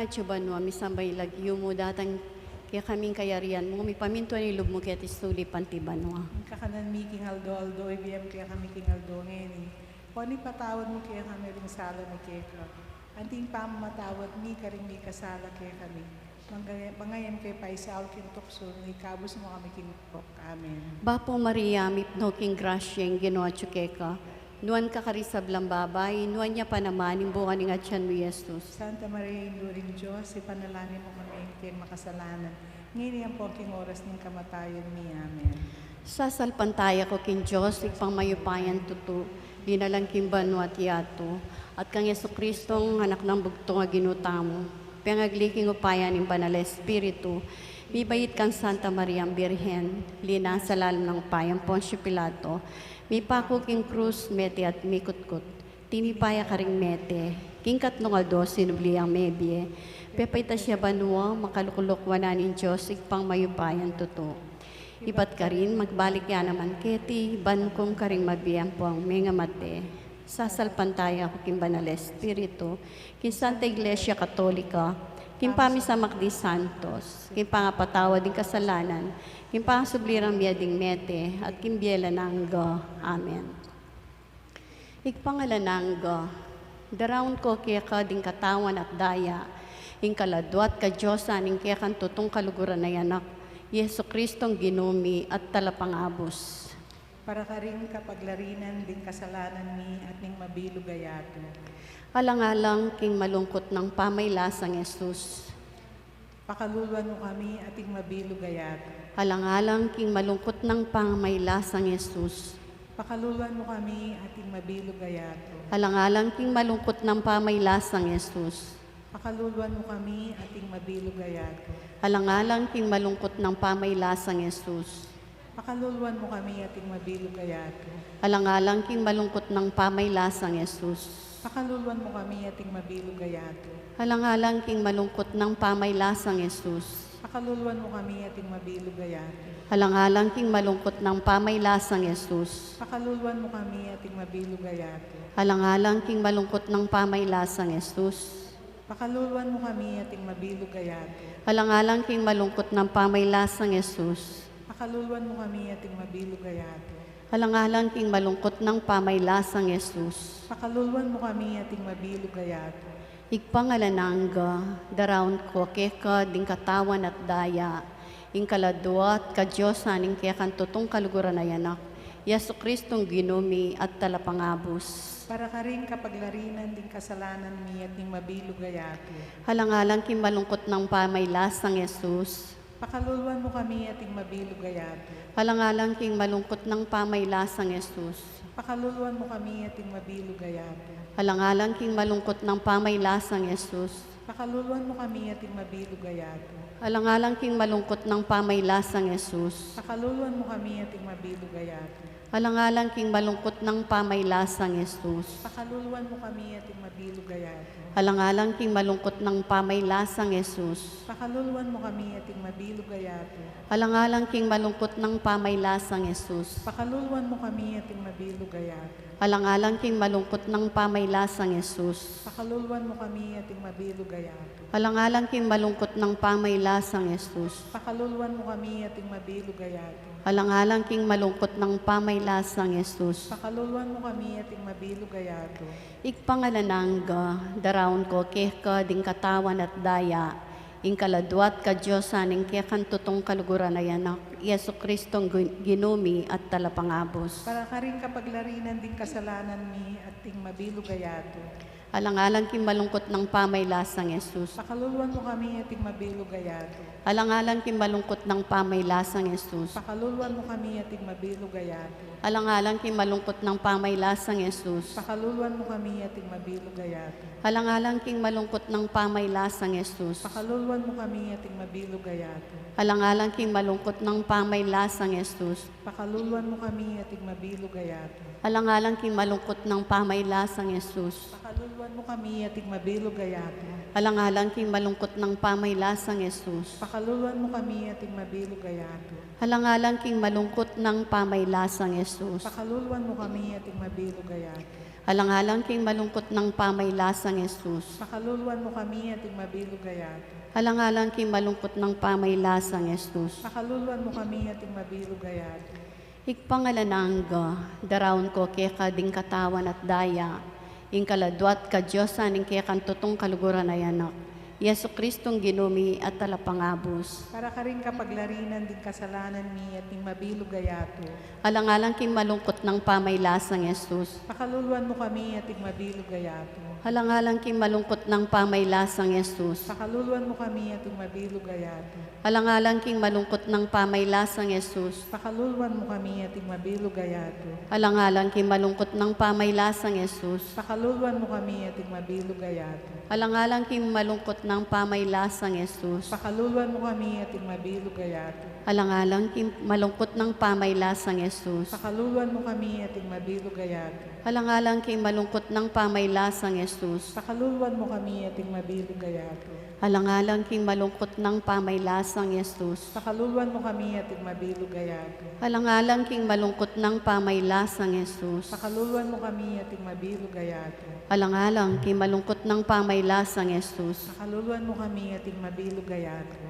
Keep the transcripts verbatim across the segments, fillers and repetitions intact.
Atsu ka banua, misamban ya ing lagyu mu, datang kekami ing kayarian mu, mipamintuan ing lub mu keti sulip anti banua. Ing kakanan mi king aldo-aldo, ibie mu kekami king aldo ngeni. Ipatawad mu kekami ring sala mi keka, anti ing pamamatawad mi karing mikasala kekami. Manga-, manga e mu ke paisaul king tuksu, nune ikabus mu kami king marok. Amen. Bapu Maria, mipnu ka king grasya, ing Ginu atyu keka. Nuan ka karing sablang babai, nuan ya pa naman ing bunga ning atian mu, i Jesus. Santa Maria, Indu ning Dios, ipanalangin mu kami king makasalanan, ngeni ampon king oras ning kamatayan mi. Amen. Sasalpantaya ku king Dios, Ibpang mayupayang tutu, linalang king banua at yatu, at kang Jesucristo, Anak nang bugtung a Ginu tamu, pengagli king upaya ning Banal a Espiritu, mibait kang Santa Mariang Birhen, linasa lalam ning upaya nang Poncio Pilato, mipaku king krus, mete at mikutkut. Tinipa ya karing mete, king katlung aldo sinubli yang mebie, pepaitas ya banua, makalukluk wanan ning Dios Ibpang mayupayang tutu. Ibat karin, magbalik ya naman keti, ban kum karing mabie ampong mengamate. Sasalpantaya ku king Banal a Espiritu, king Santa Iglesia Katolika, king pamisamak ding santos, king pangapatawad ning kasalanan, king pangasubli rang mie ding mete, at king bie alang angga. Amen. Ibpang alang angga, daraun ku keka ding katawan at daya, ing kaladua at kadiosan ning kekang tutung kaluguran a Anak, Jesucristong Ginu mi at Talapangabus. Para karing kapaglarinan ding kasalanan mi at ning mabilug a yatu. Alang-alang king malungkut nang pamaglasang Jesus. Pakaluluan mu kami at ing mabilug a yatu. Alang-alang king malungkut nang pamaglasang Jesus. Pakaluluan mu kami at ing mabilug a yatu. Alang-alang king malungkut nang pamaglasang Jesus. Pakaluluan mu kami at ing mabilug a yatu. Alang-alang king malungkut nang pamaglasang Jesus. Pakaluluan mu kami at ing mabilug a yatu. Alang-alang king malungkut nang pamaglasang Jesus. Pakaluluan mu kami at ing mabilug a yatu. Alang-alang king malungkut nang pamaglasang Jesus. Pakaluluan mu kami at ing mabilug a yatu. Alang-alang king malungkut nang pamaglasang Jesus. Pakaluluan mu kami at ing mabilug a yatu. Alang-alang king malungkut nang pamaglasang Jesus. Pakaluluan mu kami at ing mabilug a yatu. Alang-alang king malungkut nang pamaglasang Jesus. Pakaluluan mu kami at ing mabilug a yatu. Alang-alang king malungkut nang pamaglasang Jesus. Pakaluluan mu kami at ing mabilug a yatu. Ibpang alang angga, daraun ku keka ding katawan at daya, ing kaladua at kadiosan ning kekang tutung kaluguran a Anak, Jesucristong Ginu mi at Talapangabus. Para karing kapaglarinan ding kasalanan mi at ning mabilug a yatu. Alang-alang king malungkut nang pamaglasang Jesus. Pakaluluan mu kami at ing mabilug a yatu. Alang-alang king malungkut nang pamaglasang Jesus. Pakaluluan mu kami at ing mabilug a yatu. Alang-alang king malungkut nang pamaglasang Jesus. Pakaluluan mu kami at ing mabilug a yatu. Alang-alang king malungkut nang pamaglasang Jesus. Pakaluluan mu kami at ing mabilug a yatu. Alang-alang king malungkut nang pamaglasang Jesus. Pakaluluan mu kami at ing mabilug a yatu. Alang-alang king malungkut nang pamaglasang Jesus. Pakaluluan mu kami at ing mabilug a yatu. Alang-alang king malungkut nang pamaglasang Jesus. Pakaluluan mu kami at ing mabilug a yatu. Alang-alang king malungkut nang pamaglasang Jesus. Pakaluluan mu kami at ing mabilug a yatu. Alang-alang king malungkut nang pamaglasang Jesus. Pakaluluan mu kami at ing mabilug a yatu. Alang-alang king malungkut nang pamaglasang Jesus. Pakaluluan mu kami at ing mabilug a yatu. Ibpang alang angga, daraun ku keka ding katawan at daya, ing kaladua at kadiosan ning kekang tutung kaluguran a Anak, Jesucristong Gu-, Ginu mi at Talapangabus. Para karing kapaglarinan ding kasalanan mi at ing mabilug a yatu. Alang-alang king malungkut nang pamaglasang Jesus. Pakaluluan mu kami at ing mabilug a yatu. Alang-alang king malungkut nang pamaglasang Jesus. Pakaluluan mu kami at ing mabilug a yatu. Alang-alang king malungkut nang pamaglasang Jesus. Pakaluluan mu kami at ing mabilug a yatu. Alang-alang king malungkut nang pamaglasang Jesus. Pakaluluan mu kami at ing mabilug a yatu. Alang-alang king malungkut nang pamaglasang Jesus. Pakaluluan mu kami at ing mabilug a yatu. Alang-alang king malungkut nang pamaglasang Jesus. Pakaluluan mu kami at ing mabilug a yatu. Alang-alang king malungkut nang pamaglasang Jesus. Pakaluluan mu kami at ing mabilug a yatu. Alang-alang king malungkut nang pamaglasang Jesus. Pakaluluan mu kami at ing mabilug a yatu. Alang-alang king malungkut nang pamaylasang Jesus. Pakaluluan mu kami at ing mabilug a yatu. Alang-alang king malungkut nang pamaylasang Jesus. Pakaluluan mu kami at ing mabilug a yatu. Ibpa a alang angga, daraun ku keka ding katawan at daya, ing kaladua at kadiosan ning kekang tutung kaluguran a Anak, i Jesucristong Ginu mi at Talapangabus. Para karing kapaglarinan ding kasalanan mi at ning mabilug a yatu. Alang-alang king malungkut nang pamaylasang Jesus. Pakaluluan mu kami at ing mabilug a yatu. Alang-alang king malungkut nang pamaylasang Jesus. Pakaluluan mu kami at ing mabilug a yatu. Alang-alang king malungkut nang pamaylasang Jesus. Pakaluluan mu kami at ing mabilug a yatu. Alang-alang king malungkut nang pamaylasang Jesus. Pakaluluan mu kami at ing mabilug a yatu. Alang-alang king malungkut nang pamaylasang Jesus. Pakaluluan mu kami at ing mabilug a yatu. Alang-alang king malungkut nang pamaylasang Jesus. Pakaluluan mu kami at ing mabilug a yatu. Alang-alang king malungkut nang pamaylasang Jesus. Pakaluluan mu kami at ing mabilug a yatu. Alang-alang king malungkut nang pamaylasang Jesus. Pakaluluan mu kami at ing mabilug a yatu. Alang-alang king malungkut nang pamaylasang Jesus. Pakaluluan mu kami at ing mabilug a yatu. Alang-alang king malungkut nang pamaylasang Jesus. Pakaluluan mu kami at ing mabilug a yatu.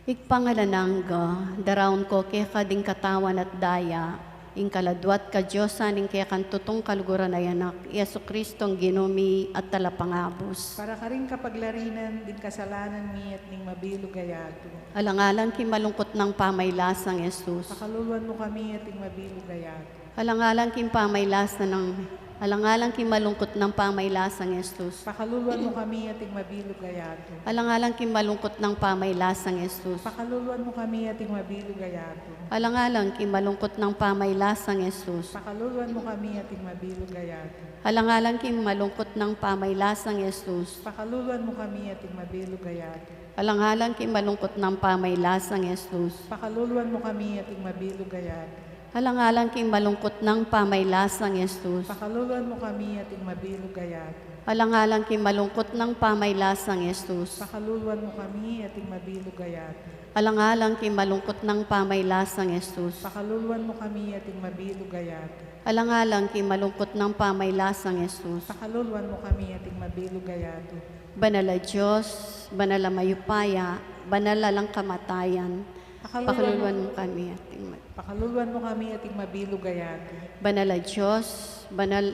Ibpa a alang angga, daraun ku keka ding katawan at daya, ing kaladua at kadiosan ning kekang tutung kaluguran a Anak, i Jesucristong Ginu mi at Talapangabus. Para karing kapaglarinan ding kasalanan mi at ning mabilug a yatu. Alang-alang king malungkut nang pamaylasang Jesus. Pakaluluan mu kami at ing mabilug a yatu. Alang-alang king pamaylasang, alang-alang king malungkut nang pamaylasang Jesus. Pakaluluan mu kami at ing mabilug a yatu. Alang-alang king malungkut nang pamaylasang Jesus. Pakaluluan mu kami at ing mabilug a yatu. Alang-alang king malungkut nang pamaylasang Jesus. Pakaluluan mu kami at ing mabilug a yatu. Alang-alang king malungkut nang pamaylasang Jesus. Pakaluluan mu kami at ing mabilug a yatu. Alang-alang king malungkut nang pamaylasang Jesus. Pakaluluan mu kami at ing mabilug a yatu. Alang-alang king malungkut nang pamaylasang Jesus. Pakaluluan mu kami at ing mabilug a yatu. Alang-alang king malungkut nang pamaylasang Jesus. Pakaluluan mu kami at ing mabilug a yatu. Alang-alang king malungkut nang pamaylasang Jesus. Pakaluluan mu kami at ing mabilug a yatu. Alang-alang king malungkut nang pamaylasang Jesus. Pakaluluan mu kami at ing mabilug a yatu. Banal a Dios, banal a mayupaya, banal a alang kamatayan. Pakaluluan mu kami at ing ma- Pakaluluan mu kami at ing mabilug a yatu. Banal a Dios, banal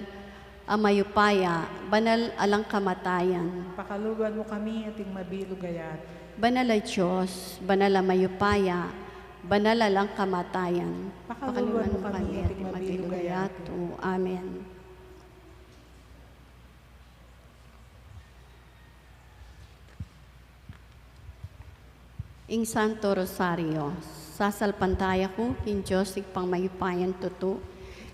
a mayupaya, banal a alang kamatayan. Pakaluluan mu kami at ing mabilug a yatu. Banal a Dios, banal a mayupaya, banal a alang kamatayan. Pakaluluan mu kami at ing mabilug a yatu. Amen. Ing Santo Rosario. Sasalpantaya ku king Dios Ibpang mayupayang tutu,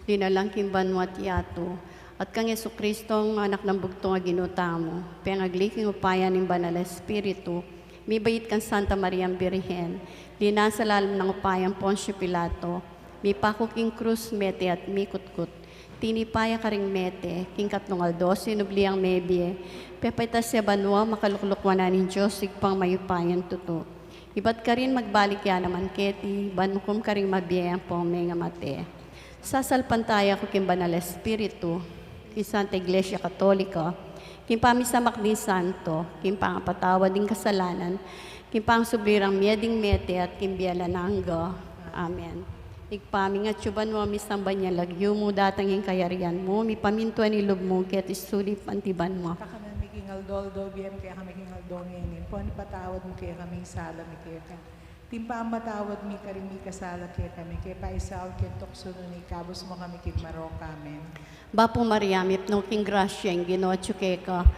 linalang king banua at yatu, at kang Jesucristong Anak nang bugtung a Ginu tamu, pengagli king upaya ning Banal a Espiritu, mibait kang Santa Mariang Birhen, linasa lalam ning upayang Poncio Pilato, mipaku king krus, mete at mikutkut, tinipa ya karing mete, king katlung aldo sinubli yang mebie, pepaitas ya banua, makalukluk wanan ning Dios Ibpang mayupayang tutu. Ibat karin magbalik ya naman keti, ban mukum karing mabie ampong mengamate. Sasalpantaya ku king Banal a Espiritu, king Santa Iglesia Katolika, king pamisamak ding santo, king pangapatawad ding kasalanan, king pangsubli rang mie ding mete at king bie alang angga. Amen. Ibpa mi, king atsu ka banua, misamban ya ing lagyu mu, datang ing kayarian mu, mipamintuan ing lub mu keti sulip anti banua. Kakanan mi king aldo-aldo ibie mu kekami king aldo ngeni, ampon ipatawad mu kekami ing sala mi keka, anti ing pamamatawad mi karing mikasala kekami, ke paisaul ke king tuksu, nune ikabus mu kami king marok. Amen. Bapu Maria, mipnu ka king grasya, ing Ginu atyu keka.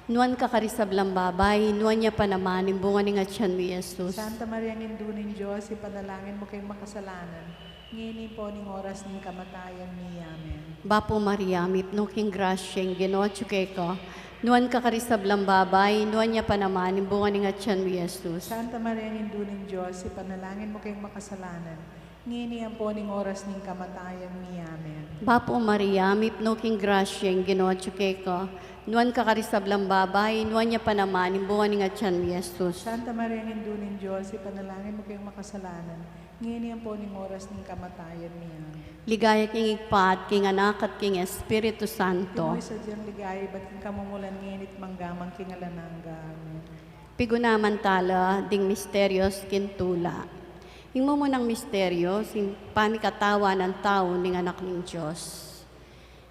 Nuan ka karing sablang babai, nuan ya pa naman ing bunga ning atyan mu, i Jesus. Santa Maria, Indu ning Dios, ipanalangin mu keng makasalanan, ngeni ampon ing oras ning kamatayan mi. Amen. Bapu Maria, mipnu ka king grasya, ing Ginu atyu keka. Nuan ka karing sablang babai, nuan ya pa naman ing bunga ning atyan mu, i Jesus. Santa Maria, Indu ning Dios, ipanalangin mu keng makasalanan, ngeni ampon ing oras ning kamatayan mi. Amen. Bapu Maria, mipnu ka king grasya, ing Ginu atyu keka. Nuan ka karing sablang babai, nuan ya pa naman ing bunga ning atyan mu, i Jesus. Santa Maria, Indu ning Dios, ipanalangin mu keng makasalanan, Ngeni ampo ning oras ning kamatayan mi. Amen. Ligaya king Ibpa at king Anak at king Espiritu Santo. Iti mo ing sadyang ligaya, ibat king kamumulan, ngeni at mangga man king alang angga. Amen. Pigunaman tala ding misterios king tula. Ing mumunang misterio, ing pamikatawan a tau ning Anak ning Dios.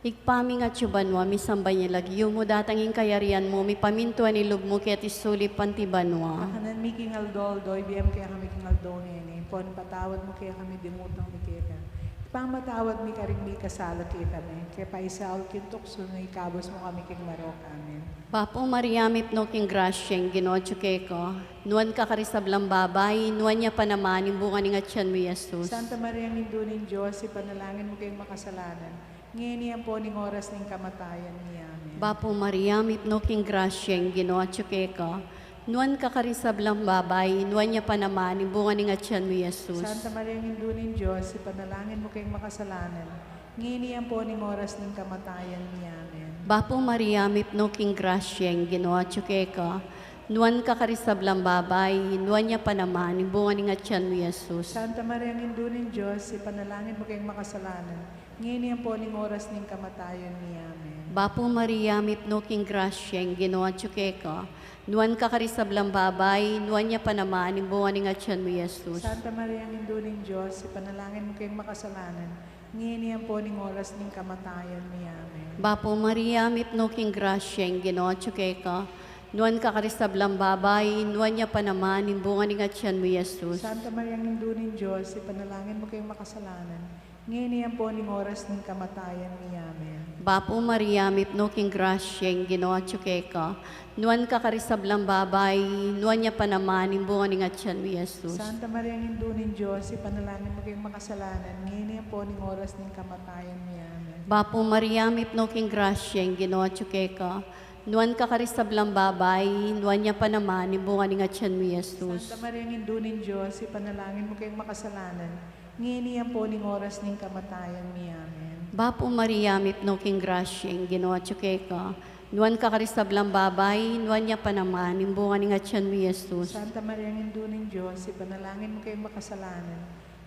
Ibpa mi a atsu ka banua, misamban ya ing lagyu mu, datang ing kayarian mu, mipamintuan ing lub mu keti sulip anti banua. Kakanan mi king aldo-aldo ibie mu kekami king aldo ngeni, ampon ipatawad mu kekami ding utang mi keka, anti ing pamamatawad mi karing mikasala kekami, e ke paisaul king tuksu, nune ikabus mu kami king marok. Amen. Bapu Maria, mipnu king grasya, ing Ginu atsu keka, nuan ka karing sablang babai, nuan ya pa naman ing bunga ning atyan mu, i Jesus. Santa Maria, Indu ning Dios, ipanalangin mu keng makasalanan, ngeni ampon ing oras ning kamatayan mi. Amen. Bapu Maria, mipnu king grasya, ing Ginu atsu keka, nuan ka karing sablang babai, nuan ya pa naman ing bunga ning atyan mu, i Jesus. Santa Maria, Indu ning Dios, ipanalangin mu keng makasalanan, ngeni ampon ing oras ning kamatayan mi. Amen. Bapu Maria, mipnu king grasya, ing Ginu atsu keka, nuan ka karing sablang babai, nuan ya pa naman ing bunga ning atyan mu, i Jesus. Santa Maria, Indu ning Dios, ipanalangin mu keng makasalanan, ngeni ampon ing oras ning kamatayan mi. Amen. Bapu Maria, mipnu king grasya, ing Ginu atsu keka, nuan ka karing sablang babai, nuan ya pa naman ing bunga ning atyan mu, i Jesus. Santa Maria, Indu ning Dios, ipanalangin mu keng makasalanan, ngeni ampon ing oras ning kamatayan mi. Amen. Bapu Maria, mipnu king grasya, ing Ginu atsu keka, nuan ka karing sablang babai, nuan ya pa naman ing bunga ning atyan mu, i Jesus. Santa Maria, Indu ning Dios, ipanalangin mu keng makasalanan, ngeni ampon ing oras ning kamatayan mi. Amen. Bapu Maria, mipnu king grasya, ing Ginu atsu keka, nuan ka karing sablang babai, nuan ya pa naman ing bunga ning atyan mu, i Jesus. Santa Maria, Indu ning Dios, ipanalangin mu keng makasalanan, ngeni ampon ing oras ning kamatayan mi. Amen. Bapu Maria, mipnu king grasya, ing Ginu atsu keka, nuan ka karing sablang babai, nuan ya pa naman ing bunga ning atyan mu, i Jesus. Santa Maria, Indu ning Dios, ipanalangin mu keng makasalanan, ngeni ampon ing oras ning kamatayan mi. Amen. Bapu Maria, mipnu king grasya, ing Ginu atsu keka, nuan ka karing sablang babai, nuan ya pa naman ing bunga ning atyan mu, i Jesus. Santa Maria, Indu ning Dios, ipanalangin mu keng makasalanan,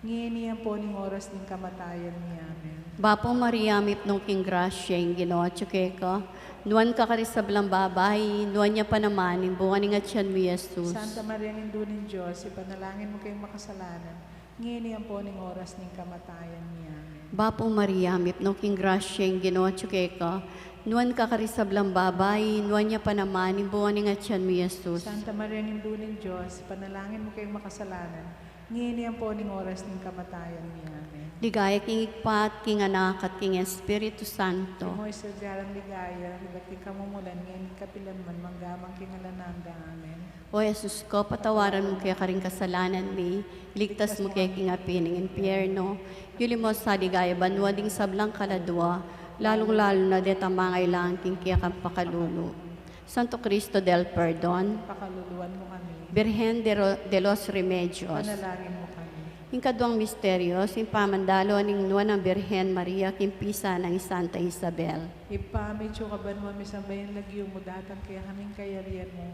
ngeni ampon ing oras ning kamatayan mi. Amen. Bapu Maria, mipnu king grasya, ing Ginu atsu keka, nuan ka karing sablang babai, nuan ya pa naman ing bunga ning atyan mu, i Jesus. Santa Maria, Indu ning Dios, ipanalangin mu keng makasalanan, ngeni ampon ing oras ning kamatayan mi. Amen. Bapu Maria, mipnu king grasya, ing Ginu atsu keka, nuan ka karing sablang babai, nuan ya pa naman ing bunga ning atyan mu, i Jesus. Santa Maria, Indu ning Dios, ipanalangin mu keng makasalanan, ngeni ampon ing oras ning kamatayan mi. Amen. Ligaya king Ibpa at king Anak at king Espiritu Santo. Iti mo ing sadyang ligaya, ibat king kamumulan, ngeni at kapilan man, mangga man king alang angga. Amen. O Jesus ko, patawaran mu ke karing kasalanan mi, iligtas mu ke king api ning impyerno, iuli mu sa ligaya banua ding sablang kaladua, lalung-lalu na detang mangailangan king kekang pakalulu. Santo Cristo del Perdon, Pakaluluan mu kami. Birhen de, Ro- de los Remedios. Panalangin mu kami. Ing kaduang misteryo, ing pamandalo ning nuan nang Birhen Maria king pisan nang Santa Isabel. Ibpa mi, atsu ka banua, misamban ya ing lagyu mu, datang kekami ing kayarian mu,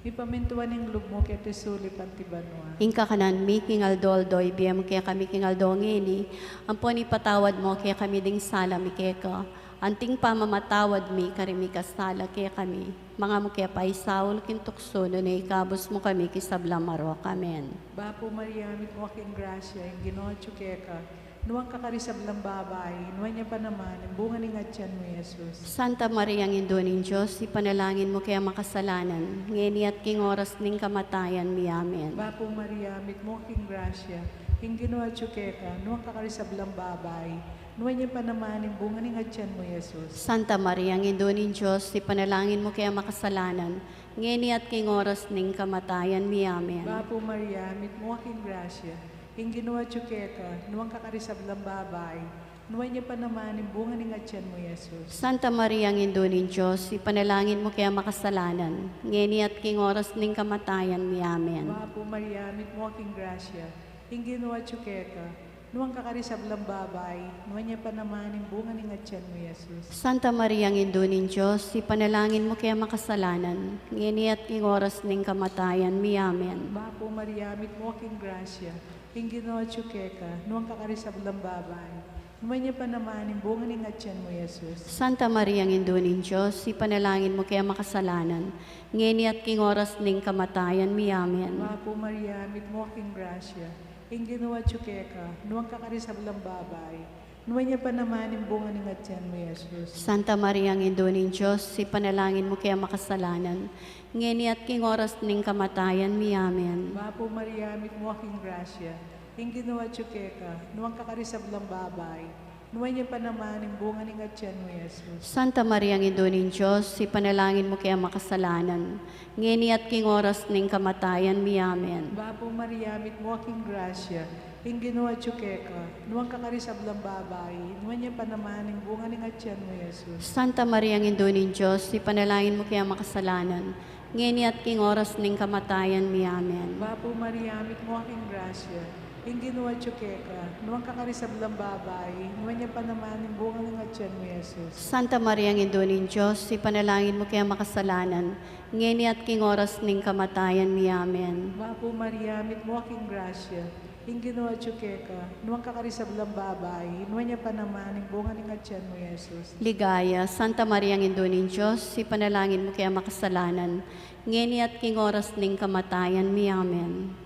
mipamintuan ing lub mu keti sulip anti banua. Ing kakanan mi king aldo-aldo ibie mu kekami king aldo ngeni, ampon ipatawad mu kekami ding sala mi keka, anti ing pamamatawad mi karing mikasala kekami. Manga mu ke paisaul king tuksu, nune ikabus mu kami king sablang marok. Amen. Bapu Maria, mitmu ka king grasya, ing Ginu atsu keka, nuan ka karing sablang babai, nuan ya pa naman ing bunga ning atyan mu, i Jesus. Santa Maria, Indu ning Dios, ipanalangin mu ke makasalanan, ngeni at king oras ning kamatayan mi. Amen. Bapu Maria, mitmu ka king grasya, ing Ginu atsu keka, nuan ka karing sablang babai, nuan ya pa naman ing bunga ning atyan mu, i Jesus. Santa Maria, Indu ning Dios, ipanalangin mu ke makasalanan, ngeni at king oras ning kamatayan mi. Amen. Bapu Maria, mitmu ka king grasya, ing Ginu atsu keka, nuan ka karing sablang babai, nuan ya pa naman ing bunga ning atyan mu, i Jesus. Santa Maria, Indu ning Dios, ipanalangin mu ke makasalanan, ngeni at king oras ning kamatayan mi. Amen. Bapu Maria, mitmu ka king grasya, ing Ginu atsu keka, nuan ka karing sablang babai, nuan ya pa naman ing bunga ning atyan mu, i Jesus. Santa Maria, Indu ning Dios, ipanalangin mu ke makasalanan, ngeni at king oras ning kamatayan mi. Amen. Bapu Maria, mitmu ka king grasya, Ing Ginu atyu keka, nuan ka karing sablang babai, nuan ya pa naman ing bunga ning atyan mu, Jesus. Santa Maria, Indu ning Dios, ipanalangin mu keng makasalanan, ngeni at king oras ning kamatayan mi. Amen. Bapu Maria, mitmu ka king grasya, ing Ginu atyu keka, nuan ka karing sablang babai, nuan ya pa naman ing bunga ning atyan mu, Jesus. Santa Maria, Indu ning Dios, ipanalangin mu keng makasalanan, ngeni at king oras ning kamatayan mi. Amen. Bapu Maria, mitmu ka king grasya, ing Ginu atyu keka, nuan ka karing sablang babai, nuan ya pa naman ing bunga ning atyan mu, Jesus. Santa Maria, Indu ning Dios, ipanalangin mu keng makasalanan, ngeni at king oras ning kamatayan mi. Amen. Bapu Maria, mitmu ka king grasya, ing Ginu atyu keka, nuan ka karing sablang babai, nuan ya pa naman ing bunga ning atyan mu, Jesus. Santa Maria, Indu ning Dios, ipanalangin mu keng makasalanan, ngeni at king oras ning kamatayan mi. Amen. Bapu Maria, mitmu ka king grasya, ing Ginu atyu keka, nuan ka karing sablang babai, nuan ya pa naman ing bunga ning atyan mu, Jesus. Santa Maria, Indu ning Dios, ipanalangin mu keng makasalanan, ngeni at king oras ning kamatayan mi. Amen. Bapu Maria, mitmu ka king grasya, ing Ginu atyu keka, nuan ka karing sablang babai, nuan ya pa naman ing bunga ning atyan mu, Jesus. Ligaya, Santa Maria, Indu ning Dios, ipanalangin mu keng makasalanan, ngeni at king oras ning kamatayan mi. Amen.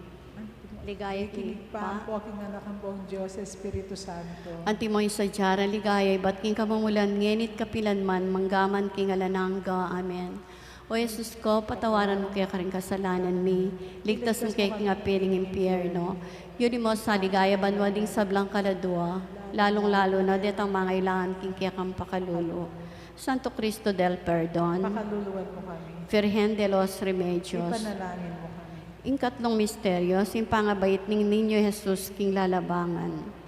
Ligaya king Ibpa, ampo king Anak, ampo king Dios Espiritu Santo. Antimo ing sadya rang ligaya ibat king kamumulan, ngeni at kapilan man, mangga man king alang angga. Amen. O Jesus ko, patawaran mu kekami ring kasalanan mi, ligtas mu kekami king api ning impyerno, ibie mu sa ligaya banua ding sablang kaladua, lalung-lalu na detang mangailangan king kekang pakalulu. Santo Cristo del Perdon, pakaluluan mu kami. Virgen de los Remedios, ipanalangin mu kami. Ing katlung misteryo, ing pangabait ning Niño Jesus king lalabangan.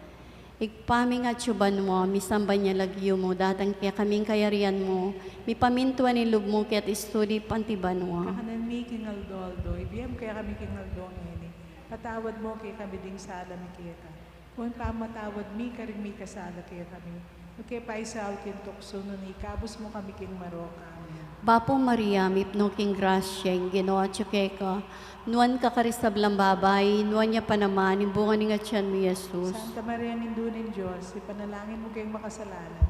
Ibpa mi atsu ka banua, misamban ya ing lagyu mu, datang kekami ing kayarian mu, mipamintuan ing lub mu keti sulip anti banua. Kakanan mi king aldo-aldo, ibie mu kekami king aldo ngeni. Patawad mu kekami ding sala mi keka, uli ning pamamatawad mi karing mikasala kekami. E mu ke paisaul king tuksu, nune ikabus mu kami king marok. Amen. Bapu Maria, mipnu ka king grasya, ing Ginu atyu keka, nuan ka karing sablang babai, nuan ya pa naman ing bunga ning atyan mu, Jesus. Santa Maria, Indu ning Dios, ipanalangin mu keng makasalanan,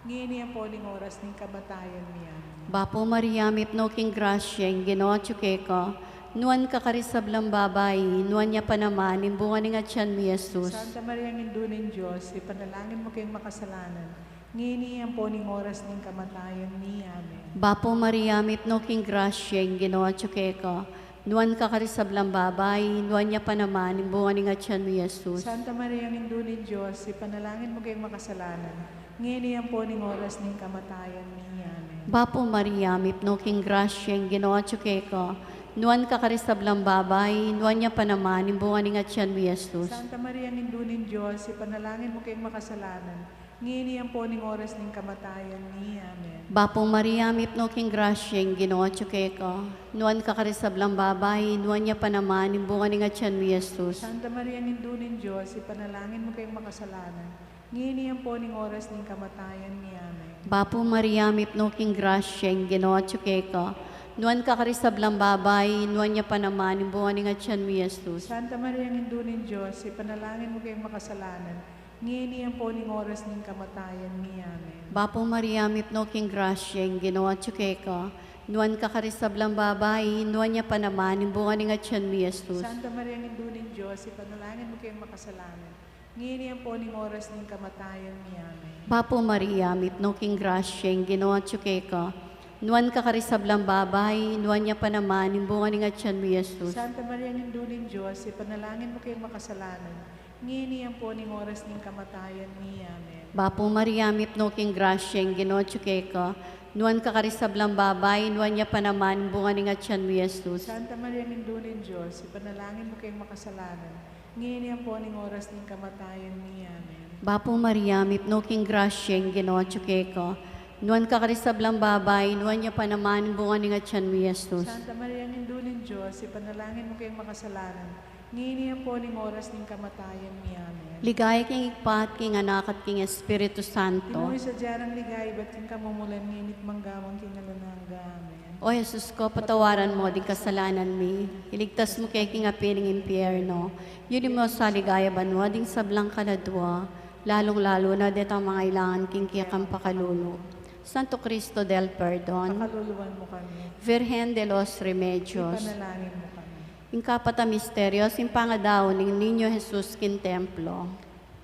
ngeni ampo king oras ning kamatayan mi. Amen. Bapu Maria, mipnu ka king grasya, ing Ginu atyu keka, nuan ka karing sablang babai, nuan ya pa naman ing bunga ning atyan mu, Jesus. Santa Maria, Indu ning Dios, ipanalangin mu keng makasalanan, ngeni ampo king oras ning kamatayan mi. Amen. Bapu Maria, mipnu ka king grasya, ing Ginu atyu keka, nuan ka karing sablang babai, nuan ya pa naman ing bunga ning atyan mu, Jesus. Santa Maria, Indu ning Dios, ipanalangin mu keng makasalanan, ngeni ampo king oras ning kamatayan mi. Amen. Bapu Maria, mipnu ka king grasya, ing Ginu atyu keka, nuan ka karing sablang babai, nuan ya pa naman ing bunga ning atyan mu, Jesus. Santa Maria, Indu ning Dios, ipanalangin mu keng makasalanan, ngeni ampo king oras ning kamatayan mi. Amen. Bapu Maria, mipnu ka king grasya, ing Ginu atyu keka, nuan ka karing sablang babai, nuan ya pa naman ing bunga ning atyan mu, Jesus. Santa Maria, Indu ning Dios, ipanalangin mu keng makasalanan, ngeni ampo king oras ning kamatayan mi. Amen. Bapu Maria, mipnu ka king grasya, ing Ginu atyu keka, nuan ka karing sablang babai, nuan ya pa naman ing bunga ning atyan mu, Jesus. Santa Maria, Indu ning Dios, ipanalangin mu keng makasalanan, ngeni ampo king oras ning kamatayan mi. Amen. Bapu Maria, mipnu ka king grasya, ing Ginu atyu keka, nuan ka karing sablang babai, nuan ya pa naman ing bunga ning atyan mu, Jesus. Santa Maria, Indu ning Dios, ipanalangin mu keng makasalanan, ngeni ampo king oras ning kamatayan mi. Amen. Bapu Maria, mipnu ka king grasya, ing Ginu atyu keka, nuan ka karing sablang babai, nuan ya pa naman ing bunga ning atyan mu, Jesus. Santa Maria, Indu ning Dios, ipanalangin mu keng makasalanan, ngeni ampo king oras ning kamatayan mi. Amen. Bapu Maria, mipnu ka king grasya, ing Ginu atyu keka, nuan ka karing sablang babai, nuan ya pa naman ing bunga ning atyan mu, Jesus. Santa Maria, Indu ning Dios, ipanalangin mu keng makasalanan, ngeni ampo king oras ning kamatayan mi. Amen. Bapu Maria, mipnu ka king grasya, ing Ginu atyu keka, nuan ka karing sablang babai, nuan ya pa naman ing bunga ning atyan mu, Jesus. Santa Maria, Indu ning Dios, ipanalangin mu keng makasalanan, ngeni ampo king oras ning kamatayan mi. Amen. Ligaya king Ibpa, at king Anak, at king Espiritu Santo. Antimo ing sadya rang ligaya ibat king kamumulan, ngeni at mangga man king alang angga. Amen. O Jesus ko, patawaran mo ding kasalanan mi, iligtas mu ke king api ning impyerno, yuli mo sa ligaya banua ding sablang kaladua, lalung-lalu na detang mangailangan king kekang pakalulu. Santo Cristo del Perdon. Pakaluluan mo kami. Virgen de los Remedios. Ipanalangin mo kami. Ing kapat a misteryo, ing pangadaun ning Niño Jesus king templo.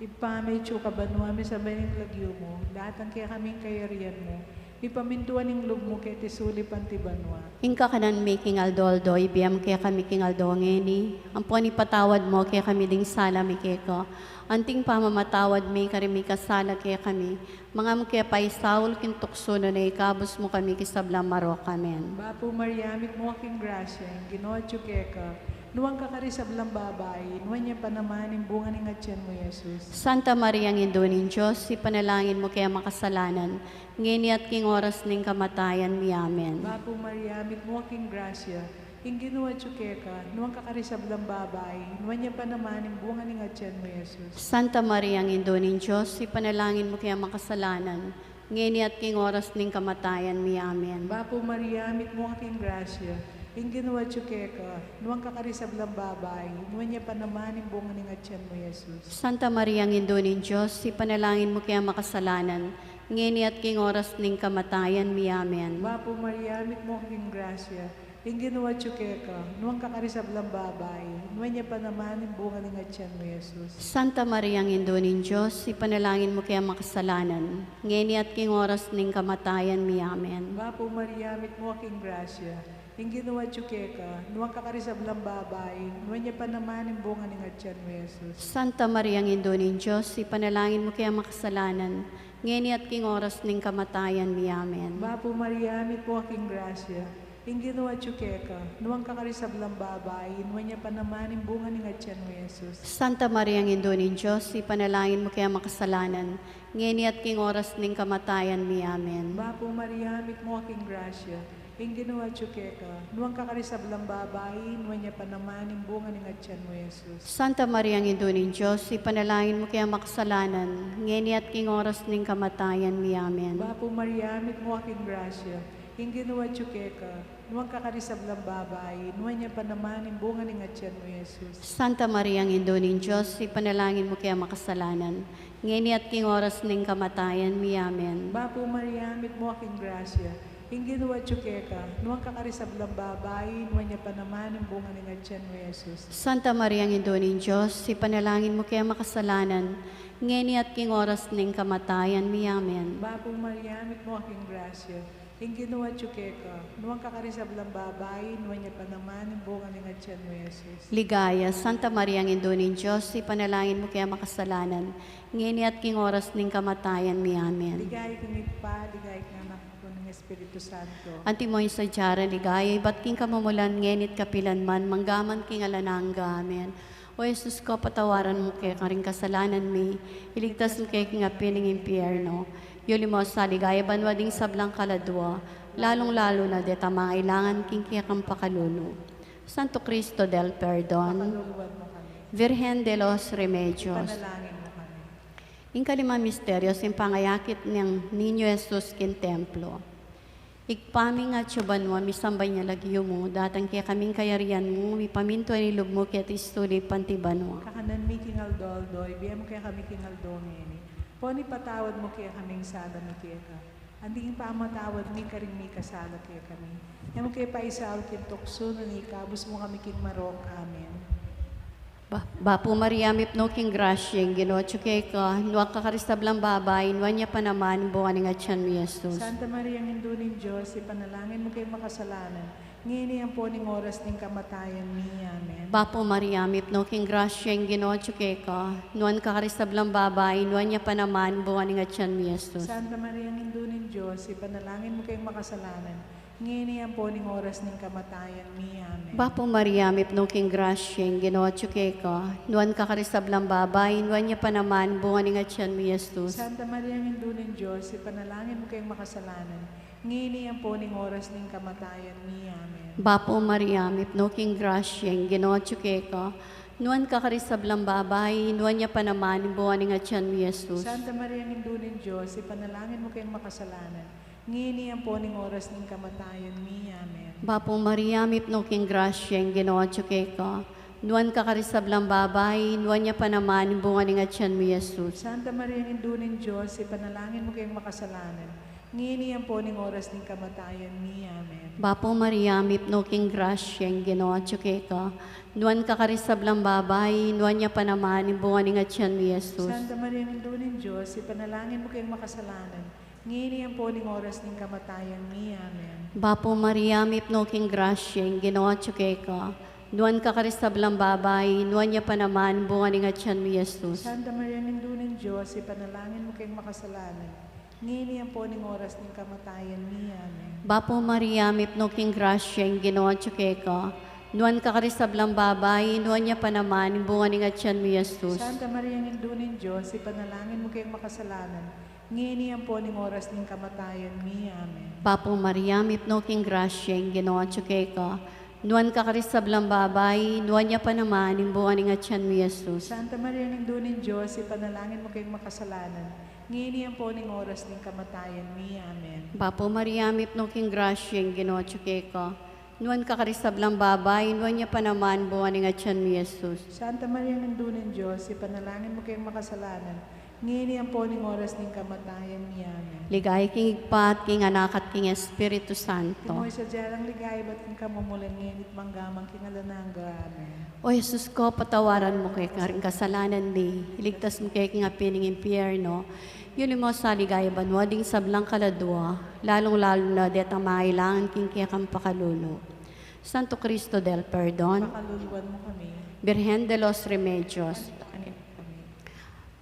Ibpa mi, atsu ka banua, misamban ya ing lagyu mu, datang kekami ing kayarian mu, mipamintuan ing lub mu keti sulip anti banua. Ing kakanan mi king aldo-aldo, ibie mu kekami king aldo ngeni, ampon ipatawad mu kekami ding sala mi keka, anti ing pamamatawad mi karing mikasala kekami, manga mu ke paisaul king tuksu, nune ikabus mu kami king sablang marok. Amen. Bapu Maria, mitmu ka king grasya, ing Ginu atyu keka, nuan ka karing sablang babai, nuan ya pa naman ing bunga ning atyan mu, Jesus. Santa Maria, Indu ning Dios, ipanalangin mu keng makasalanan, ngeni at king oras ning kamatayan mi. Amen. Bapu Maria, mitmu ka king grasya, ing Ginu atyu keka, nuan ka karing sablang babai, nuan ya pa naman ing bunga ning atyan mu, Jesus. Santa Maria, Indu ning Dios, ipanalangin mu keng makasalanan, ngeni at king oras ning kamatayan mi. Amen. Bapu Maria, mitmu ka king grasya, ing Ginu atyu keka, nuan ka karing sablang babai, nuan ya pa naman ing bunga ning atyan mu, Jesus. Santa Maria, Indu ning Dios, ipanalangin mu keng makasalanan, ngeni at king oras ning kamatayan mi. Amen. Bapu Maria, mitmu ka king grasya, ing Ginu atyu keka, nuan ka karing sablang babai, nuan ya pa naman ing bunga ning atyan mu, Jesus. Santa Maria, Indu ning Dios, ipanalangin mu keng makasalanan, ngeni at king oras ning kamatayan mi. Amen. Bapu Maria, mitmu ka king grasya, ing Ginu atyu keka, nuan ka karing sablang babai, nuan ya pa naman ing bunga ning atyan mu, Jesus. Santa Maria, Indu ning Dios, ipanalangin mu keng makasalanan, ngeni at king oras ning kamatayan mi. Amen. Bapu Maria, mitmu ka king grasya, ing Ginu atyu keka, nuan ka karing sablang babai, nuan ya pa naman ing bunga ning atyan mu, Jesus. Santa Maria, Indu ning Dios, ipanalangin mu keng makasalanan, ngeni at king oras ning kamatayan mi. Amen. Bapu Maria, mitmu ka king grasya, ing Ginu atyu keka, nuan ka karing sablang babai, nuan ya pa naman ing bunga ning atyan mu, Jesus. Santa Maria, Indu ning Dios, ipanalangin mu keng makasalanan, ngeni at king oras ning kamatayan mi. Amen. Bapu Maria, mitmu ka king grasya, ing Ginu atyu keka, nuan ka karing sablang babai, nuan ya pa naman ing bunga ning atyan mu, Jesus. Santa Maria, Indu ning Dios, ipanalangin mu keng makasalanan, ngeni at king oras ning kamatayan mi. Amen. Bapu Maria, mitmu ka king grasya, ing Ginu atyu keka, nuan ka karing sablang babai, nuan ya pa naman ing bunga ning atyan mu, Jesus. Santa Maria, Indu ning Dios, ipanalangin mu keng makasalanan, ngeni at king oras ning kamatayan mi. Amen. Bapu Maria, mitmu ka king grasya, ing Ginu atyu keka, nuan ka karing sablang babai, nuan ya pa naman ing bunga ning atyan mu, Jesus. Ligaya, Santa Maria, Indu ning Dios, ipanalangin mu keng makasalanan, ngeni at king oras ning kamatayan mi. Amen. Ligaya king Ibpa, ligaya king Anak, king Espiritu Santo. Antimo ing sadya rang ligaya, ibat king kamumulan, ngeni at kapilan man, mangga man king alang angga. Amen. O Jesus ko, patawaran mu ke karing kasalanan mi, iligtas mu ke king api ning impyerno, yuli mu sa ligaya banua ding sablang kaladua, lalung-lalu na detang mangailangan king kekang pakalulu. Santo Cristo del Perdon. Pakaluluan mu kami. Virgen de los Remedios. Ipanalangin mu kami. Ing kalimang misteryo, ing pangayakit nang Niño Jesus king templo. Ibpa mi, atsu ka banua, misamban ya ing lagyu mu, datang kekami ing kayarian mu, mipamintuan ing lub mu keti sulip anti banua. Kakanan mi king aldo-aldo, ibie mu kekami king aldo ngeni. Ampon ipatawad mu kekami ing sala mi keka, anti ing pamamatawad mi karing mikasala kekami. E mu ke paisaul king tuksu, nune ikabus mu kami king marok. Amen. Ba-, Bapu Maria, mipnu ka king grasya, ing Ginu atyu keka, nuan ka karing sablang babai, nuan ya pa naman ing bunga ning atyan mu, i Jesus. Santa Maria, Indu ning Dios, ipanalangin mu keng makasalanan, ngeni ampon ing oras ning kamatayan mi. Amen. Bapu Maria, mipnu ka king grasya, ing Ginu atyu keka, nuan ka karing sablang babai, nuan ya pa naman ing bunga ning atyan mu, i Jesus. Santa Maria, Indu ning Dios, ipanalangin mu keng makasalanan, ngeni ampon ing oras ning kamatayan mi. Amen. Bapu Maria, mipnu ka king grasya, ing Ginu atyu keka, nuan ka karing sablang babai, nuan ya pa naman ing bunga ning atyan mu, i Jesus. Santa Maria, Indu ning Dios, ipanalangin mu keng makasalanan, ngeni ampon ing oras ning kamatayan mi. Amen. Bapu Maria, mipnu ka king grasya, ing Ginu atyu keka, nuan ka karing sablang babai, nuan ya pa naman ing bunga ning atyan mu, i Jesus. Santa Maria, Indu ning Dios, ipanalangin mu keng makasalanan, Ngeni ampo ning oras ning kamatayan mi. Amen. Bapu Maria, mipnu ka king grasya, ing Ginu atyu keka. Nuan ka karing sablang babai, nuan ya pa naman ing bunga ning atyan mu, Jesus. Santa Maria, Indu ning Dios, ipanalangin mu keng makasalanan, ngeni ampo ning oras ning kamatayan mi. Amen. Bapu Maria, mipnu ka king grasya, ing Ginu atyu keka. Nuan ka karing sablang babai, nuan ya pa naman ing bunga ning atyan mu, Jesus. Santa Maria, Indu ning Dios, ipanalangin mu keng makasalanan, ngeni ampo ning oras ning kamatayan mi. Amen. Bapu Maria, mipnu ka king grasya, ing Ginu atyu keka. Nuan ka karing sablang babai, nuan ya pa naman ing bunga ning atyan mu, Jesus. Santa Maria, Indu ning Dios, ipanalangin mu keng makasalanan, ngeni ampo ning oras ning kamatayan mi. Amen. Bapu Maria, mipnu ka king grasya, ing Ginu atyu keka. Nuan ka karing sablang babai, nuan ya pa naman ing bunga ning atyan mu, Jesus. Santa Maria, Indu ning Dios, ipanalangin mu keng makasalanan, ngeni ampo ning oras ning kamatayan mi. Amen. Bapu Maria, mipnu ka king grasya, ing Ginu atyu keka. Nuan ka karing sablang babai, nuan ya pa naman ing bunga ning atyan mu, Jesus. Santa Maria, Indu ning Dios, ipanalangin mu keng makasalanan, ngeni ampo ning oras ning kamatayan mi. Amen. Bapu Maria, mipnu ka king grasya, ing Ginu atyu keka. Nuan ka karing sablang babai, nuan ya pa naman ing bunga ning atyan mu, Jesus. Santa Maria, Indu ning Dios, ipanalangin mu keng makasalanan, ngeni ampo ning oras ning kamatayan mi. Amen. Ligaya king Ibpa, at king Anak, at king Espiritu Santo. Antimo ing sadya nang ligaya ibat king kamumulan, ngeni at mangga man king alang angga. Amen. O Jesus ko, patawaran mu kami karing kasalanan mi, iligtas mu kami king api ning impyerno, iuli mu sa king ligaya banua ding sablang kaladua, lalung-lalu na detang mangailangan king kekang pakalulu. Santo Cristo del Perdon, pakaluluan mu kami. Virgen de los Remedios, panalangin mu kami.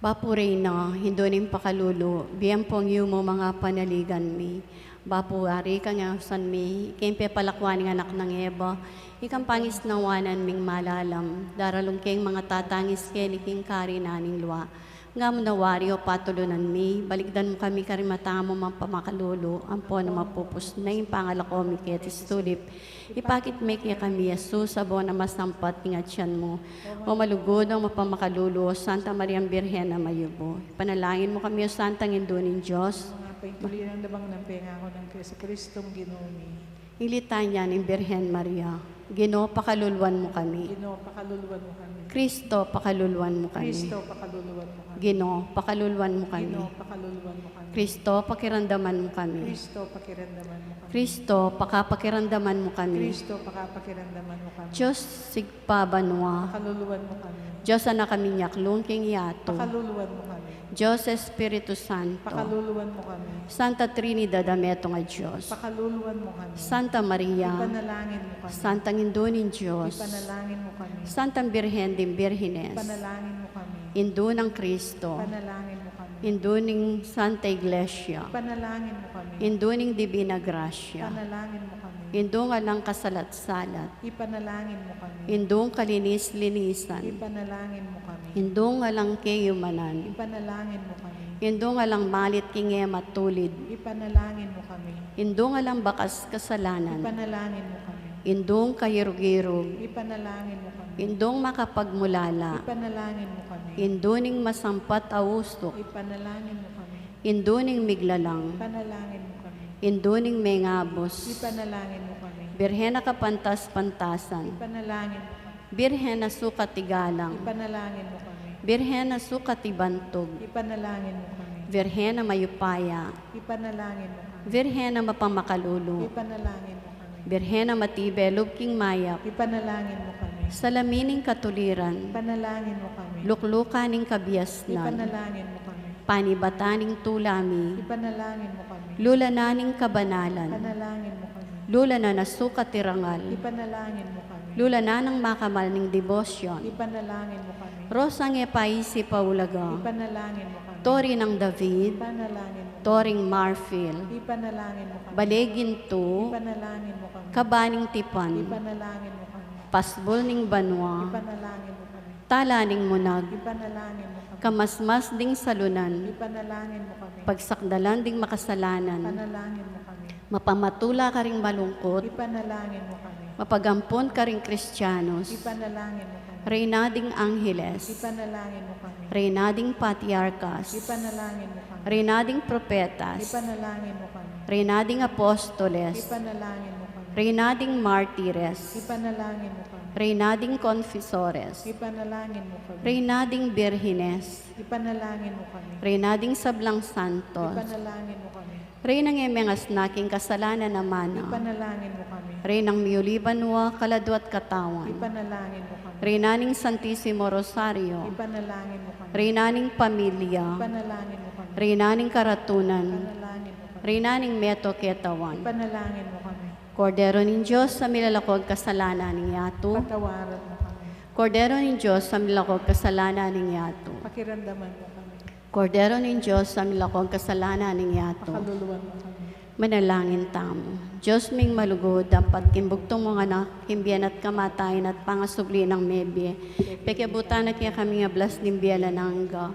Bapu Reyna, Indu ning pakalulu, bie ampong yumu ing panaligan mi. Bapu Ari, king ausan mi, ika ing pepalakuan ning anak nang Eva, ika ing pangisnawanan ming malalam, daralung ke ing mangatatangis keni king karinan ning lua. Ngana mu na wari, o patulunan mi, balikdan mu kami karing mata mu mapamakalulu, ampon mapupus na ing pangalako mi keti sulip. Ipakit me kekami i Jesus, a bunga nang masampat ning atyan mu. O malugud, o mapamakalulu, o Santa Mariang Birhen a mayumu. Ipanalangin mu kami, o Santang Indu ning Dios. Mga paintuliran da bang nang pengaku nang Jesucristong Ginu mi. Ing litanya ning Birhen Maria. Ginu, pakaluluan mu kami. Ginu, pakaluluan mu kami. Kristo, pakaluluan mu kami. Kristo, pakaluluan mu kami. Ginu, pakaluluan mu kami. Ginu, pakaluluan mu kami. Kristo, pakiramdaman mu kami. Kristo, pakiramdaman mu kami. Kristo, pakapakiramdaman mu kami. Kristo, pakapakiramdaman mu kami. Dios, Ibpa banua. Pakaluluan mu kami. Dios, Anak a minyaklung king yatu. Pakaluluan mu kami. Dios Espiritu Santo. Pakaluluan mu kami. Santa Trinidad a metung a Dios. Pakaluluan mu kami. Santa Maria. Ipanalangin mu kami. Santang Indu ning Dios. Ipanalangin mu kami. Santang Birhen ding Birhenes. Ipanalangin mu kami. Indu nang Kristo. Ipanalangin mu kami. Indu ning Santa Iglesia. Ipanalangin mu kami. Indu ning Divina Gracia. Ipanalangin mu kami. Indu nang alang kasalat-salat. Ipanalangin mu kami. Indung kalinis-linisan. Ipanalangin mu kami. Indung alang kayumanan. Ipanalangin mu kami. Indung alang malit king e matulid. Ipanalangin mu kami. Indung alang bakas kasalanan. Ipanalangin mu kami. Indung kairug-irug. Ipanalangin mu kami. Indung makapagmulala. Ipanalangin mu kami. Indu ning masampat a usuk. Ipanalangin mu kami. Indu ning miglalang. Ipanalangin mu kami. Indu ning mengabus. Ipanalangin mu kami. Birhen a kapantas-pantasan. Ipanalangin mu kami. Birhen a sukat igalang. Ipanalangin mu kami. Birhen a sukat ibantug. Ipanalangin mu kami. Birhen a mayupaya. Ipanalangin mu kami. Birhen a mapamakalulu. Ipanalangin mu kami. Birhen a matibe lub king mayap. Ipanalangin mu kami. Salamin ning katuliran. Ipanalangin mu kami. Luklukan ning kabiasnan. Ipanalangin mu kami. Panibatan ning tula mi. Ipanalangin mu kami. Lulanan ning kabanalan. Ipanalangin mu kami. Lulanan a sukat irangal. Ipanalangin mu kami. Lulanan nang makamal ning debosyon. Ipanalangin mu kami. Rosang e paisip a ulaga. Ipanalangin mu kami. Tori nang David. Ipanalangin mu kami. Toring marfil. Ipanalangin mu kami. Bale gintu. Ipanalangin mu kami. Kaba ning tipan. Ipanalangin mu kami. Pasbul ning banua. Ipanalangin mu kami. Tala ning munag. Ipanalangin mu kami. Kamasmas ding salunan. Ipanalangin mu kami. Pagsakdalan ding makasalanan. Ipanalangin mu kami. Mapamatula karing malungkut. Ipanalangin mu kami. Mapagampun karing Kristianos. Ipanalangin mu kami. Reyna ding Angeles. Ipanalangin mu kami. Reyna ding Patriarkas. Ipanalangin mu kami. Reyna ding Propetas. Ipanalangin mu kami. Reyna ding Apostoles, ipanalangin mo kami. Reyna ding Martires, ipanalangin mo kami. Reyna ding Confesores, ipanalangin mo kami. Reyna ding Birhenes, ipanalangin mo kami. Reyna ding sablang Santos, ipanalangin mo kami. Reynang e mengasna king kasalanan a mana, ipanalangin mo kami. Reynang miyuli banua, kaladua at katawan, ipanalangin mo kami. Reyna ning Santisimo Rosario, ipanalangin mo kami. Reyna ning pamilya, ipanalangin mo kami. Reyna ning karatunan, ipanalangin mo kami. Reyna ning meto ketawan, ipanalangin mo kami. Kordero ning Dios a milalako king kasalanan ning yatu, patawaran mo kami. Kordero ning Dios a milalako king kasalanan ning yatu, pakiramdaman mo kami. Kordero ning Dios a milalako king kasalanan ning yatu, pakaluluan mo kami. Manalangin tamu. Dios ming malugud, ampat king bugtung mung Anak, king bie na at kamatayan at pangasubli nang mebie, pekiabutan na kekami ing ablas ning bie alang angga.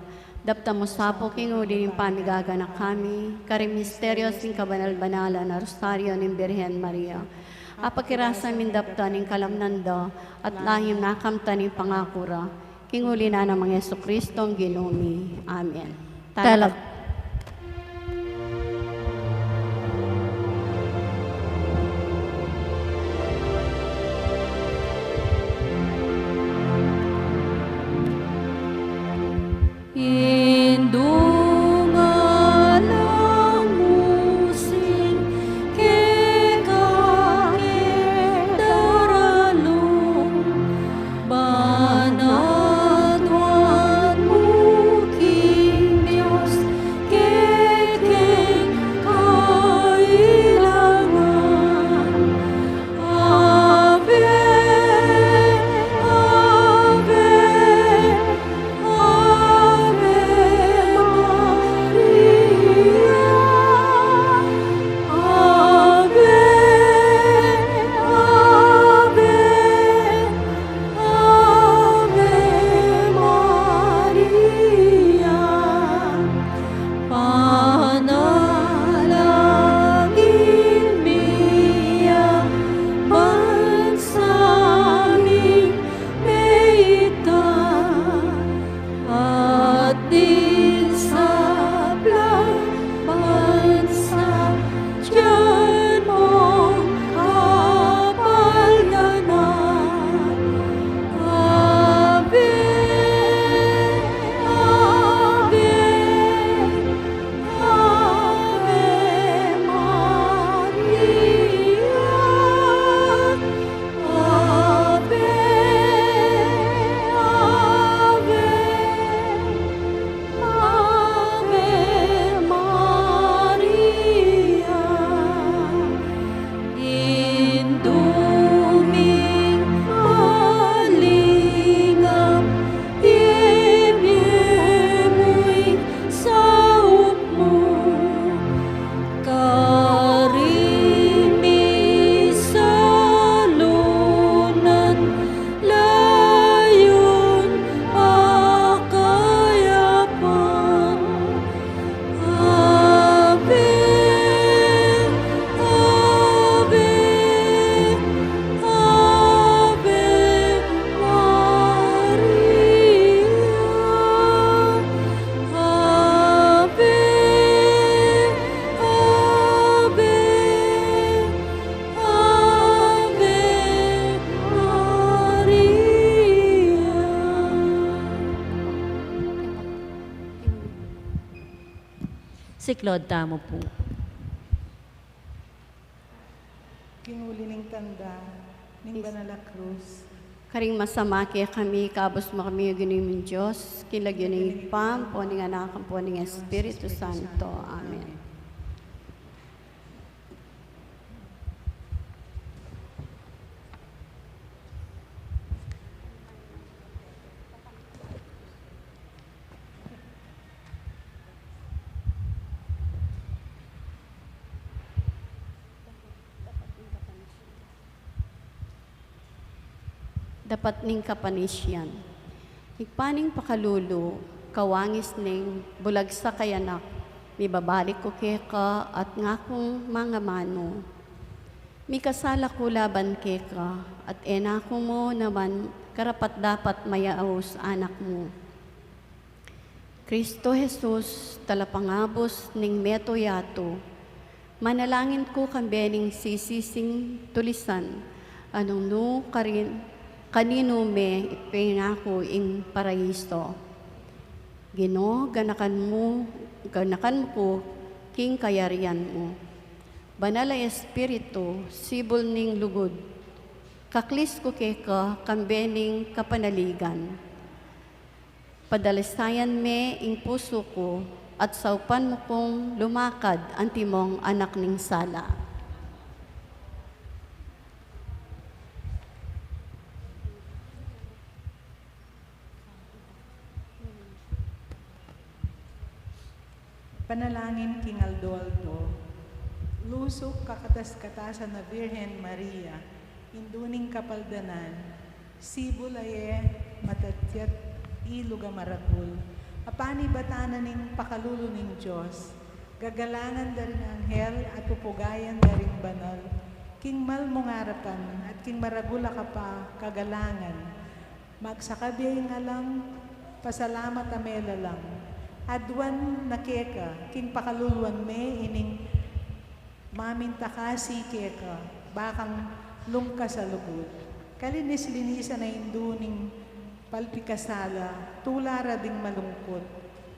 Daptan mu sa pu king uli ning pamigaganaka mi karing misteryos ning kabanal-banalan a Rosario ning Birhen Maria. Apakirasa ming daptan ing kalamnan da at lahim na kamtan ing pangaku ra. King uli na nang Jesucristo a Ginu mi. Amen. Talap. Indung alang mu sing kekang daralung, banatwan mu king Dios kekeng kailangan. Ave, Ave, Ave Maria. Ave, Ave, Ave Maria. Panalangin mi ya ban sa ming mita, at ding sablang bansa tiyan mung kapaldanan. Ave, Ave, Ave Maria. Ave, Ave, Ave Maria. Indu ming malingap, ibie mu ing saup mu karing misalunan, layun pakayapan. Ave, Ave, Ave Maria. Ave, Ave, Ave Maria. Siklaud tamu pu. King uli ning tanda ning banal a krus. Karing masama kekami, ikabus mu kami, O Ginu ming Dios, king lagyu ning Ibpa, ampo ning Anak, ampo ning Espiritu Santo. Amen. Dapat ning kapanisian. Ibpa ning pakalulu, kawangis ning bulagsak a anak, mibabalik ku keka at ngakung mangamanu. Mikasala ku laban keka, at e na ku mu naman karapat-dapat mayaus anak mu. Kristo Jesus, talapangabus ning meto yatu, Manalangin ku kambe ning sisising tulisan, a nung nu karin, kaninu me ipinangaku ing paraiso. Ginu, ganakan mu, ganakan mu ku king kayarian mu. Banal a Espiritu, sibul ning lugud, kaklis ku keka kambe ning kapanaligan. Padalisayan me ing pusu ku, at saupan mu kung lumakad antimong anak ning sala. Panalangin king aldo-aldo. Lusuk kakatas-katasan a Birhen Maria, Indu ning Kapaldanan, sibul a e matatyat ilug a maragul a panibatan na ning pakalulu ning Dios, gagalangan da ring anghel at pupugayan da ring banal king mal mung arapan at king maragul a kapakagalangan. Magsakab ya ing alang pasalamat a melalang. Aduan na keka king pakaluluan me ining maminta kasi keka, bakang lungkas a lugud. Kalinis-linisan a Indu ning palpikasala, tula ra ding malungkut.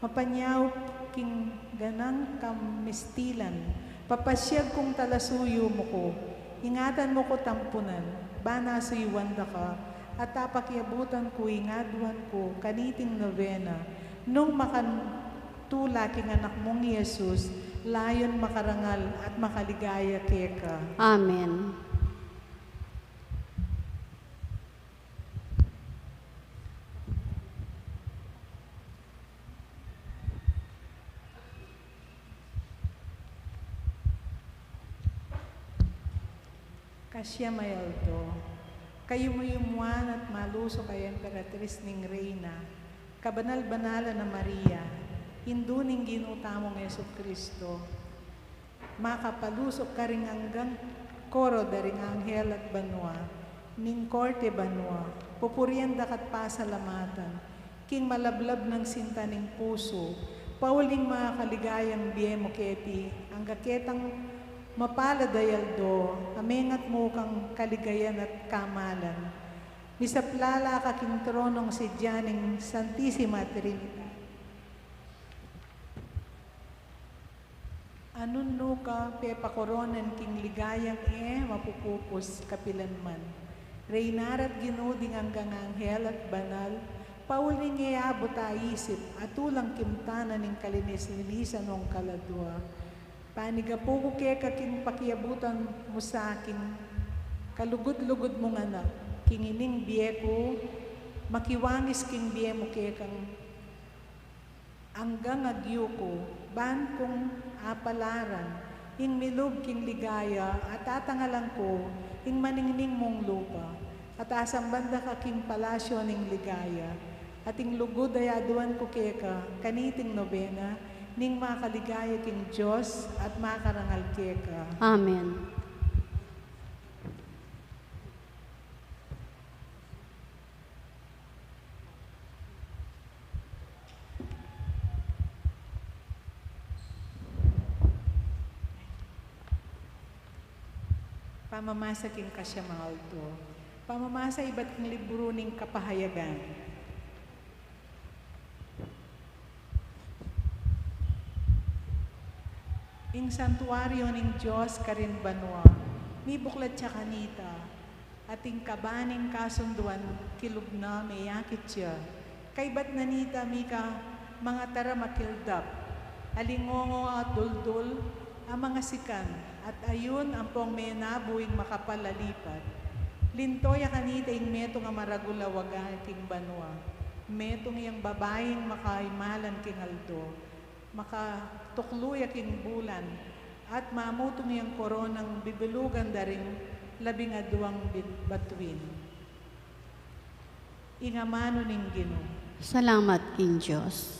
Mapanyaup king ganang kamistilan, papasyag kung talasuyu mu ku, ingatan mu ku tampunan, ban asuyuan da ka, at apakiabutan ku ing aduan ku kaniting nobena, nung makatula king anak mung i Jesus, layun makarangal at makaligaya keka. Amen. Kasiam a aldo. Kayumuyumuan at malusuk a Emperatris ning Reyna, kabanal-banalan a Maria, Indu ning Ginu tamung Jesucristo, makapalusuk karing anggang koro da ring anghel at banua, ning korte banua, pupurian da ka't pasalamatan, king malablab nang sinta ning pusu, pauli ing makakaligayang bie mu keti, angga ketang mapalad a aldo, a mengat mu kang kaligayan at kamalan. Misaplala ka king tronong sidya ning Santisima Trinidad. A nung nu ka pepakoronan king ligayang e mapupupus kapilanman. Reyna ra't Ginu ding anggang anghel at banal, pauli ing e abut a isip, a tulang kimtan na ning kalinis-linisan nung kaladua. Panigapu ku keka king pakiabutan mu sa king kalugud-lugud mung anak, king ining bie ku, makiwangis king bie mu kekang anggang agyu ku, ban kung apalaran ing milub king ligaya, at atangalan ku ing maningning mung lupa, at asamban da ka king palasyo ning ligaya, at ing lugud a aduan ku keka kaniting nobena, ning makaligaya king Dios at makarangal keka. Amen. Pamamasa king kasiam a aldo. Pamamasa ibat king libru ning Kapahayagan. Ing santuario ning Dios karin banua, mibuklat ya kanita, at ing kaba ning kasunduan kilub na meyakit ya. Kaybat na nita mika mangataram a kildap, alingongo at duldul, a mangasikan, at ayun ampong menabu ing makapal a lipat. Linto ya kanita ing metung a maragul a waga king banua. Metung yang babaing makaimalan king aldo, makatuklu ya king bulan, at mamutung yang koronang bibilugan da ring labing aduang bit-, batuin. Ing amanu ning Ginu. Salamat king Dios.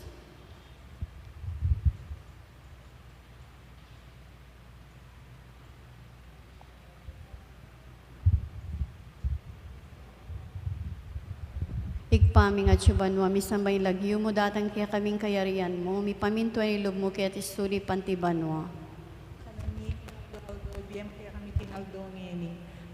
Ibpa mi, atsu ka banua, misamban ing lagyu mu, datang kekami ing kayarian mu, mipamintuan ing lub mu keti sulip anti banua. Kanan mi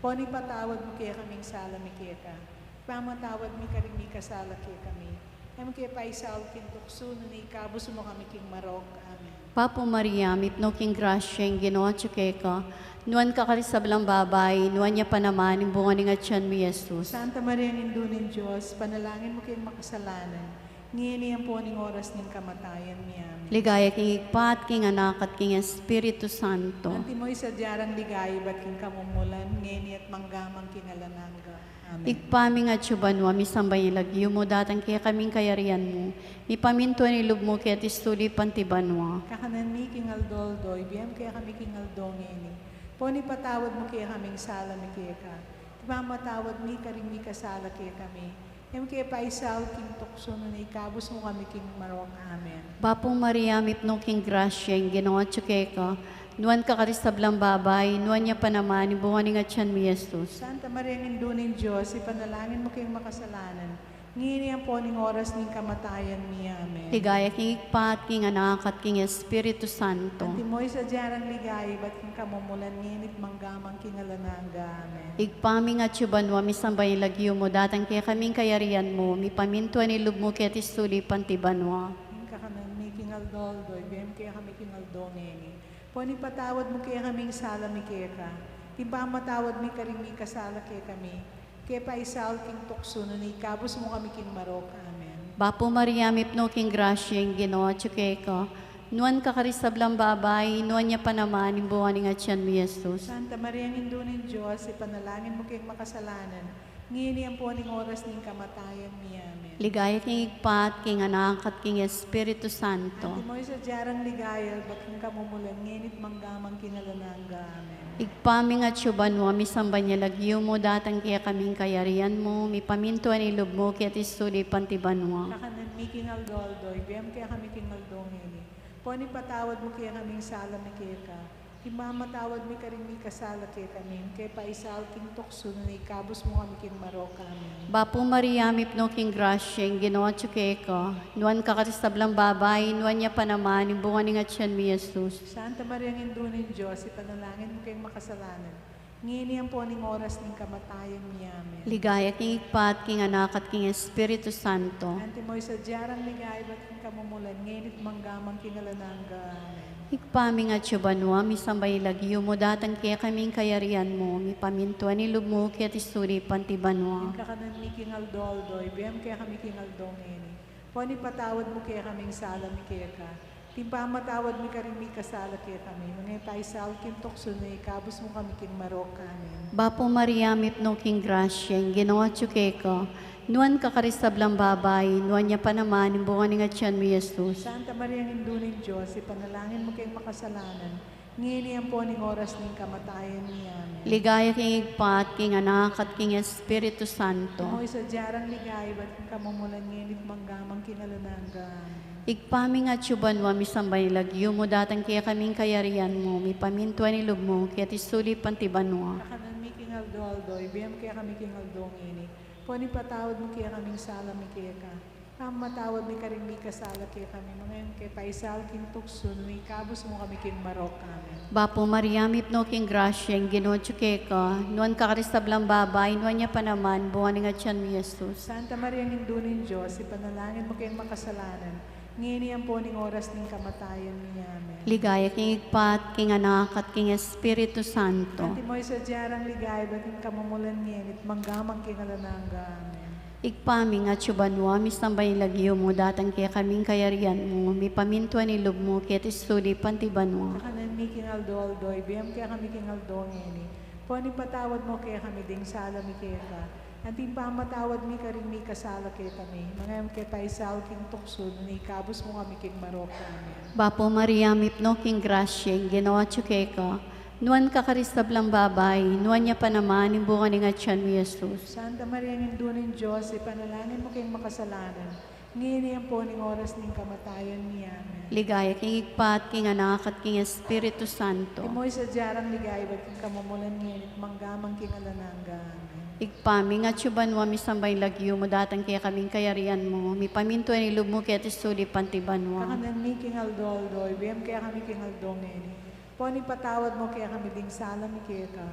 Pon ipatawad mu kekami ing sala mi keka, ipamatawad mi karing mikasala kekami. E mu ke paisaul king tuksu, nune ikabus mu kami king marok. Amen. Bapu Maria, mipnu ka king grasya, ing Ginu atyu keka, nuan ka karing sablang babai, nuan ya pa naman ing bunga ning atyan mu, i Jesus. Santa Maria, Indu ning Dios, ipanalangin mu keng makasalanan, ngeni ampon ing oras ning kamatayan mi. Amen. Ligaya king Ibpa, at king Anak, at king Espiritu Santo. Antimo ing sadya rang ligaya ibat king kamumulan, ngeni at mangga man king alang angga. Amen. Ibpa mi atsu ka banua, misamban ya ing lagyu mu, datang kekami ing kayarian mu, mipamintuan ing lub mu keti sulip anti banua. Kakanan mi king aldo-aldo ibie mu kekami king aldo ngeni. Pon ipatawad mu kekami ing sala mi keka, ipamatawad mi karing mikasala kekami. E mu ke paisaul king tuksu, nune ikabus mu kami king marok. Amen. Bapu Maria, mipnu ka king grasya, ing Ginu atyu keka, nuan ka karing sablang babai, nuan ya pa naman ing bunga ning atyan mu, i Jesus. Santa Maria, Indu ning Dios, ipanalangin mu keng makasalanan, ngeni ampon ing oras ning kamatayan mi. Amen. Ligaya king Ibpa, at king Anak, at king Espiritu Santo. Antimo ing sadya rang ligaya ibat king kamumulan, ngeni at mangga man king alang angga. Amen. Ibpa mi atsu ka banua, misamban ya ing lagyu mu, datang kekami ing kayarian mu, mipamintuan ing lub mu keti sulip anti banua. Ing kakanan mi king aldo-aldo ibie mu kekami king aldo ngeni. Pon ipatawad mu kekami ing sala mi keka, ipamatawad mi karing mikasala kekami. E mu ke paisaul king tuksu, nune ikabus mu kami king marok. Amen. Bapu Maria, mipnu ka king grasya, ing Ginu atyu keka, nuan ka karing sablang babai, nuan ya pa naman ing bunga ning atyan mu, i Jesus. Santa Maria, Indu ning Dios, ipanalangin mu keng makasalanan, ngeni ampon ing oras ning kamatayan mi. Amen. Ligaya king Ibpa, at king Anak, at king Espiritu Santo. Antimo ing sadya rang ligaya ibat king kamumulan, ngeni at mangga man king alang angga. Amen. Ibpa mi atsu ka banua, misamban ya ing lagyu mu, datang kekami ing kayarian mu, mipamintuan ing lub mu keti sulip anti banua. Kakanan mi king aldo-aldo ibie mu kekami king aldo ngeni. Pon ipatawad mu kekami ing sala mi keka, ipamatawad mi karing mikasala kekami. E mu ke paisaul king tuksu, nune ikabus mu kami king marok. Amen. Bapu Maria, mipnu ka king grasya, ing Ginu atyu keka, nuan ka karing sablang babai, nuan ya pa naman ing bunga ning atyan mu, i Jesus. Santa Maria, Indu ning Dios, ipanalangin mu keng makasalanan, ngeni ampon ing oras ning kamatayan mi. Amen. Ligaya king Ibpa, at king Anak, at king Espiritu Santo. Antimo ing sadya rang ligaya ibat king kamumulan, ngeni at mangga man king alang angga. Amen. Ibpa mi atsu ka banua, misamban ya ing lagyu mu, datang kekami ing kayarian mu, mipamintuan ing lub mu keti sulip anti banua. Ing kakanan mi king aldo-aldo ibie mu kekami king aldo ngeni. Pon ipatawad mu kekami ing sala mi keka, ipamatawad mi karing mikasala kekami. E mu ke paisaul king tuksu, nune ikabus mu kami king marok. Amen. Bapu Maria, mipnu ka king grasya, ing Ginu atyu keka, nuan ka karing sablang babai, nuan ya pa naman ing bunga ning atyan mu, i Jesus. Santa Maria, Indu ning Dios, ipanalangin mu keng makasalanan, ngeni ampon ing oras ning kamatayan mi. Amen. Ligaya king Ibpa, at king Anak, at king Espiritu Santo. Antimo ing sadya rang ligaya ibat king kamumulan, ngeni at mangga man king alang angga. Amen. Ibpa mi atsu ka banua, misamban ya ing lagyu mu, datang kekami ing kayarian mu, mipamintuan ing lub mu keti sulip anti banua. Kakanan mi king aldo-aldo ibie mu kekami king aldo ngeni. Pon ipatawad mu kekami ing sala mi keka, ipamatawad mi karing mikasala kekami. E mu ke paisaul king tuksu, nune ikabus mu kami king marok. Amen. Bapu Maria, mipnu ka king grasya, ing Ginu atyu keka, nuan ka karing sablang babai, nuan ya pa naman ing bunga ning atyan mu, i Jesus. Santa Maria, Indu ning Dios, ipanalangin mu keng makasalanan, ngeni ampon ing oras ning kamatayan mi. Amen. Ligaya king Ibpa, at king Anak, at king Espiritu Santo. Antimo ing sadya rang ligaya ibat king kamumulan, ngeni at mangga man king alang angga. Amen. Ibpa mi atsu ka banua, misamban ya ing lagyu mu, datang kekami ing kayarian mu, mipamintuan ing lub mu keti sulip anti banua. Kakanan mi king aldo-aldo ibie mu kekami king aldo ngeni. Pon ipatawad mu kekami ding sala mi keka, anti ing pamamatawad mi karing mikasala kekami. Manga e mu ke paisaul king tuksu, nune ikabus mu kami king marok. Amen. Bapu Maria, mipnu ka king grasya, ing Ginu atyu keka, nuan ka karing sablang babai, nuan ya pa naman ing bunga ning atyan mu, i Jesus. Santa Maria, Indu ning Dios, ipanalangin mu keng makasalanan, ngeni ampon ing oras ning kamatayan mi. Amen. Ligaya king Ibpa, at king Anak, at king Espiritu Santo. Antimo ing sadya rang ligaya ibat king kamumulan, ngeni at mangga man king alang angga. Amen. Ibpa mi atsu ka banua, misamban ya ing lagyu mu, datang kekami ing kayarian mu, mipamintuan ing lub mu keti sulip anti banua. Kakanan mi king aldo-aldo ibie mu kekami king aldo ngeni. Pon ipatawad mu kekami ding sala mi keka,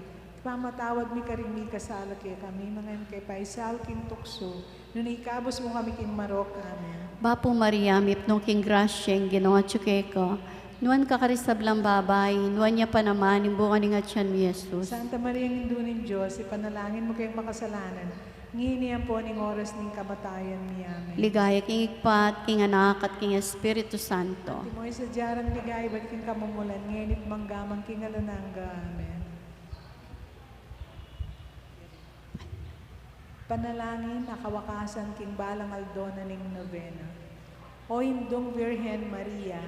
Pamatawad mi karing mikasala kekami, manga e mu ke paisaul king tuksu, nune ikabus mu kami king marok. Amen. Bapu Maria, mipnu ka king grasya, ing Ginu atyu keka, nuan ka karing sablang babai, nuan ya pa naman ing bunga ning atyan mu, i Jesus. Santa Maria, Indu ning Dios, ipanalangin mu keng makasalanan, ngeni ampon ing oras ning kamatayan mi. Amen. Ligaya king Ibpa, at king Anak, at king Espiritu Santo. Antimo ing sadya nang ligaya ibat king kamumulan, ngeni at mangga man king alang angga. Amen. Panalangin a kawakasan king balang aldo na ning novena. O Indung Virgen Maria,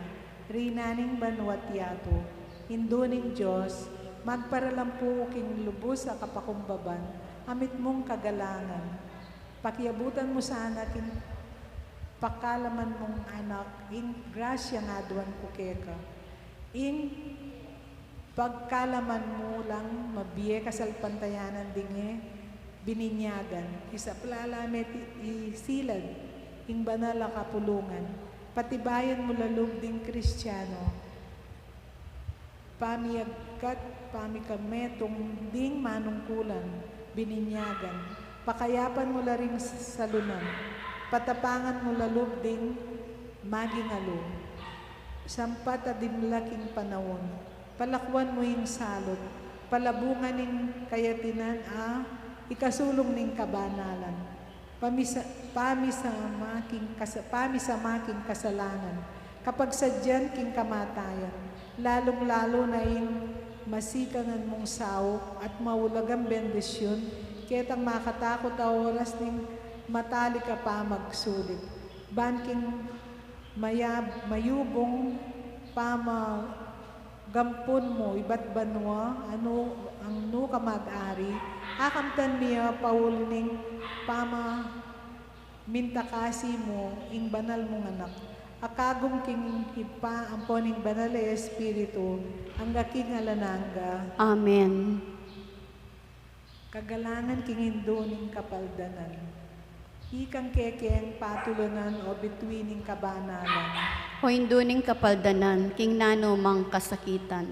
Reyna ning banua at yatu, Indu ning Dios, magparalampu ku king lubus a kapakumbaban a mitmung kagalangan. Pakiabutan mu sana king pakalaman mung Anak ing grasyang aduan ku keka. Ing pagkalaman mu lang mabie kasalpantayanan ding e bininyagan, isaplala me ti-, isilad ing banal a kapulungan, patibayan mu la lub ding Kristiano, pamiagkat, pamikametung ding manungkulan, bininyagan, pakayapan mu la ring salunan, patapangan mu la lub ding magingalu, sampat a dimla king panaun, palakuan mu ing salut, palabungan ing kayatinan a ikasulung ning kabanalan, pamisa-, pamisama king kasa-, pamisama king kasalanan, kapagsadyan king kamatayan, lalung-lalu na ing masikangan mung saup at maulagang bendisyun, ketang makatakut a oras ning matalik a pamagsulit. Ban king mayab-, mayubung pamagampun mu ibat banua, a nu-, a nu ka mag-ari, akamtan mi a pauli ning pamamintakasi mu ing banal mung Anak, a kagum king Ibpa ampon ning Banal a Espiritu, angga king alang angga. Amen. Kagalangan king Indu ning Kapaldanan. Ikang kekeng patulunan o bitui ning kabanalan. O Indu ning Kapaldanan, king nanu mang kasakitan.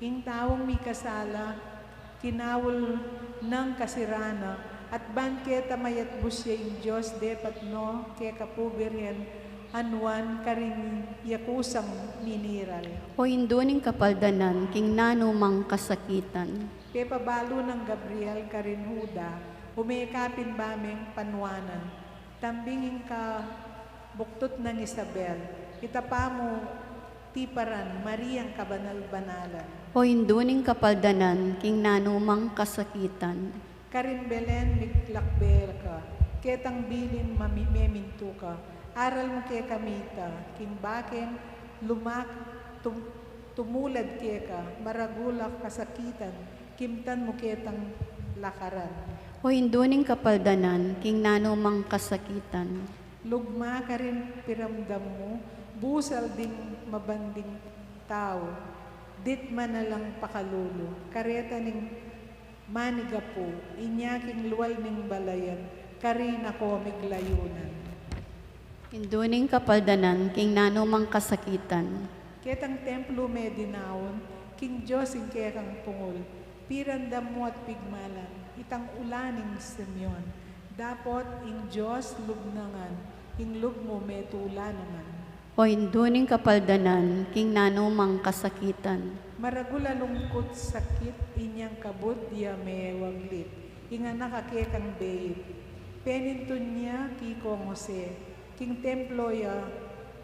Ing taung mikasala, kinaul nang kasirana, at ban keta mayatbus ya ing Dios depat no keka pu Birhen a nuan karing ya kusang miniral. O Indu ning Kapaldanan, king nanu mang kasakitan. Pepabalu nang Gabriel karin Juda, ume ka pin bameng panuanan, tambing ing kabuktut nang Isabel, itapa mu tiparan Mariang kabanal-banalan. O Indu ning Kapaldanan, king nanu mang kasakitan. Karin Belen miglakbe ka, ketang bilin mami-, memintu ka, aral mu kekami ita, king bakeng lumak tum-, tumulad keka, maragul a kasakitan, kimtan mu ketang lakaran. O Indu ning Kapaldanan, king nanu mang kasakitan. Lugma karin piramdam mu, busal ding mabanding tau, ditman na lang pakalulu, kareta ning manigapu, inya king lual ning balayan, karin ako miglayunan. Indu ning Kapaldanan, king nanu mang kasakitan. Ketang templu me dinaun, king Dios ing kekang pungul, piramdam mu at pigmalan, itang ula ning Simeon, dapot ing Dios lub na ngan, ing lub mu metula na ngan. O Indu ning Kapaldanan, king nanu mang kasakitan. Maragul a lungkut sakit, inyang kabud ya mewaglit, ing anak a kekang beit. Penintun ya kikong Jose, king templo ya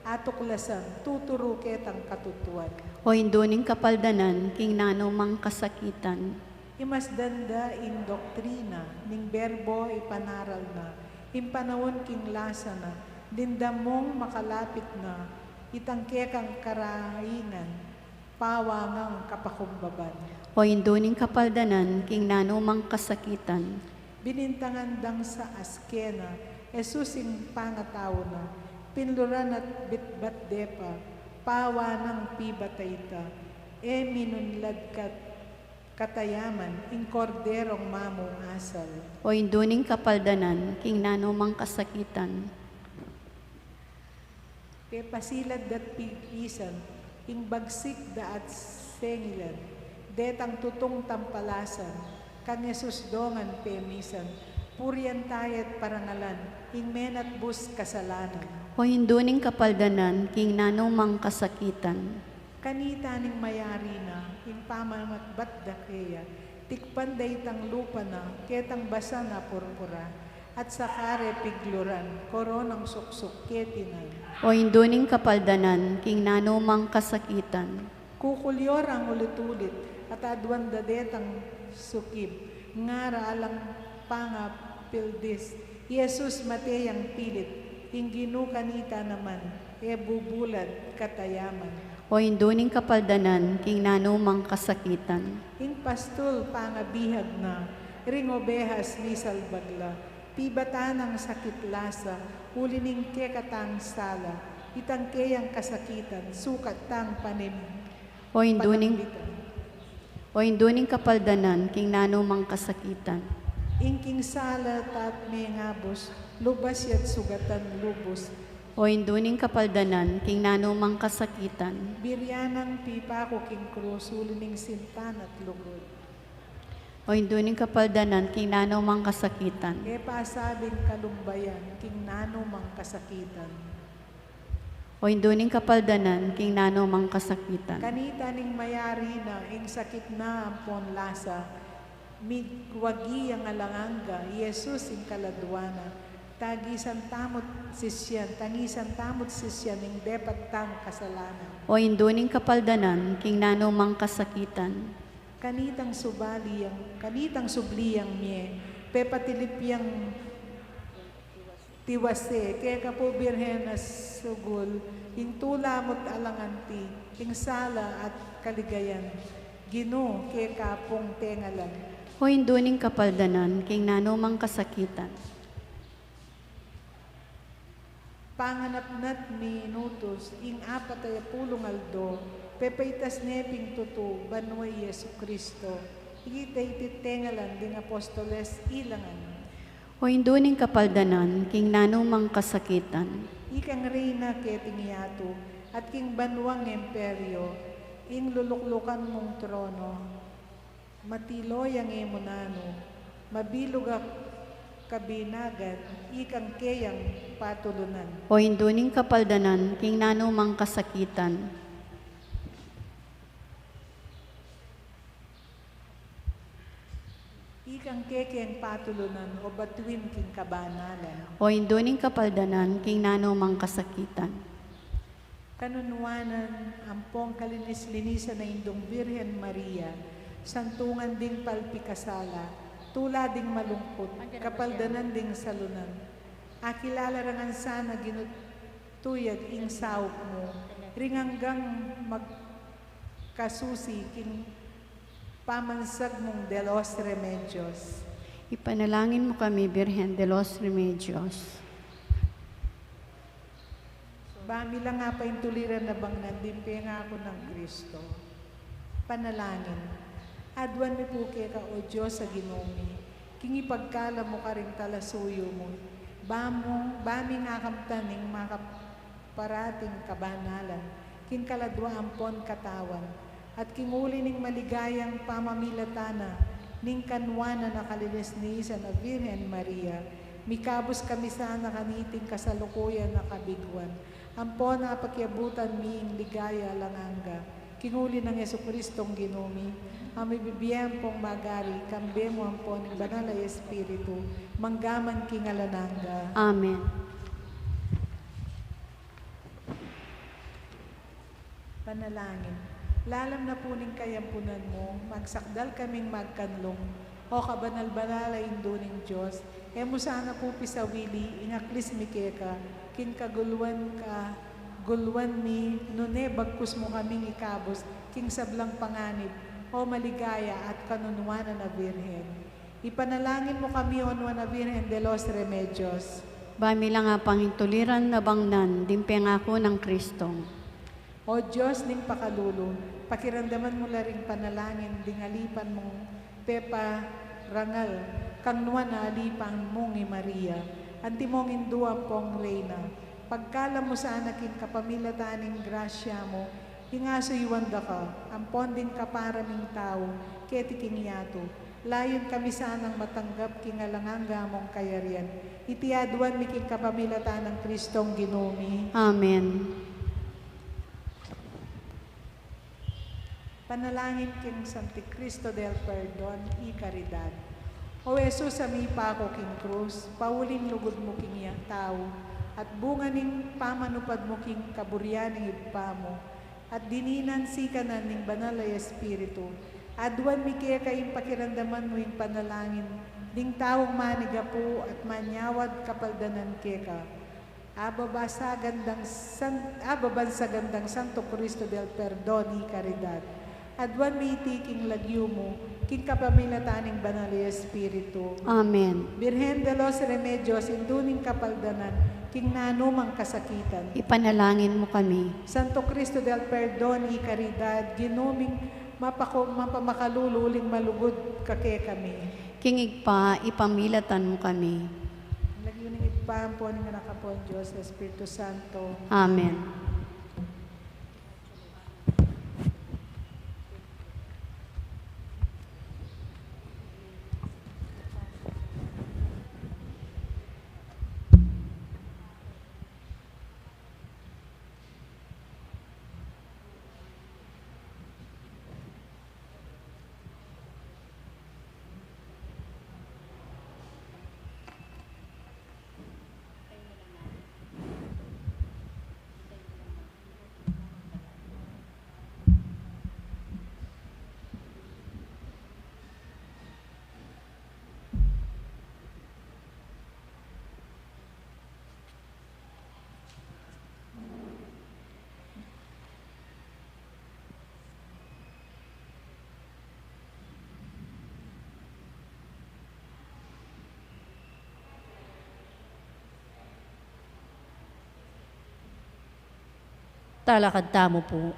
atuklasan, tuturu ketang katutuan. O Indu ning Kapaldanan, king nanu mang kasakitan. Imasdan da ing doktrina ning Berbo ipanaral na, ing panaun king lasa na, dimdam mung makalapit na, itang kekang karaingan, pawangang kapakumbaban. O Indu ning Kapaldanan, king nanu mang kasakitan. Binintangan dang sa askena, Jesus ing pangatau na, pinluran at bitbat de pa, pawanang pibatay ta, e minunlad kat katayaman, ing Korderong mamung asal. O Indu ning Kapaldanan, king nanu mang kasakitan. Pepasilad da't pigisan, ing bagsik da at sengilan, detang tutung tampalasan, Kang Jesus dongan pemisan, purian taya at parangalan ing menatbus kasalanan. O Indu ning kapaldanan, king nanu mang kasakitan. Kanita ning mayari na, ing pamamatbat da keya, tikpan da itang lupa na, ketang basan a purpura, at sa kare pigluran, koronang suksuk keti nan. O Indu ning kapaldanan, king nanu mang kasakitan. Kukulyo rang ulit-ulit, at aduan da detang sukib, ngara alang pangapildis, i Jesus mate yang pilit, ing Ginu kanita naman, e bubulad katayaman. O Indu ning kapaldanan, king nanu mang kasakitan. Ing pastul pangabihag na, ring obehas misalbag la, pibatan nang sakit lasa, uli ning kekatang sala, itang keyang kasakitan, sukat tang panim-, O Indu ning, panambitan. O Indu ning kapaldanan, king nanu mang kasakitan. Ing king sala tat mengabus, lubas ya't sugatan lubus. O Indu ning kapaldanan, king nanu mang kasakitan. Biryan nang pipaku king krus, uli ning sinta na't lugud. O Indu ning kapaldanan, king nanu mang kasakitan. E pasabing kalumbayan, king nanu mang kasakitan. O Indu ning kapaldanan, king nanu mang kasakitan. Kanita ning mayari na, ing sakit na ampon lasa, migwagi yang alang angga, i Jesus ing kaladua na, tangisan tamu't sisian, tangisan tamu't sisian, ing depat tang kasalanan. O Indu ning kapaldanan, king nanu mang kasakitan. Kanitang subali yang, kanitang subli yang mie, pepatilip yang tiwase, keka pu Birhen a sugul, ing tula mu't alang anti, ing sala at kaligayan, Ginu, keka pung tengalan. O Indu ning kapaldanan, king nanu mang kasakitan. Panganapnat minutus, ing apat a pulung aldo, pepaitas ne pin tutu, banua i Jesucristo, ikit da iti tengalan ding apostoles ilangan. O Indu ning kapaldanan, king nanu mang kasakitan. Ikang reyna keting yatu, at king banuang imperio, ing luluklukan mung trono, matilo yang e mu nanu, mabilug a kabinagan, ikang keyang patulunan. O Indu ning kapaldanan, king nanu mang kasakitan. Ikang kekeng patulunan o batuin king kabanalan. O Indu ning kapaldanan, king nanu mang kasakitan. Kanunuanan ampong kalinis-linisan a Indung Birhen Maria, santungan ding palpikasala, tula ding malungkut, kapaldanan ding salunan. Akilala ra ngan sana Ginu tuyag ing saup mu, ring anggang magkasusi king pamansag mung de los Remedios. Ipanalangin mu kami, Birhen de los Remedios. Ba mi la nga paintuliran na bang nandin pengaku nang Kristo. Panalangin. Aduan mi pu keka, o Dios a Ginu mi, king ipagkalub mu karing talasuyu mu, ba mu, ba mi nga kamtan ing makaparating kabanalan, king kaladua ampon katawan, at king uli ning maligayang pamamilatan na ning kanuanan a kalinis-linisan a Birhen Maria, mikabus kami sana kaniting kasalukuyan a kabiguan, ampon apakiabutan mi ing ligaya alang angga, king uli nang Jesucristong Ginu mi, a mibibie ampong magari, kambe mu ampon ning Banal a Espiritu, mangga man king alang angga. Amen. Panalangin. Lalam na pu ning kayampunan mu, magsakdal kaming magkanlung, o kabanal-banal a Indu ning Dios, e mu sana pu pisawili ing aklis mi keka, king kaguluan, kaguluan mi, nune bagkus mu kaming ikabus king sablang panganib, o maligaya at kanunuanan a Birhen. Ipanalangin mu kami, o Nuan a Birhen de los Remedios. Ba mi la nga paintuliran na bang nandin pengaku nang Kristo. O Dios ning pakalulu, pakiramdaman mu la ring panalangin ding alipan mung peparangal kang nuan a alipan mung i Maria, antimong Indu ampong Reyna. Pagkalub mu sana king kapamilatan ning grasya mu, ing asuyuan da ka, ampon ding kapara ming tau, keti king yatu, Layun kami sanang matanggap king alang angga mung kayarian. Iti aduan mi king kapamilatan nang Kristong Ginu mi. Amen. Panalangin king Santo Cristo del Perdon y Caridad. O Jesus, a mipaku king krus, pauling lugud mu king ya-, tau, at bunga ning pamanupad mu king kaburian ning Ibpa mu, at dininan sikanan ning Banal a Espiritu, aduan mi keka ing pakiramdaman mu ing panalangin ding taung manigapu at manyawad kapaldanan keka. Ababa sa gandang san-, ababa sa gandang Santo Cristo del Perdon y Caridad, aduan mi iti king lagyu mu, king kapamilatan ning Banal a Espiritu. Amen. Birhen de los Remedios, indu ning kapaldanan king nanumang kasakitan, ipanalangin mu kami. Santo Cristo del Perdon y Caridad, Ginu ming mapako-, mapamakalulu uling malugud ka kekami. King Ibpa, ipamilatan mu kami. Lagyu ning Ibpa, ampo ning Anak, ampo ning Dios Espiritu Santo. Amen. Talakad tamu pu.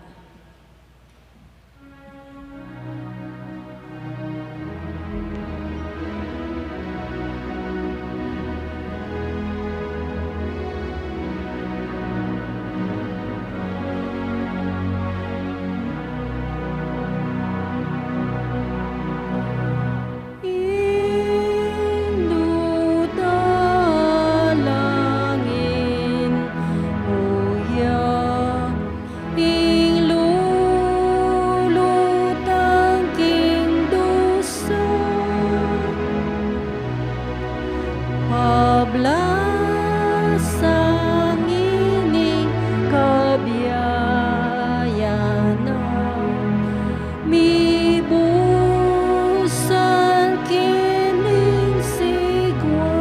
Ing dudalangin mu ya, ing lulutang king dusa, pablasang ining kabiayan na, mibusal king sigwa.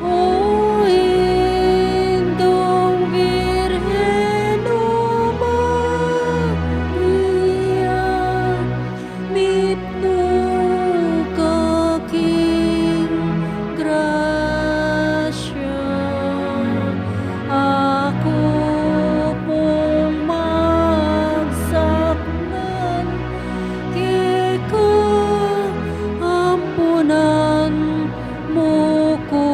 O Indung Birhen o Maria, mipnu ka king grasya, aku pung magsakmal keka, ampunan mu ku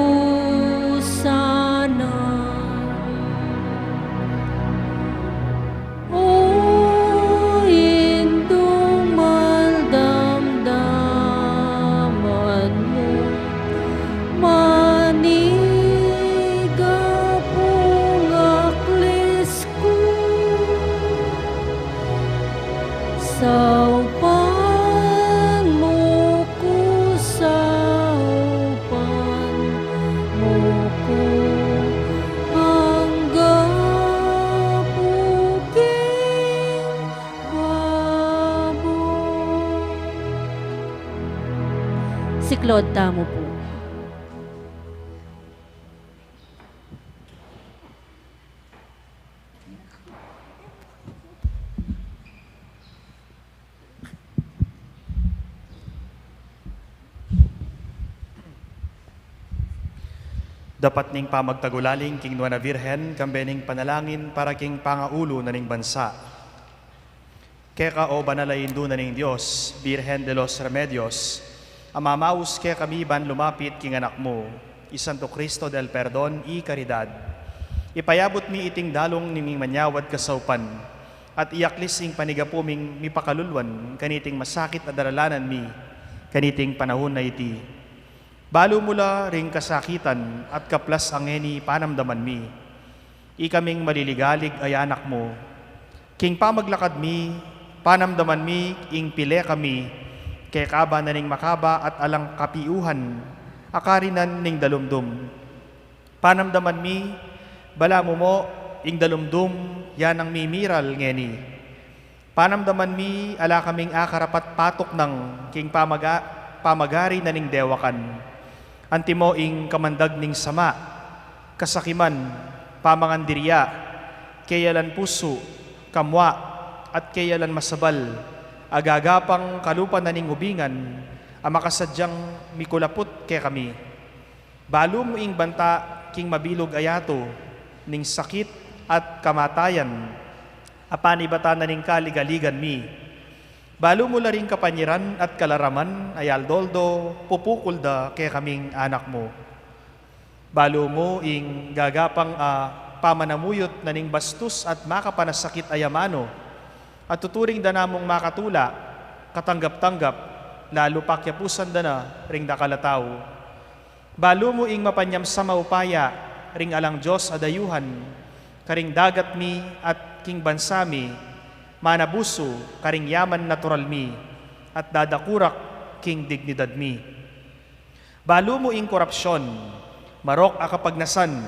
sana. O Indung mal damdaman mu, manigapu ing aklis ku, saupan mu ku, saupan mu ku, angga pu king babo. Siklaud tamu pu. Dapat ning pamagtagulaling king Nuan a Virgen, kambe ning panalangin para king pangaulu na ning bansa. Keka, o banal a Indu na ning Dios, Virgen de los Remedios, a mamaus kekami ban lumapit king Anak mu, i Santo Cristo del Perdon y Caridad, ipayabut mi iting dalung ning manyawad kasaupan, at iyaklis ing panigapu ming mipakaluluan kaniting masakit a daralanan mi kaniting panaun a iti. Balu mu la ring kasakitan at kaplas a ngeni panamdaman mi. Ikaming maliligalig a anak mu. King pamaglakad mi, panamdaman mi ing pile kami, kekaba na ning makaba at alang kapiuhan, a karinan ning dalumdum. Panamdaman mi, balamu mo, ing dalumdum, ya nang mimiral ngeni. Panamdaman mi, ala kaming akarapat patuknang king pamaga-, pamagari na ning dewakan. Antimo ing kamandag ning sama, kasakiman, pamangandiria, keyalan pusu, kamua, at keyalan masabal, a gagapang kalupa na ning ubingan, a makasadyang mikulaput kekami. Balu mu ing banta king mabilug a yatu, ning sakit at kamatayan, a panibatan na ning kaligaligan mi. Balu mu la ring kapanyiran at kalaraman a yaldoldo, pupukul da kekaming anak mu. Balu mu ing gagapang a pamanamuyut na ning bastus at makapanasakit a yamanu, at tuturing da namung makatula, katanggap-tanggap, lalu pakyapusan da na ring dakal a tau. Balu mu ing mapanyamsam a upaya ring alang Dios a dayuhan, karing dagat mi at king bansa mi, manabusu karing yaman natural mi, at dadakurak king dignidad mi. Balu mu ing korapsyon, marok a kapagnasan,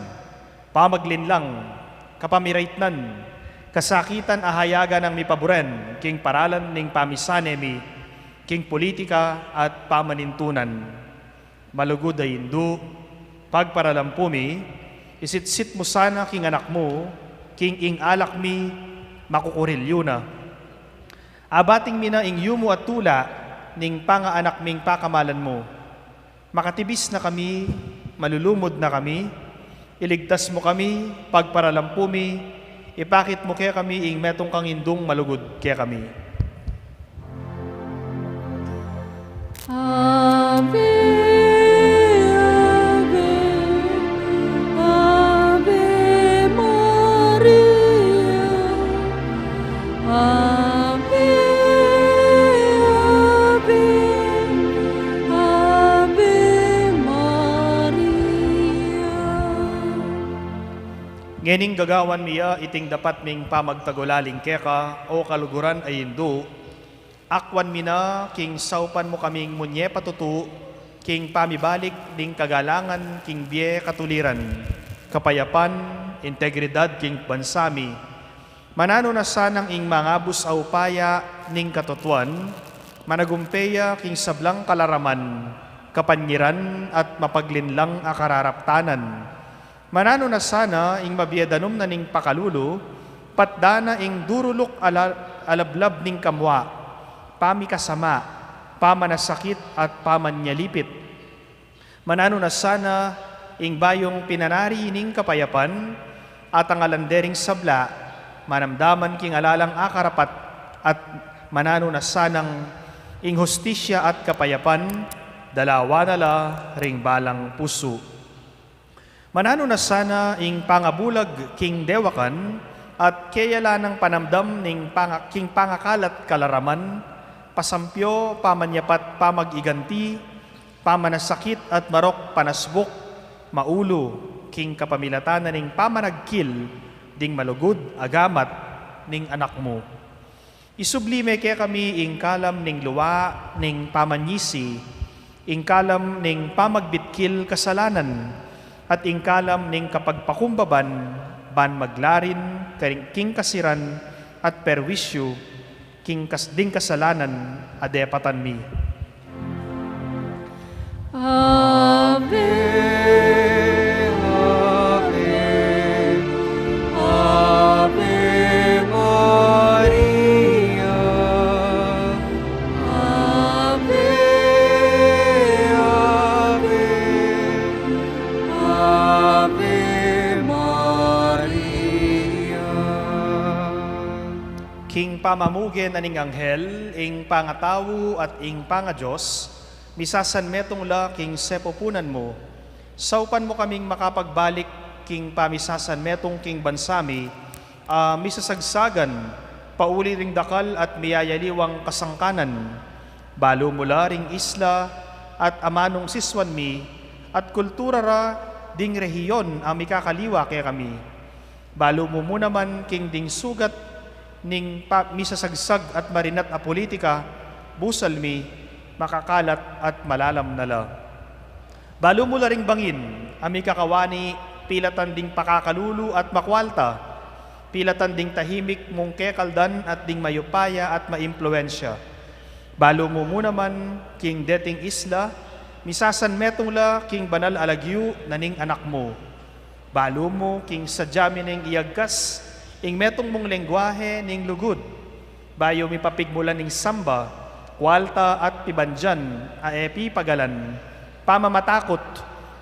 pamaglinlang, kapamiraitnan, kasakitan a hayagan nang mipaburen king paralan ning pamisane mi, king politika at pamanintunan. Malugud a Indu, pagparalampu mi, isitsit mu sana king anak mu, king ing alak mi, makukurilyu na. Abating mi na ing yumu at tula ning pangaanak ming pakamalan mu. Makatibis na kami, malulumud na kami, iligtas mu kami, pagparalampu mi, ipakit mu kekami ing metung kang Indung malugud kekami. Ave, Ave, Ave Maria. Ave, Ave, Ave Maria. Ngening gagawan mi ya iting dapat ming pamagtagulaling keka, o kaluguran a Indu, akwan mi na king saupan mu kaming munye patutu, king pamibalik ding kagalangan king bie katuliran, kapayapan, integridad king bansa mi. Mananu na sanang ing mangabus a upaya ning katutuan, managumpe ya king sablang kalaraman, kapanyiran at mapaglinlang a kararaptanan. Mananu na sana ing mabie danum na ning pakalulu, patda na ing duruluk a la-, a lablab ning kamua, pamikasama, pamanasakit at pamanyalipit. Mananu na sana ing bayung pinanari ning kapayapan, atangalan de ring sabla, manamdaman king alalang akarapat, at mananu na sanang ing hustisya at kapayapan, dalawa na la ring balang pusu. Mananu na sana ing pangabulag king dewakan at keyala nang panamdam ning panga-, king pangakalat kalaraman, pasampyo, pamanyapat, pamag-iganti, pamanasakit at marok panasbuk, maulu, king kapamilatan na ning pamanagkil ding malugud a gamat ning anak mu. Isubli me kekami ing kalam ning lua ning pamanyisi, ing kalam ning pamagbitkil kasalanan, at ing kalam ning kapagpakumbaban ban maglarin karing king kasiran at perwisyu king kas-, ding kasalanan a depatan mi. Ave, Ave, Ave Maria. Ave, Ave, Ave Maria. King pamamuge na ning anghel, ing pangatau at ing pangaDios, misasanmetung la king sepupunan mu. Saupan mu kaming makapagbalik king pamisasanmetung king bansa mi, a misasagsagan Pauli ring dakal at miyayaliwang kasangkanan, balu mu la ring isla at amanung sisuan mi, at kultura ra ding rehiyon a mikakaliwa kekami. Balu mu mu naman king ding sugat ning pa-, misasagsag at marinat a politika, busal mi, makakalat at malalam na la. Balu mu la ring bangin a mikakawani, pilatan ding pakakalulu at makwalta, pilatan ding tahimik mung kekaldan at ding mayupaya at maimpluensya. Balu mu mu naman king deting isla, misasanmetung la king banal a lagyu na ning Anak mu. Balu mu king sadya mi neng iagkas ing metung mung lengguahe ning lugud, bayu mi papigmulan ing samba, kwalta at pibandian a e pipagalan, pamamatakut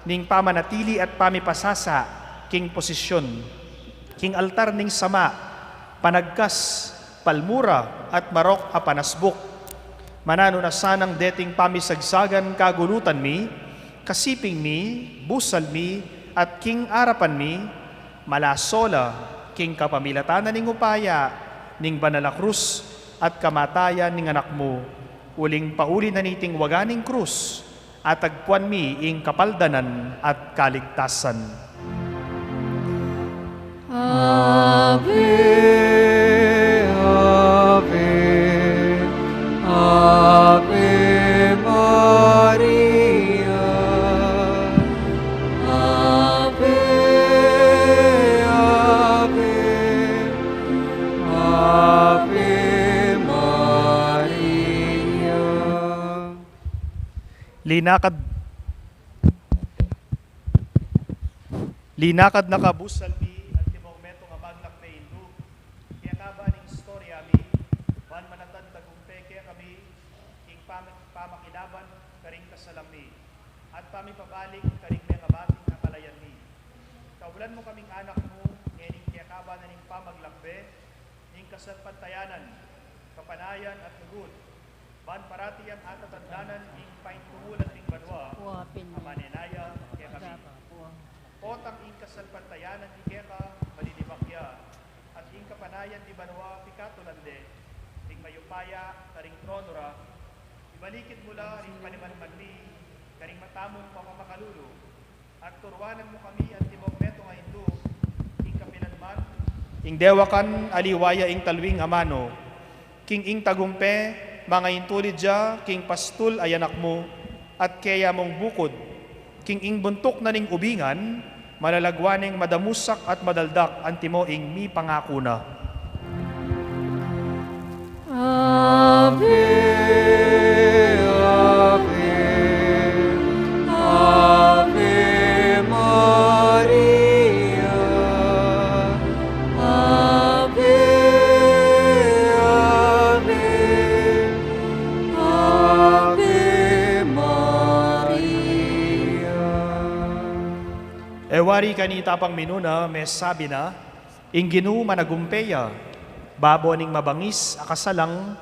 ning pamanatili at pamipasasa king posisyon, king altar ning sama, panagkas, palmura at marok a panasbuk. Mananu na sanang deting pamisagsagan kagulutan mi, kasiping mi, busal mi, at king arapan mi, malaso la king kapamilatan na ning upaya ning banal a krus at kamatayan ning Anak mu, uling pauli na niting waga ning krus, atagpuan mi ing kapaldanan at kaligtasan. Ave, Ave, Ave Maria. Ave, Ave, Ave Maria. Linakad, linakad na kabusal mi, antimong metung a maglakbe indu, keka ba ning istorya mi, ban manatad tagumpe kekami, king pam-, pamakilaban karing kasalang mi, at pamipabalik karing mengabating a kalayan mi. Kaulan mu kaming Anak mu, ngening keka ba na ning pamaglakbe, ning kasalpantayanan, kapanayan at lugud, ban parati yang atatandanan ing paintumulan ning banua, a manenaya kekami. Potang ing kasalpantayanan di keka, malilibak ya, at ing kapanayan di banua, pikatulan de, ring mayupaya karing trono ra, ibalikid mu la ring panimanman mi, karing matamung pamamakalulu, at turuanan mu kami antimong metung a indu, ing kapilanman, ing dewakan aliwa ya ing talwing a manu, king ing tagumpe, mangaintulid ya king pastul a Anak mu, at keya mung bukud, king ing buntuk na ning ubingan, malalagwa neng madamusak at madaldak antimo ing mipangaku na. Ave, Ave, Ave Maria. Ave, Ave, Ave Maria. E wari kanita pang minuna, mesabi na, ing Ginu managumpe ya, babo ning mabangis a kasalang,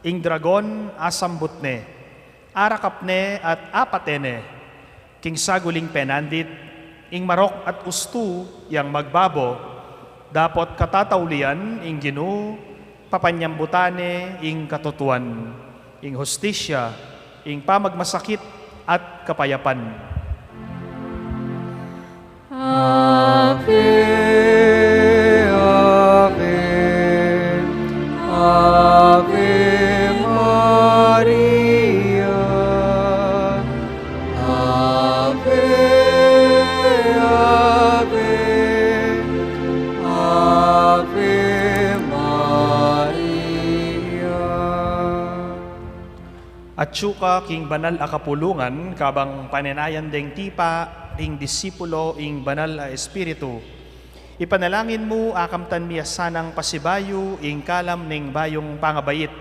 ing dragon asambut ne, arakap ne at apate ne, king saguling penandit, ing marok at ustu yang magbabo, dapot katataulian ing Ginu, papanyambutan ne ing katutuan, ing hustisya, ing pamagmasakit at kapayapan. Ave, Ave, Ave Maria. Ave, Ave, Ave Maria. Atyu ka king banal a kapulungan, kabang panenayan deng tipa ring disipulo ing Banal a Espiritu. Ipanalangin mu, akamtan mi a sanang pasibayu ing kalam ning bayung pangabait,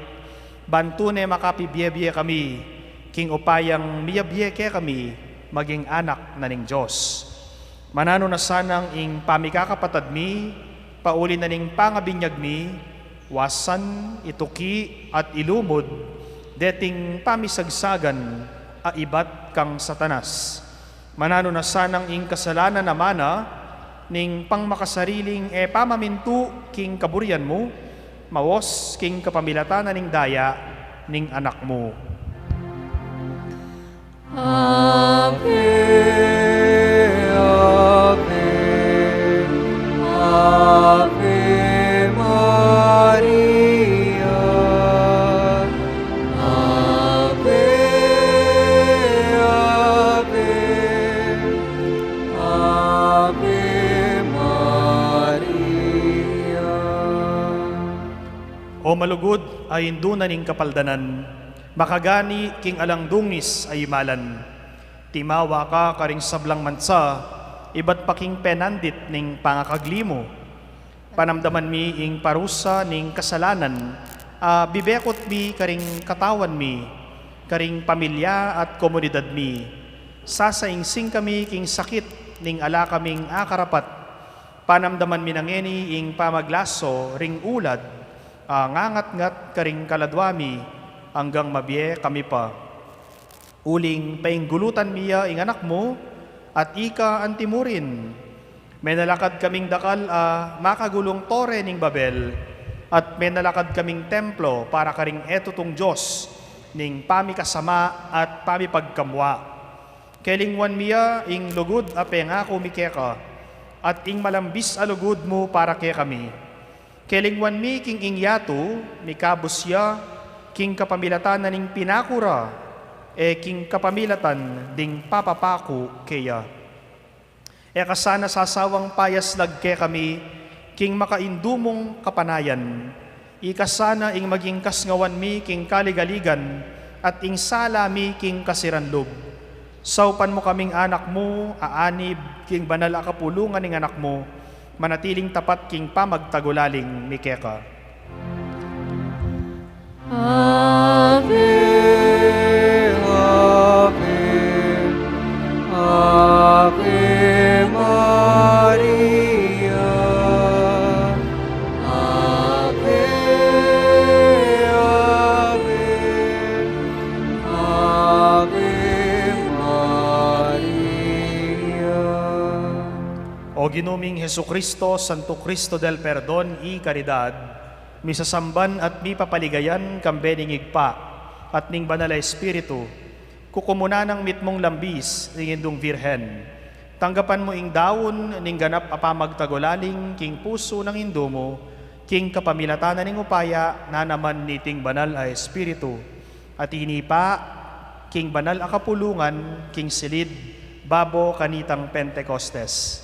ban tune makapibie-bie kami king upayang miyabie kekami maging anak na ning Dios. Mananu na sanang ing pamikakapatad mi, pauli na ning pangabinyag mi, wasan, ituki, at ilumud deting pamisagsagan a ibat kang Satanas. Mananu na sanang ing kasalanan a mana ning pangmakasariling e pamamintu king kaburian mu, Mawas king kapamilatan na ning daya ning Anak mu. Ave, Ave, Ave Maria. Ave, Ave, Ave Maria. O malugud a indu na ning kapaldanan, makagani king alang dungis a imalan. Timawa ka karing sablang mansa, ibat pa king penandit ning pangakagli mu. Panamdaman mi ing parusa ning kasalanan a bibekut mi karing katawan mi, karing pamilya at komunidad mi. Sasaingsing kami king sakit ning ala kaming akarapat. Panamdaman mi na ngeni ing pamaglaso ring ulad a ngangatngat karing kaladwa mi anggang mabie kami pa. Uling painggulutan mi ya ing Anak mu, at ika anti murin. Menalakad kaming dakal a makagulung tore ning Babel, at menalakad kaming templo para karing e tutung dios ning pamikasama at pamipagkamua. Kelingwan mi ya ing lugud a pengaku mi keka, at ing malambis a lugud mu para kekami. Kelingwan mi king ing yatu, mikabus ya king kapamilatan na ning pinaku ra, e king kapamilatan ding papapaku keya. E ka sana sasawang payaslag kekami king makaindu mung kapanayan. Ika sana ing maging kasngawan mi king kaligaligan, at ing sala mi king kasiranlub. Saupan mu kaming anak mu a anib king banal a kapulungan ning Anak mu, manatiling tapat king pamagtagulaling mi keka. Ave, Ave, Ave Maria. Ave, Ave, Ave Maria. O Ginu ming Jesucristo, Santo Cristo del Perdon y Caridad, misasamban at mipapaligayan kambe ning Ibpa at ning Banal a Espiritu, kukumu na nang mitmung lambis ning Indung Virgen. Tanggapan mu ing daun ning ganap a pamagtagulaling king pusu nang Indu mu, king kapamilatan na ning upaya na naman niting Banal a Espiritu. At ini pa, king banal a kapulungan, king silid, babo kanitang Pentecostes.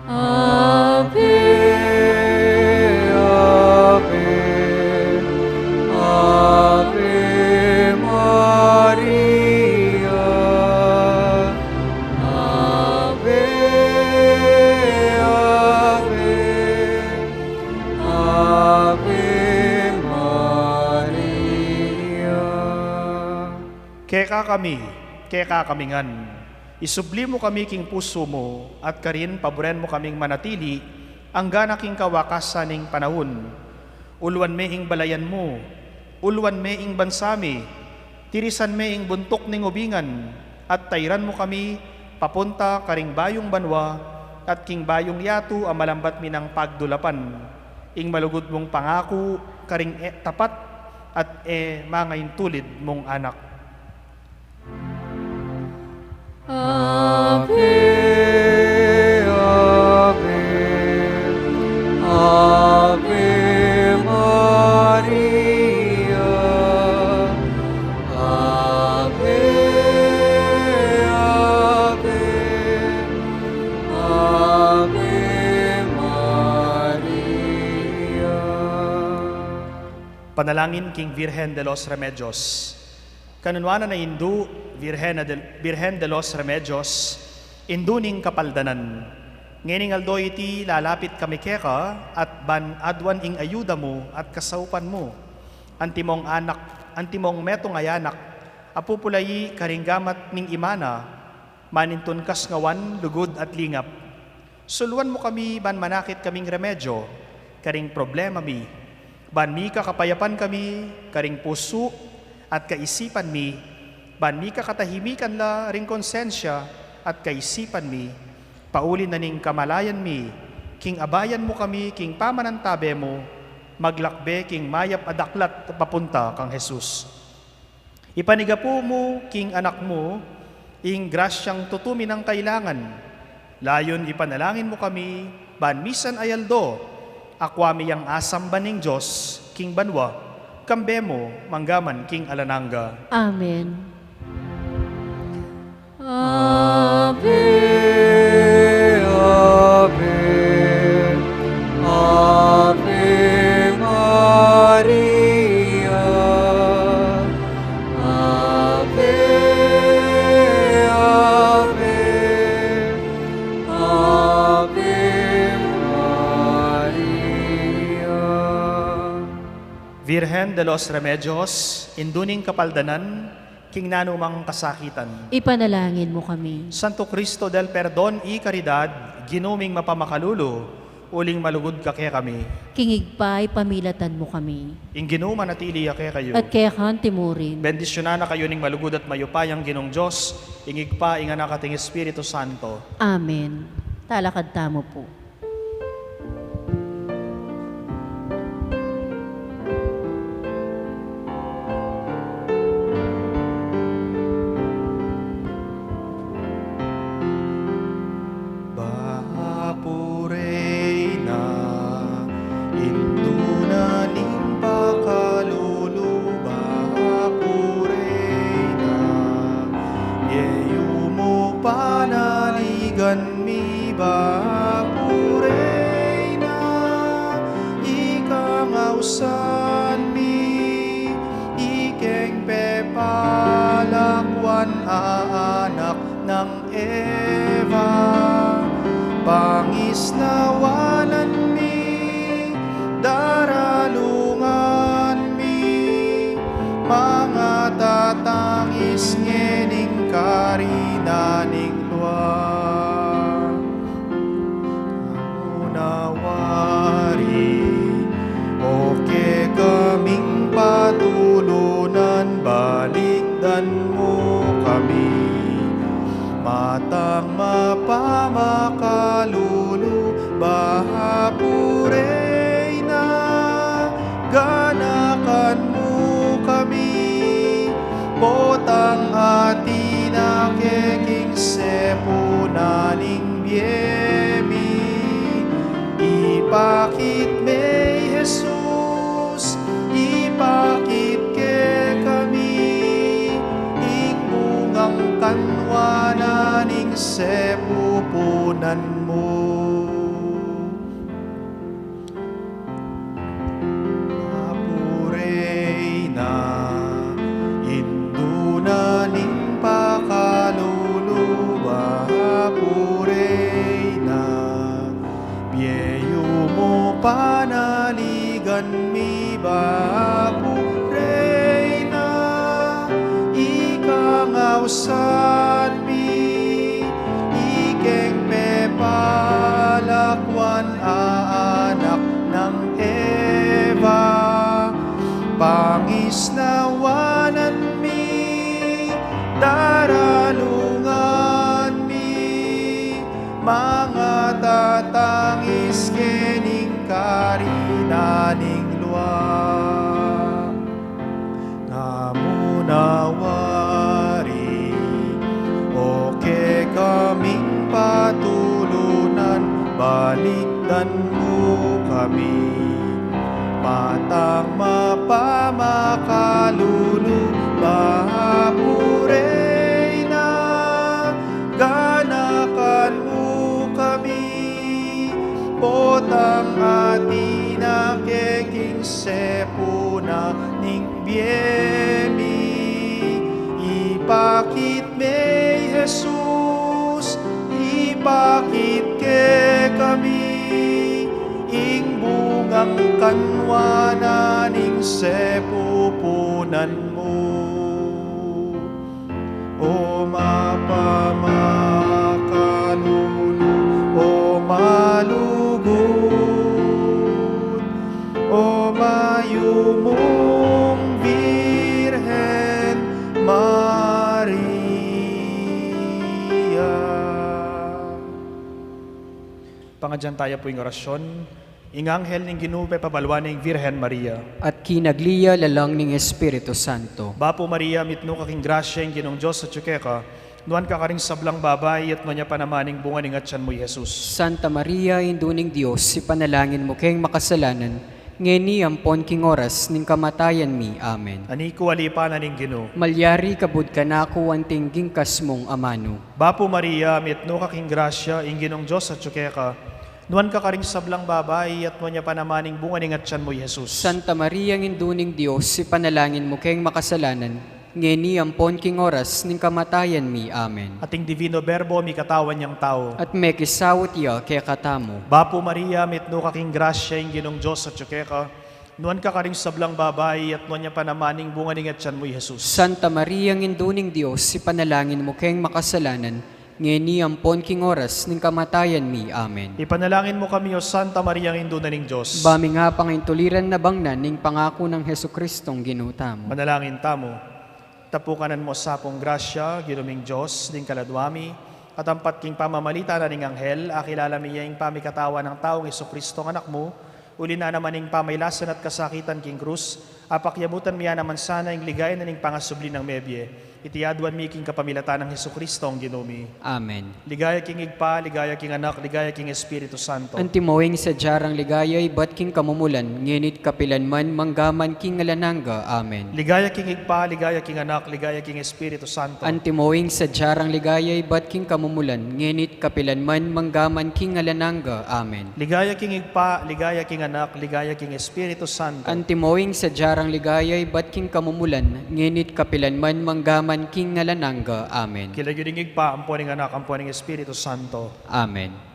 Ave, Ave, Ave Maria. Ave, Ave, Ave Maria. Keka kami, keka kami ngan. Isubli mu kami king pusu mu, at karin paburen mu kaming manatili, anggana king kawakasan ning panaun. Uluan me ing balayan mu, uluan me ing bansa mi, tirisan me ing buntuk ning ubingan, at tairan mu kami papunta karing bayung banua, at king bayung yatu a malambat mi nang pagdulapan. Ing malugud mung pangaku, karing e, tapat, at e mangaintulid mung anak. Ave, Ave, Ave Maria. Ave, Ave, Ave Maria. Panalangin king Virgen de los Remedios. Kanunuan a Indu, Virgen de, Virgen de los Remedios, Indu ning Kapaldanan. Ngening aldo iti lalapit kami keka, at ban aduan ing ayuda mu at kasaupan mu. Antimong anak, antimong metung a anak, a pupulayi karing gamat ning ima na, manintun kasngawan, lugud at lingap. Suluan mu kami ban manakit kaming remedyo karing problema mi, ban mika kapayapan kami karing pusu at kaisipan mi, ban mika katahimikan la ring konsensya at kaisipan mi, pauli na ning kamalayan mi, King abayan mu kami king pamanantabe mu, maglakbe king mayap a daklat papunta kang Jesus. Ipanyawad mu king Anak mu ing grasyang tutu mi nang kailangan. Layun ipanalangin mu kami, ban misan a aldo, akua mi yang asamban ning Dios king banua, kambe mu, mangga man king alang angga. Amen. Ave, Ave, Ave Maria. Ave, Ave, Ave Maria. Virgen de los Remedios, Indu ning Kapaldanan, king nanumang kasakitan, ipanalangin mu kami. Santo Cristo del Perdon y Caridad, Ginu ming mapamakalulu, uling malugud ka kekami. King Ibpa, ipamilatan mu kami. Ing Ginu manatili ya kekayu. At keka naman murin. Bendisyunan na kayu ning malugud at mayupayang Ginung Dios, ing Ibpa, ing Anak, at ing Espiritu Santo. Amen. Talakad tamu pu. Bapu Reyna, Indu na ning pakalulu, Bapu Reyna, bie yu mu panaligan mi, Bapu Reyna, ikang ausan mi, ikeng pepalakuan a anak nang Eva, pangisnawanan mi, daralungan mi, mangatatangis ngening karinan ning lua. Nanu na wari, o kekaming patulunan, balikdan mu kami. Matang mapamakalulu, Bapu Reyna, ganakan mu kami, potang atin a keking sepunan ning bie mi. Ipakit me i Jesus, ipakit kekami ing bungang kanwanan ning sepupunan mu. Bapu Reyna, Indu na ning pakalulu, Bapu Reyna, bie yu mu panaligan mi, Bapu Reyna, ikang ausan mi, ikeng pepalakuan a anak nang Eva, pangisnawanan mi, daralungan mi, mangatatangis kening karinan ning lua. Nanu na wari, o kekaming patulunan, balikdan mu kami. Matang mapamakalulu, Bapu Reyna, ganakan mu kami, potang atin a keking sepunan ning bie mi. Ipakit me i Jesus, ipakit kekami ing bungang kanwanan ning sepupunan mu. O mapamakalulu, o malugud, o mayumung Birhen Maria. Pangadyan taya pu ing orasyon. Ing anghel ning Ginu pepabaluan ne ing Virgen Maria. At kinagli ya lalang ning Espiritu Santo. Bapu Maria, mitmu ka king grasya, ing Ginung Dios atyu keka. Nuan ka karing sablang babai, at nuan ya pa naman ing bunga ning atyan mu, i Jesus. Santa Maria, Indu ning Dios, ipanalangin mu keng makasalanan, ngeni ampon king oras ning kamatayan mi. Amen. Ani ku, ali pa na ning Ginu. Malyari kabud kanaku anting gingkas mung amanu. Bapu Maria, mitmu ka king grasya, ing Ginung Dios atyu keka. Nuan ka karing sablang babai, at nuan ya pa naman ing bunga ning atyan mu, i Jesus. Santa Maria, Indu ning Dios, ipanalangin mu keng makasalanan, ngeni ampon king oras ning kamatayan mi. Amen. At ing Divino Verbo mikatawan yang tau. At mekisaut ya kekatamu. Bapu Maria, mitmu ka king grasya, ing Ginung Dios atyu keka. Nuan ka karing sablang babai, at nuan ya pa naman ing bunga ning atyan mu, i Jesus. Santa Maria, Indu ning Dios, ipanalangin mu keng makasalanan, ngeni ampon king oras ning kamatayan mi. Amen. Ipanalangin mu kami, O Santa Maria, Indu na ning Dios. Ba mi nga pangintuliran na bangnan ning pangaku nang Jesucristong Ginu tamu. Manalangin tamu. Tapukanan mu sa pung grasya, Ginu ming Dios, ding kaladwa mi, at ampat king pamamalita na ning anghel, akilala mi ya ing pamikatawan nang taung Jesucristong Anak mu, uli na naman ning pamailasan at kasakitan king krus, apakyabutan mi ya naman sana ing ligaya na ning pangasubli nang mebie. Iti aduan mi king kapamilatan nang Jesucristong Ginu mi. Amen. Ligaya king Ibpa, ligaya king Anak, ligaya king Espiritu Santo. Antimo ing sadya rang ligaya ibat king kamumulan, ngeni't kapilan man, mangga man king alang angga. Amen. Ligaya king Ibpa, ligaya king Anak, ligaya king Espiritu Santo. Antimo ing sadya rang ligaya ibat king kamumulan, ngeni't kapilan man, mangga man king alang angga. Amen. Ligaya king Ibpa, ligaya king Anak, ligaya king Espiritu Santo. Antimo ing sadya rang ligaya ibat king kamumulan, ngeni't kapilan man, mangga man king alang angga. Amen. King lagyu ning Ibpa, ampo ning Anak, ampo ning Espiritu Santo. Amen.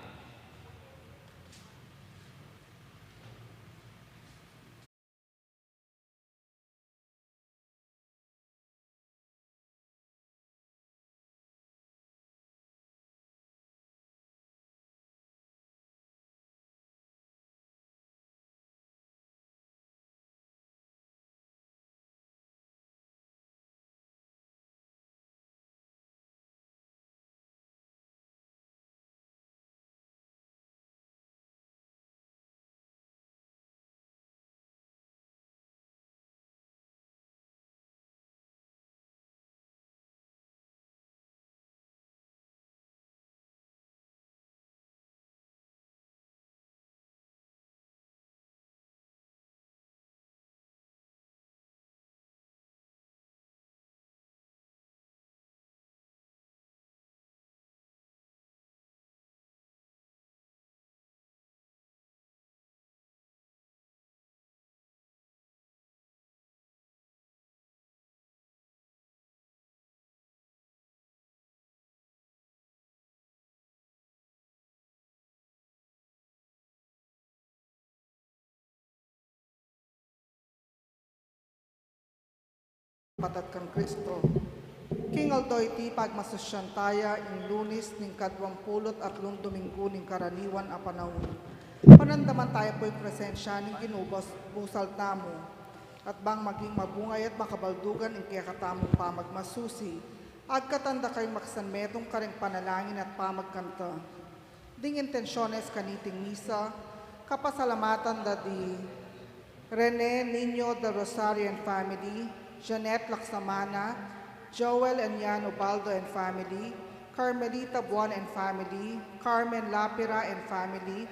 Kapatad kang Kristo. King aldo iti, pagmasusyan taya ing Lunis ning kadwampulu't atlung Domingu ning karaniwan a panaun. Panandaman taya pu ing presensya ning Ginu, bus-, busal tamu. At bang maging mabungay at makabaldugan ing kekatamung pamagmasusi, agkatan da kayung makisanmetung karing panalangin at pamagkanta. Ding intensyones kaniting misa, kapasalamatan da di Rene Niño del Rosario and family, Janet Laksamana, Joel and Yan Ubaldo and family, Carmelita Buan and family, Carmen Lapira and family,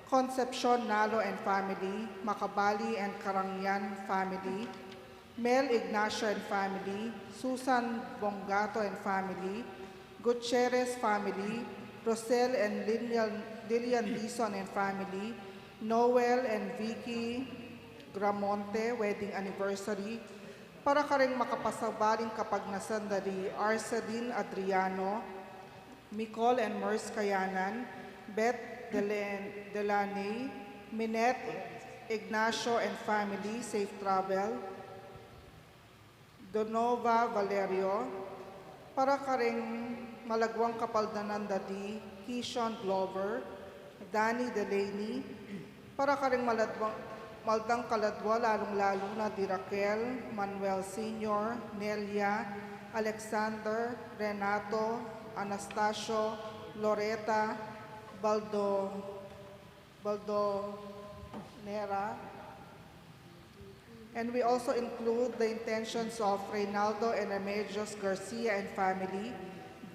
Concepcion Nalo and family, Macabali and Karangian family, Mel Ignacio and family, Susan Bongato and family, Gutierrez family, Rosel and Lilian, Lilian Dizon and family, Noel and Vicky Gramonte wedding anniversary, para karing makapasabaling kapagnasan da di Arceline Adriano, Micol and Merce Kayanan, Beth Delen-, Delaney, Minette Ignacio and family, safe travel. Donova Valerio, para karing malagwang kapaldanan da di Kishon Glover, Danny Delaney, para karing maladwang, maldang kaladwa, lalung-lalu na di Raquel, Manuel Senior, Nelia, Alexander, Renato, Anastasio, Loreta, Baldo, Baldonera. And we also include the intentions of Reynaldo and Remedios Garcia and family,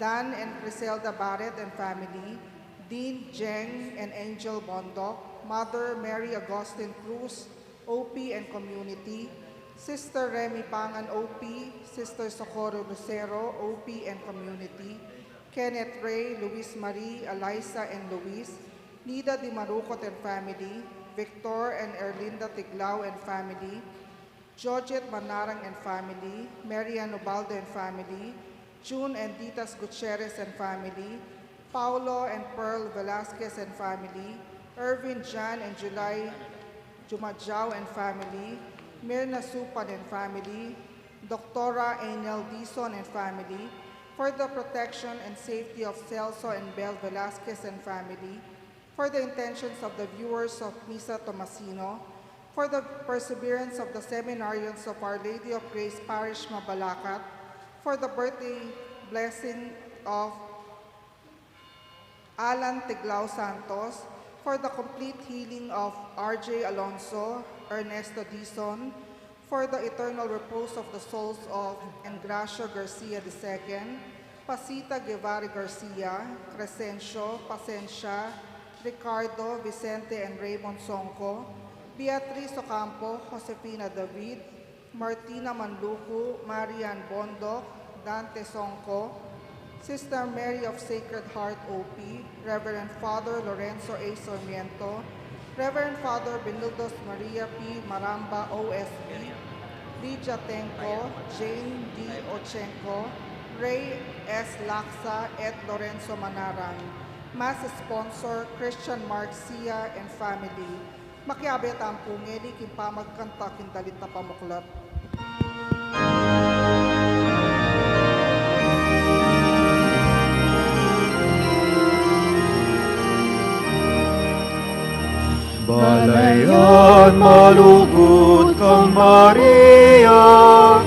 Dan and Criselda Barret and family, Dean Jeng and Angel Bondoc, Mother Mary Augustine Cruz, O P and community, Sister Remy Pangan, O P, Sister Socorro Lucero, O P and community, Kenneth Ray, Luis Marie, Eliza and Luis, Nida Di Marucot and family, Victor and Erlinda Tiglao and family, Georgette Manarang and family, Marian Ubaldo and family, June and Ditas Gutierrez and family, Paulo and Pearl Velasquez and family, Irvin Jan and July Jumajao and family, Mirna Supan and family, Doctora Ainel Dizon and family, for the protection and safety of Celso and Bel Velasquez and family, for the intentions of the viewers of Misa Tomasino, for the perseverance of the seminarians of Our Lady of Grace Parish, Mabalacat, for the birthday blessing of Alan Tiglao Santos, for the complete healing of R J Alonso, Ernesto Dizon, for the eternal repose of the souls of Engracia Garcia the second, Pasita Guevara Garcia, Crescencio, Pasencia, Ricardo, Vicente, and Raymond Songco, Beatriz Ocampo, Josefina David, Martina Manlucu, Marian Bondoc, Dante Songco, Sister Mary of Sacred Heart O P, Reverend Father Lorenzo A Sarmiento, Reverend Father Benildos Maria P Maramba O S B, Lydia Tengco, Jane D Ochenco, Ray S Laksa, at Lorenzo Manarang. Mass sponsor, Christian Mark Sia and family. Makiabe tamu pu ngeni king pamagkanta king dalit a pamuklat. Balayan malugud kang Maria,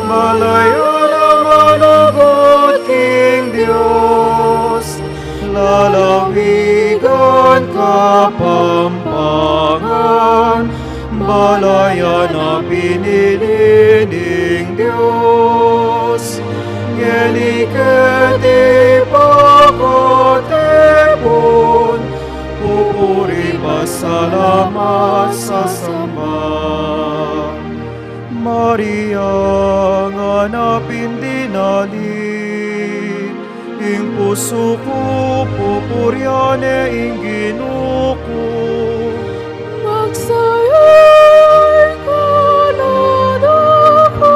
balayan a malugud king Dios, lalawigan Kapampangan, balayan a pinili ning Dios. Ngeni keti pakatipun, pupuri, pasalamat, sasamba. Maria, nganapin dinalit ing pusu ku, pupurian ne ing Ginu ku. Magsaya ing kaluluwa ku,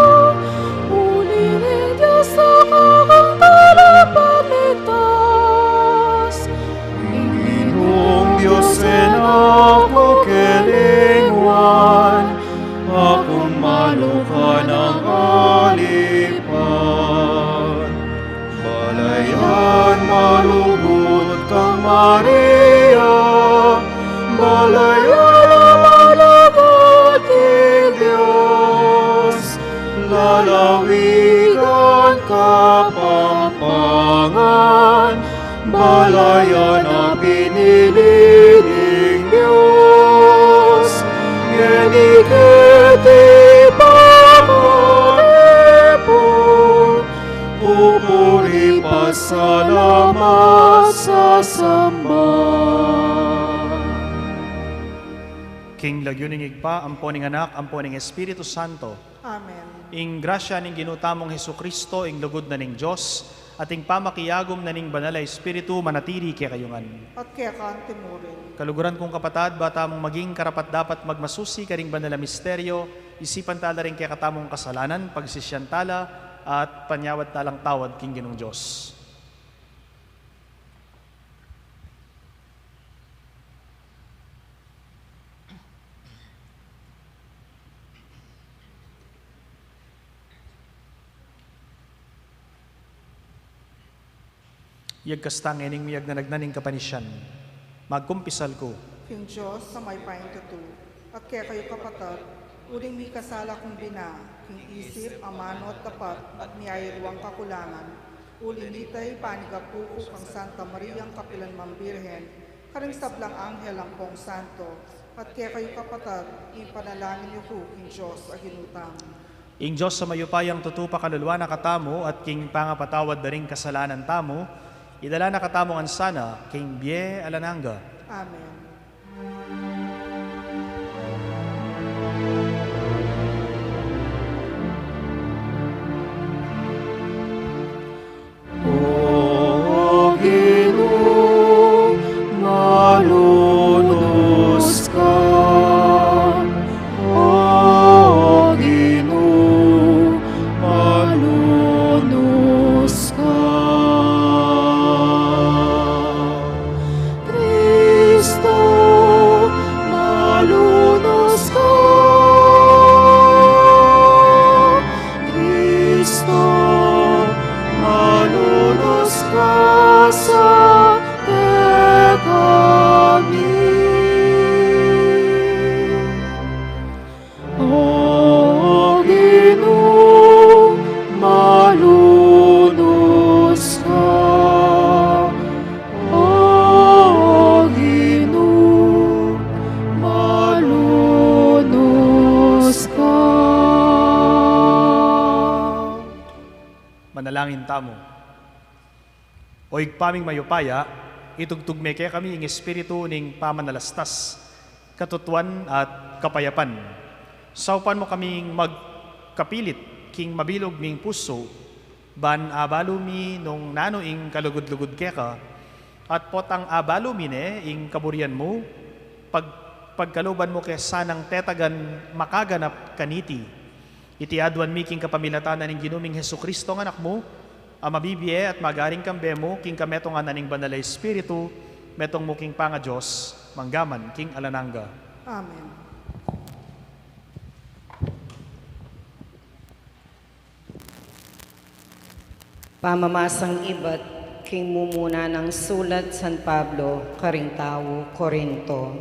uli ning Dios a kekang talapagligtas. Ing Ginung Dios e na ku kelingwan, aku malu ka nang alipan. Balayan malugud kang Maria, balayan a malugud king Dios, lalawigan Kapampangan, balayan a pinili ning Dios. Ngeni keti pakatipun, pupuri, pasalamat, sasamba. King lagyu ning Ibpa, ampo ning Anak, ampo ning Espiritu Santo. Amen. Ing grasya ning Ginu tamung Jesucristo, ing lugud na ning Dios, at ing pamakiagum na ning Banal a Espiritu manatili kekayu ngan. At keka antimurin. Kaluguran kung kapatad, ba tamung maging karapat-dapat magmasusi karing banal a misteryo, isipan tala ring kekatamung kasalanan, pagsisian tala, at panyawad talang tawad king Ginung Dios. Iyagkas ta ngening miyagnanag na ning kapanisian. Magkumpisal ku king Dios a mayupayang tutu, at kekayu kapatad, uling mikasala kung bina, king isip, amanu at dapat, at miyayaliwang kakulangan. Uli nita, panigapu ku kang Santa Mariang kapilan mang Birhen, Karing sablang anghel ampong santo, at kekayu kapatad, ipanalangin yu ku king Dios a Ginu tamu. Ing Dios a mayupayang tutu pakaluluan na katamu, at king pangapatawad da ring kasalanan tamu, idala na katamu ngan sana king bie alang angga. Amen. O Ginu, malunus ka. O Ginu, malunus ka. Kristo, malunus ka. Kristo, malunus ka sa kekami. O Ginu, malunus ka. O Ginu, malunus ka. Manalangin tamu. O Ibpa ming mayupaya, itugtug me kekami ing espiritu ning pamanalastas, katutuan at kapayapan. Saupan mu kaming magkapilit king mabilug ming pusu, ban abalu mi nung nanu ing kalugud-lugud keka, at potang abalu mi ne ing kaburian mu, pag-, pagkaluban mu ke sanang tetagan makaganap kaniti. Iti aduan mi king kapamilatan na ning Ginu ming Jesucristo nga Anak mu, a mabibie at magaring kambe mu king kametungan na ning Banal a Espiritu, metung mu king pangaDios, manggaman king alang angga. Amen. Pamamasang ibat king mumuna nang sulat San Pablo karing tau Corinto.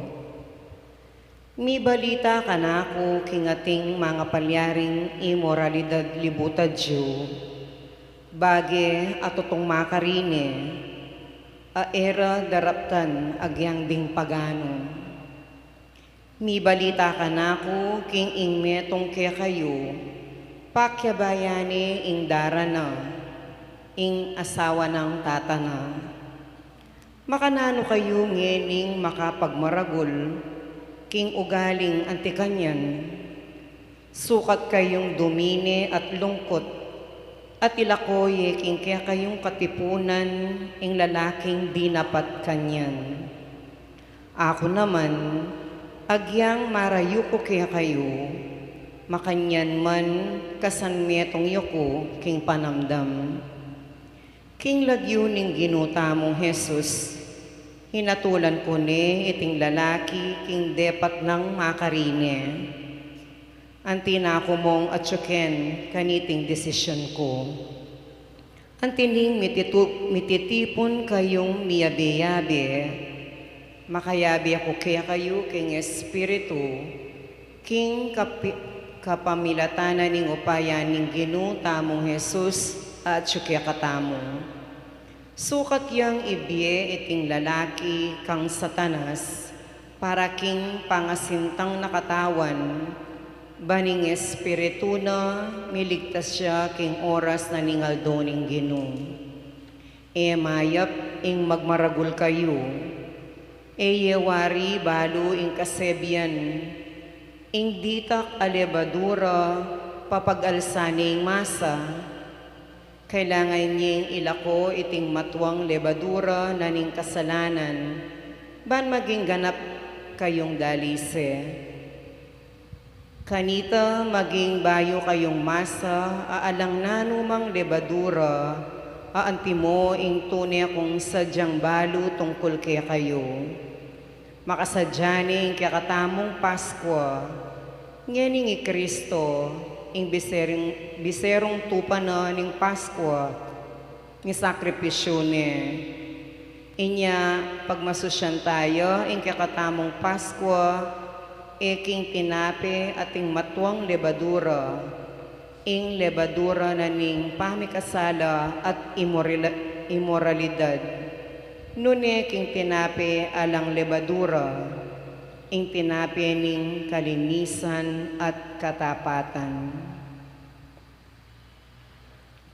Mibalita kanaku king ating mangapalyaring imoralidad libutad yu, bage a tutung makarine, a e ra daraptan agyang ding paganu. Mibalita kanaku king ing metung kekayu, pakyabayan ne ing dara na, ing asawa nang tata na. Makananu kayu ngening makapagmaragul king ugaling anti kanyan? Sukat kayung dumine at lungkut, at ilako ye king kekayung katipunan ing lalaking dinapat kanyan. Aku naman, agyang marayu ku kekayu, makanyan man kasan metung yu ku king panamdam. King lagyu ning Ginu tamung Jesus, hinatulan ku ne iting lalaki king depat nang makarine. Anti na ku mung atyuken kaniting desisyon ku. Anti ning mititu-, mititipun kayung miyabe-yabe, makayabe ku kekayu king espiritu, king kapi-, kapamilatan na ning upaya ning Ginu tamung Jesus atyu kekatamu. Sukat yang ibie iting lalaki kang Satanas, para king pangasintang na katawan, ban ing espiritu na miligtas ya king oras na ning aldo ning Ginu. E mayap ing magmaragul kayu, e ye wari balu ing kasebian, ing ditak a lebadura papag-alsan ne ing masa. Kailangan yeng ilako iting matuang lebadura na ning kasalanan, ban maging ganap kayung dalise. Kanita maging bayu kayung masa a alang nanumang lebadura, a antimo ing tune kung sadyang balu tungkul kekayu. Makasadya ne ing kekatamung Paskua, ngening i Kristo, ing biserung, biserung tupa na ning Paskua, ning sakripisyu ne. Inya, pagmasusyan taya ing kekatamung Paskua, e king tinape at ing matuang lebadura, ing lebadura na ning pamikasala at imorila-, imoralidad. Nune king tinape alang lebadura, ing tinape ning kalinisan at katapatan.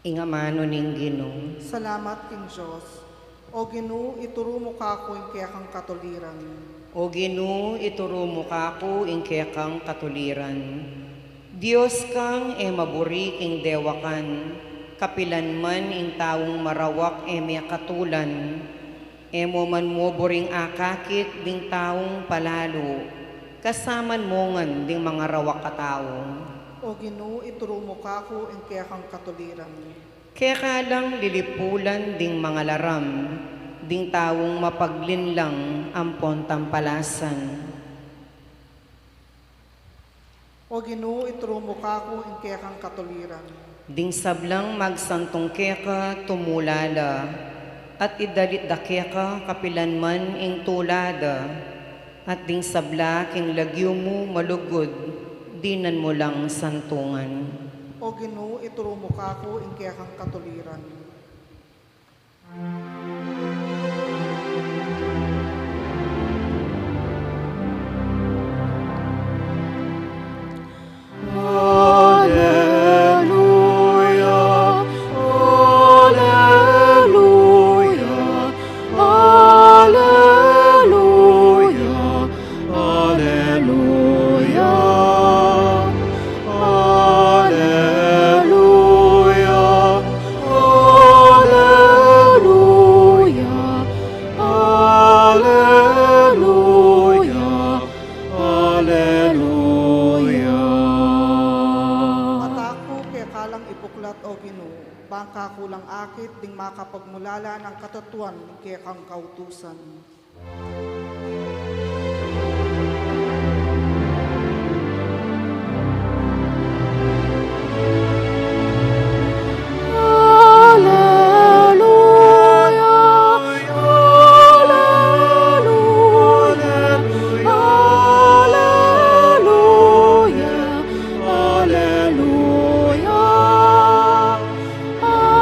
Ing amanu ning Ginu. Salamat king Dios. O Ginu, ituru mu kaku ing kekang katuliran. O Ginu, ituru mu kaku ing kekang katuliran. Dios kang e maburi king dewakan, kapilan man ing taung marawak e mekatulan. E mu man mu buring akakit ding taung palalu, kasaman mu ngan ding mangarawak a tau. O Ginu, ituru mu kaku ing kekang katuliran. Keka lang lilipulan ding mangalaram, ding taung mapaglinlang ampon tampalasan. O Ginu, ituru mu kaku ing kekang katuliran. Ding sablang magsantung keka tumula la, at idalit da keka kapilan man ing tula da, at ding sabla king lagyu mu malugud, dinan mu lang santungan. O Ginu, ituru mu kaku ing kekang katuliran. Aleluya, aleluya, aleluya. Aleluya, aleluya, aleluya, aleluya. Mata ku keka lang ibuklat, O Ginu, bang kaku lang akit ding makapagmulala nang katatuan ning kekang kautusan. Aleluya, aleluya, aleluya, aleluya,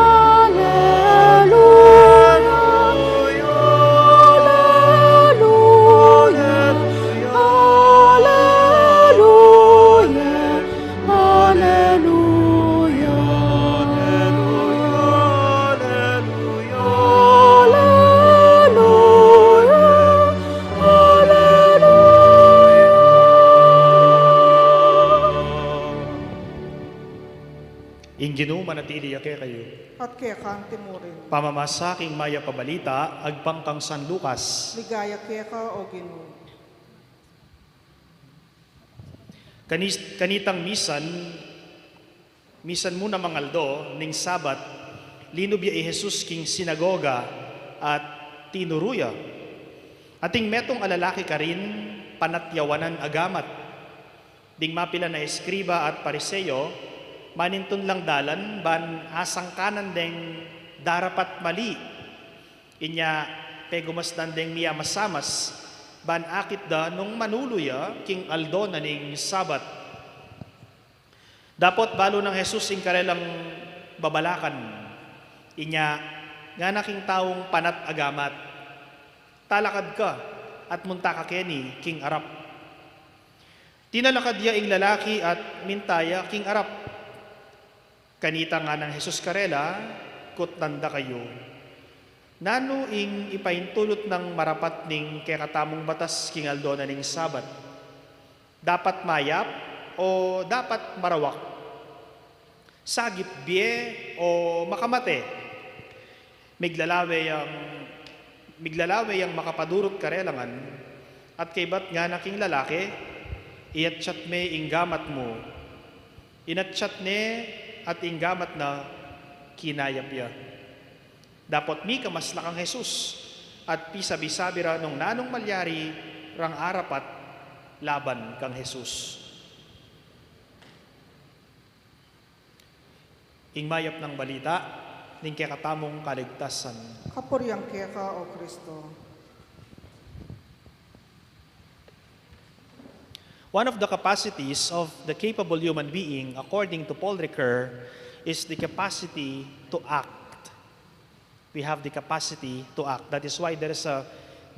aleluya, aleluya. Ing Ginu manatili ya kekayu. At keka mu rin. Pamamasa king Mayap a Balita agpang kang San Lucas. Ligaya keka, O Ginu. Kanis-, kanitang misan, misan mu namang aldo ning Sabat, linub ya i Jesus king sinagoga at tinuru ya. Ating metung a lalaki karin, panatyawanan a gamat. Ding mapilan a eskriba at Pariseo, manintun lang dalan ban asangkanan deng darapat mali. Inya pegumasdan deng miyamasamas ban akit da nung manulu ya king aldo na ning Sabat. Dapot balu nang Jesus ing karelang babalakan. Inya ngana king taung panat a gamat, "Talakad ka at munta ka keni king arap." Tinalakad ya ing lalaki at minta ya king arap. Kanita ngana nang Jesus karela, "Kutnan da kayu. Nanu ing ipaintulut nang marapat ning kekatamung batas king aldo na ning Sabat? Dapat mayap o dapat marawak? Sagip bie o makamate?" Miglalawe yang, miglalawe yang makapadurut karela ngan, at kaybat ngana king lalaki, "Iyatsat me ing gamat mu." Inatsat ne at ing gamat na kinayap ya. Dapot mikamas la kang Jesus at pisabi-sabi ra nung nanung malyari rang arapat laban kang Jesus. Ing mayap nang balita ning kekatamung kaligtasan. Kapurian keka, O Kristo. One of the capacities of the capable human being, according to Paul Ricoeur, is the capacity to act. we have the capacity to act. That is why there is a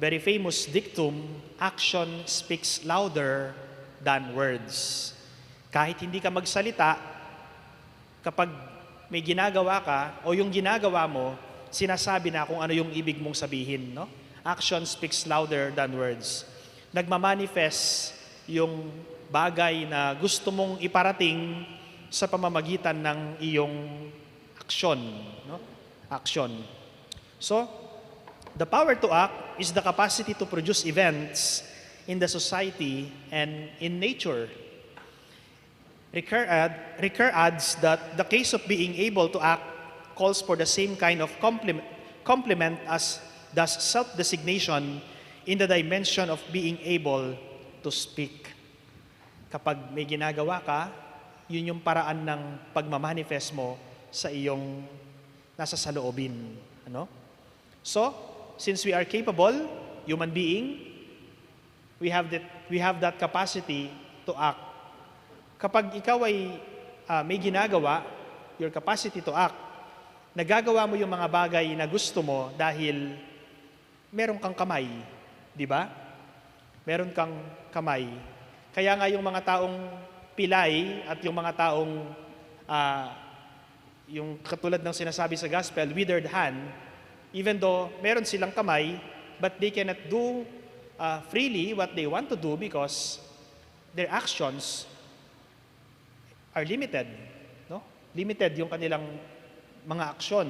very famous dictum, "Action speaks louder than words." Kahit hindi ka magsalita, kapag may ginagawa ka o yung ginagawa mo, sinasabi na kung ano yung ibig mong sabihin, no? Action speaks louder than words. Nagmamanifest yung bagay na gusto mong iparating sa pamamagitan ng iyong aksyon, no? Action. So, the power to act is the capacity to produce events in the society and in nature. Ricoeur, add, Ricoeur adds that the case of being able to act calls for the same kind of compliment, compliment as does self-designation in the dimension of being able to speak. Kapag may ginagawa ka, yun yung paraan ng pagmamanifest mo sa iyong nasa saloobin. Ano? So, since we are capable, human being, we have that, we have that capacity to act. Kapag ikaw ay ah, may ginagawa, your capacity to act, nagagawa mo yung mga bagay na gusto mo dahil meron kang kamay, di ba? Meron kang kamay. Kaya nga yung mga taong pilay at yung mga taong ah, yung katulad ng sinasabi sa gospel, withered hand, even though meron silang kamay, but they cannot do uh, freely what they want to do because their actions are limited. No? Limited yung kanilang mga aksyon,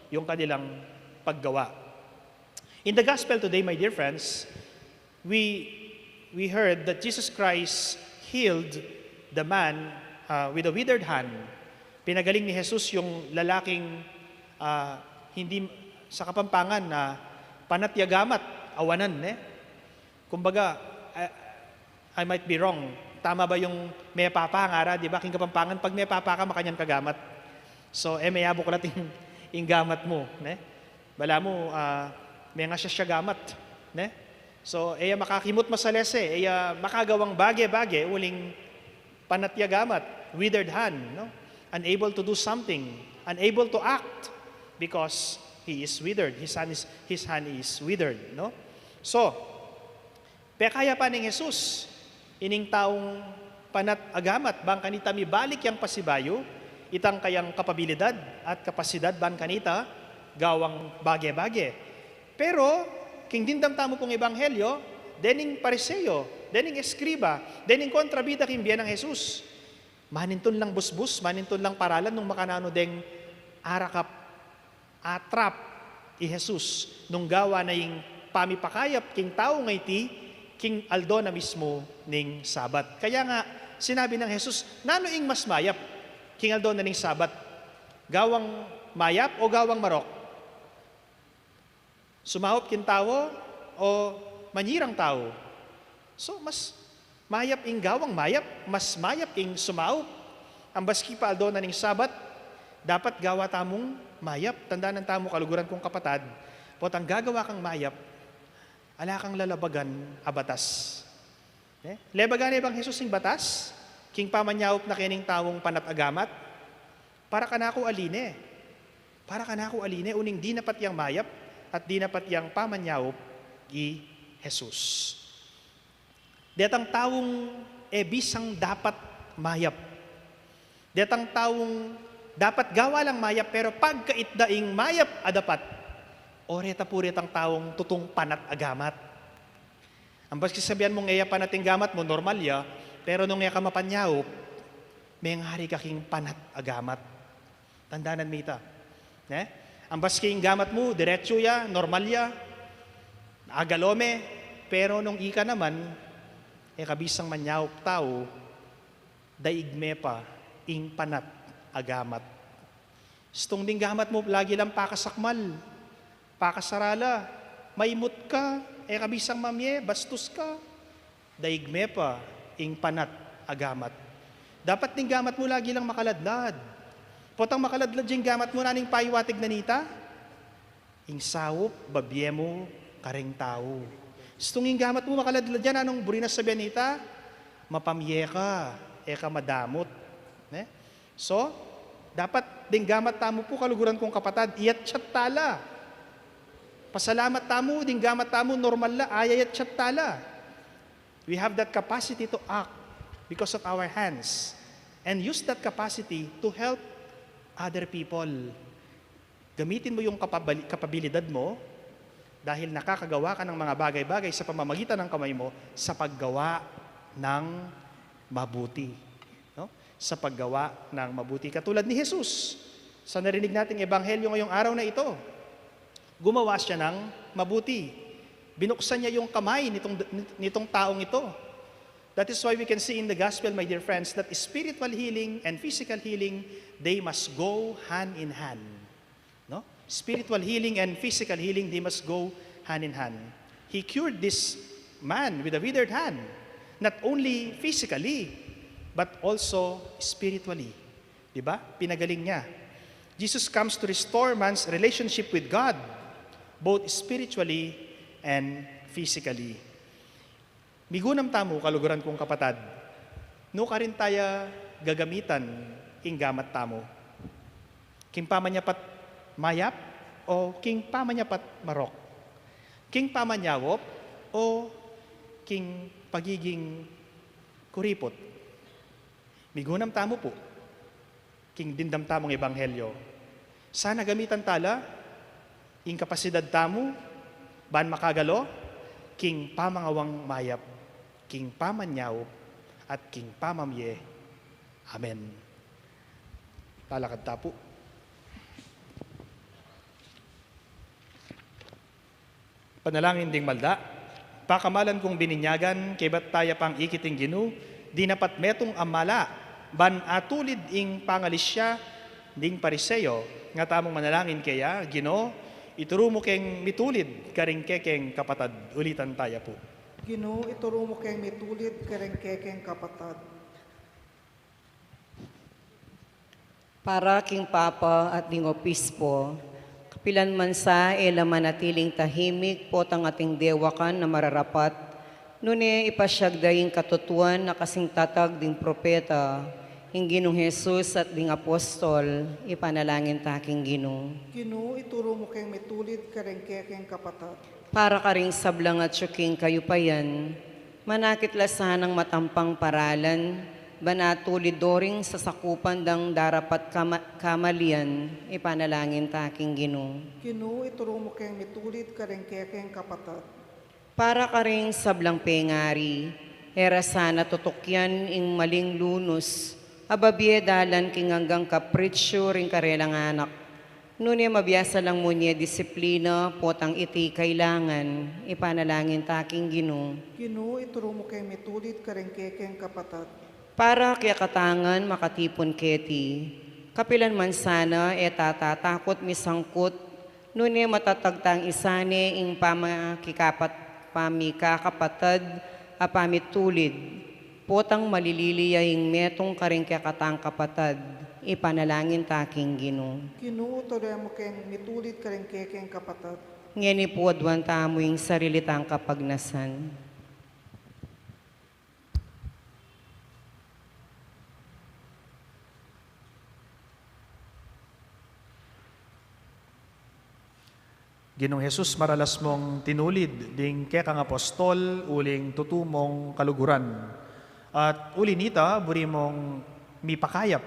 yung kanilang paggawa. In the gospel today, my dear friends, we we heard that Jesus Christ healed the man uh, with a withered hand. Pinagaling ni Jesus yung lalaking uh, hindi sa Kapampangan na panat ya gamat, awanan, eh. Kumbaga, I, I might be wrong. Tama ba yung mepapa, ngara, di ba? King Kapampangan, pag mepapa ka, makanyan ka gamat. So, e me ya buklat ing, ing gamat mu, ne? Balamu, ah, mengasya ya gamat, ne? So, e ya makakimut masalese, e ya makagawang bage-bage, uling panat ya gamat, withered hand, no? Unable to do something, unable to act because he is withered, his hand is, his hand is withered, no? So, pekaya pa ning Jesus, ining taung panat a gamat, bang kanita mibalik yang pasibayu, itang kayang kapabilidad at kapasidad bang kanita, gawang bage-bage. Pero, king dimdam tamu pung ebanghelyo, dening Pariseo, dening eskriba, dening kontrabida king bie nang Jesus. Manintun lang busbus, manintun lang paralan nung makananu deng arakap, atrap i Jesus nung gawa na ing pamipakayap king tau nga iti king aldo na mismu ning Sabat. Kaya nga, sinabi nang Jesus, nanu ing mas mayap king aldo na ning Sabat? Gawang mayap o gawang marok? Sumaup king tau o manyirang tau? So, mas mayap ing gawang mayap, mas mayap ing sumaup. Ambaski pa aldo na ning Sabat, dapat gawa tamung mayap. Tandanan tamu, kaluguran kung kapatad, potang gagawa kang mayap, ala kang lalabagan a batas. Eh? Lebagan ne bang Jesus ing batas king pamanyaup na kening taung panat a gamat? Para kanaku ali ne. Para kanaku ali ne, uling dinapat yang mayap at dinapat yang pamanyaup i Jesus. Detang taung e bisang dapat mayap. Detang taung dapat gawa lang mayap, pero pagkait da ing mayap a dapat, o reta pu retang taung tutung panat a gamat. Ambaski sabian mung e ya panat ing gamat mu, normal ya, pero nung e ka mapanyaup, mengari ka king panat a gamat. Tandanan mi ita. Ne? Ambaski ing gamat mu, diretsu ya, normal ya, agalo me, pero nung ika naman, e ka bisang manyaup tau, daig me pa ing panat a gamat. Istung ding gamat mu, lagi lang pakasakmal, pakasarala, maimut ka, e ka bisang mamie, bastus ka, daig me pa ing panat a gamat. Dapat ding gamat mu lagi lang makaladlad. Potang makaladlad ya ing gamat mu, nanu ing paiwatig na nita? Ing saup babie mu kareng tau. Istung ing gamat mu makaladlad ya, nanung buri na sabian nita? Mapamie ka, e ka madamut. Ne? So, dapat ding gamat tamu pu, kaluguran kung kapatad, iyatsat ta la Pasalamat tamu, ding gamat tamu, normal la, ayayat siyat tala. We have that capacity to act because of our hands. And use that capacity to help other people. Gamitin mo yung kapabali-, kapabilidad mo dahil nakakagawa ka ng mga bagay-bagay sa pamamagitan ng kamay mo sa paggawa ng mabuti. No? Sa paggawa ng mabuti. Katulad ni Jesus, sa narinig nating ebanghelyo ngayong araw na ito, gumawa siya ng mabuti. Binuksan niya yung kamay nitong, nitong taong ito. That is why we can see in the gospel, my dear friends, that spiritual healing and physical healing, they must go hand in hand. No? Spiritual healing and physical healing, they must go hand in hand. He cured this man with a withered hand, not only physically, but also spiritually. Di ba? Pinagaling niya. Jesus comes to restore man's relationship with God, both spiritually and physically. Migunam tamu, kaluguran kung kapatad, nu karin taya gagamitan ing gamat tamu. King pamanyapat mayap o king pamanyapat marok? King pamanyawop o king pagiging kuriput? Migunam tamu pu king dimdam tamung ebanghelyo. Sana gamitan tala ing kapasidad tamu ban makagalo king pamangawang mayap, king pamanyawop, at king pamamye. Amen. Talakad ta pu. Panalangin ding malda. Pakamalan kung bininyagan, kaybat taya pang ikit ing Ginu, dinapat metung a mala ban atulid ing pangalisya ding Pariseo. Nga tamung manalangin keya, Ginu, ituru mu keng mitulid karing kekeng kapatad. Ulitan taya pu. Ginu, ituru mu keng mitulid karing kekeng kapatad. Para king Papa at ding Obispo, kapilan man sa e la manatiling tahimik potang ating dewakan a mararapat, nune ipasyag da ing katutuan a kasing tatag ding propeta, ing Ginung Jesus at ding apostol, ipanalangin ta king Ginu. Ginu, ituru mu keng mitulid karing kekeng kapatad. Para karing sablang atyu king kayupayan, manakit la sanang matampang paralan, ban atulid do ring sasakupan dang darapat kama-, kamalian, ipanalangin ta king Ginu. Ginu, ituru mu keng mitulid karing kekeng kapatad. Para karing sablang pengari, e ra sana tutukyan ing maling lunus, a babie dalan king anggang kapritsu ring karelang anak. Nune mabiasa lang mu ne disiplina potang iti kailangan, ipanalangin ta king Ginu. Ginu, ituru mu keng mitulid karing kekeng kapatad. Para kekatang makatipun keti, kapilan man sana e tatatakut misangkut, nune matatag tang isane ing pamakikapat-, pamikakapatad a pamitulid. Potang malilili ya ing metung karing kekatang kapatad, ipanalangin ta king Ginu. Ginu, ituru mu keng mitulid karing kekeng kapatad. Ngeni pu aduan tamu ing sarili tang kapagnasan. Ginung Jesus, maralas mung tinulid ding kekang apostol uling tutu mung kaluguran. At uli nita, buri mung mipakayap.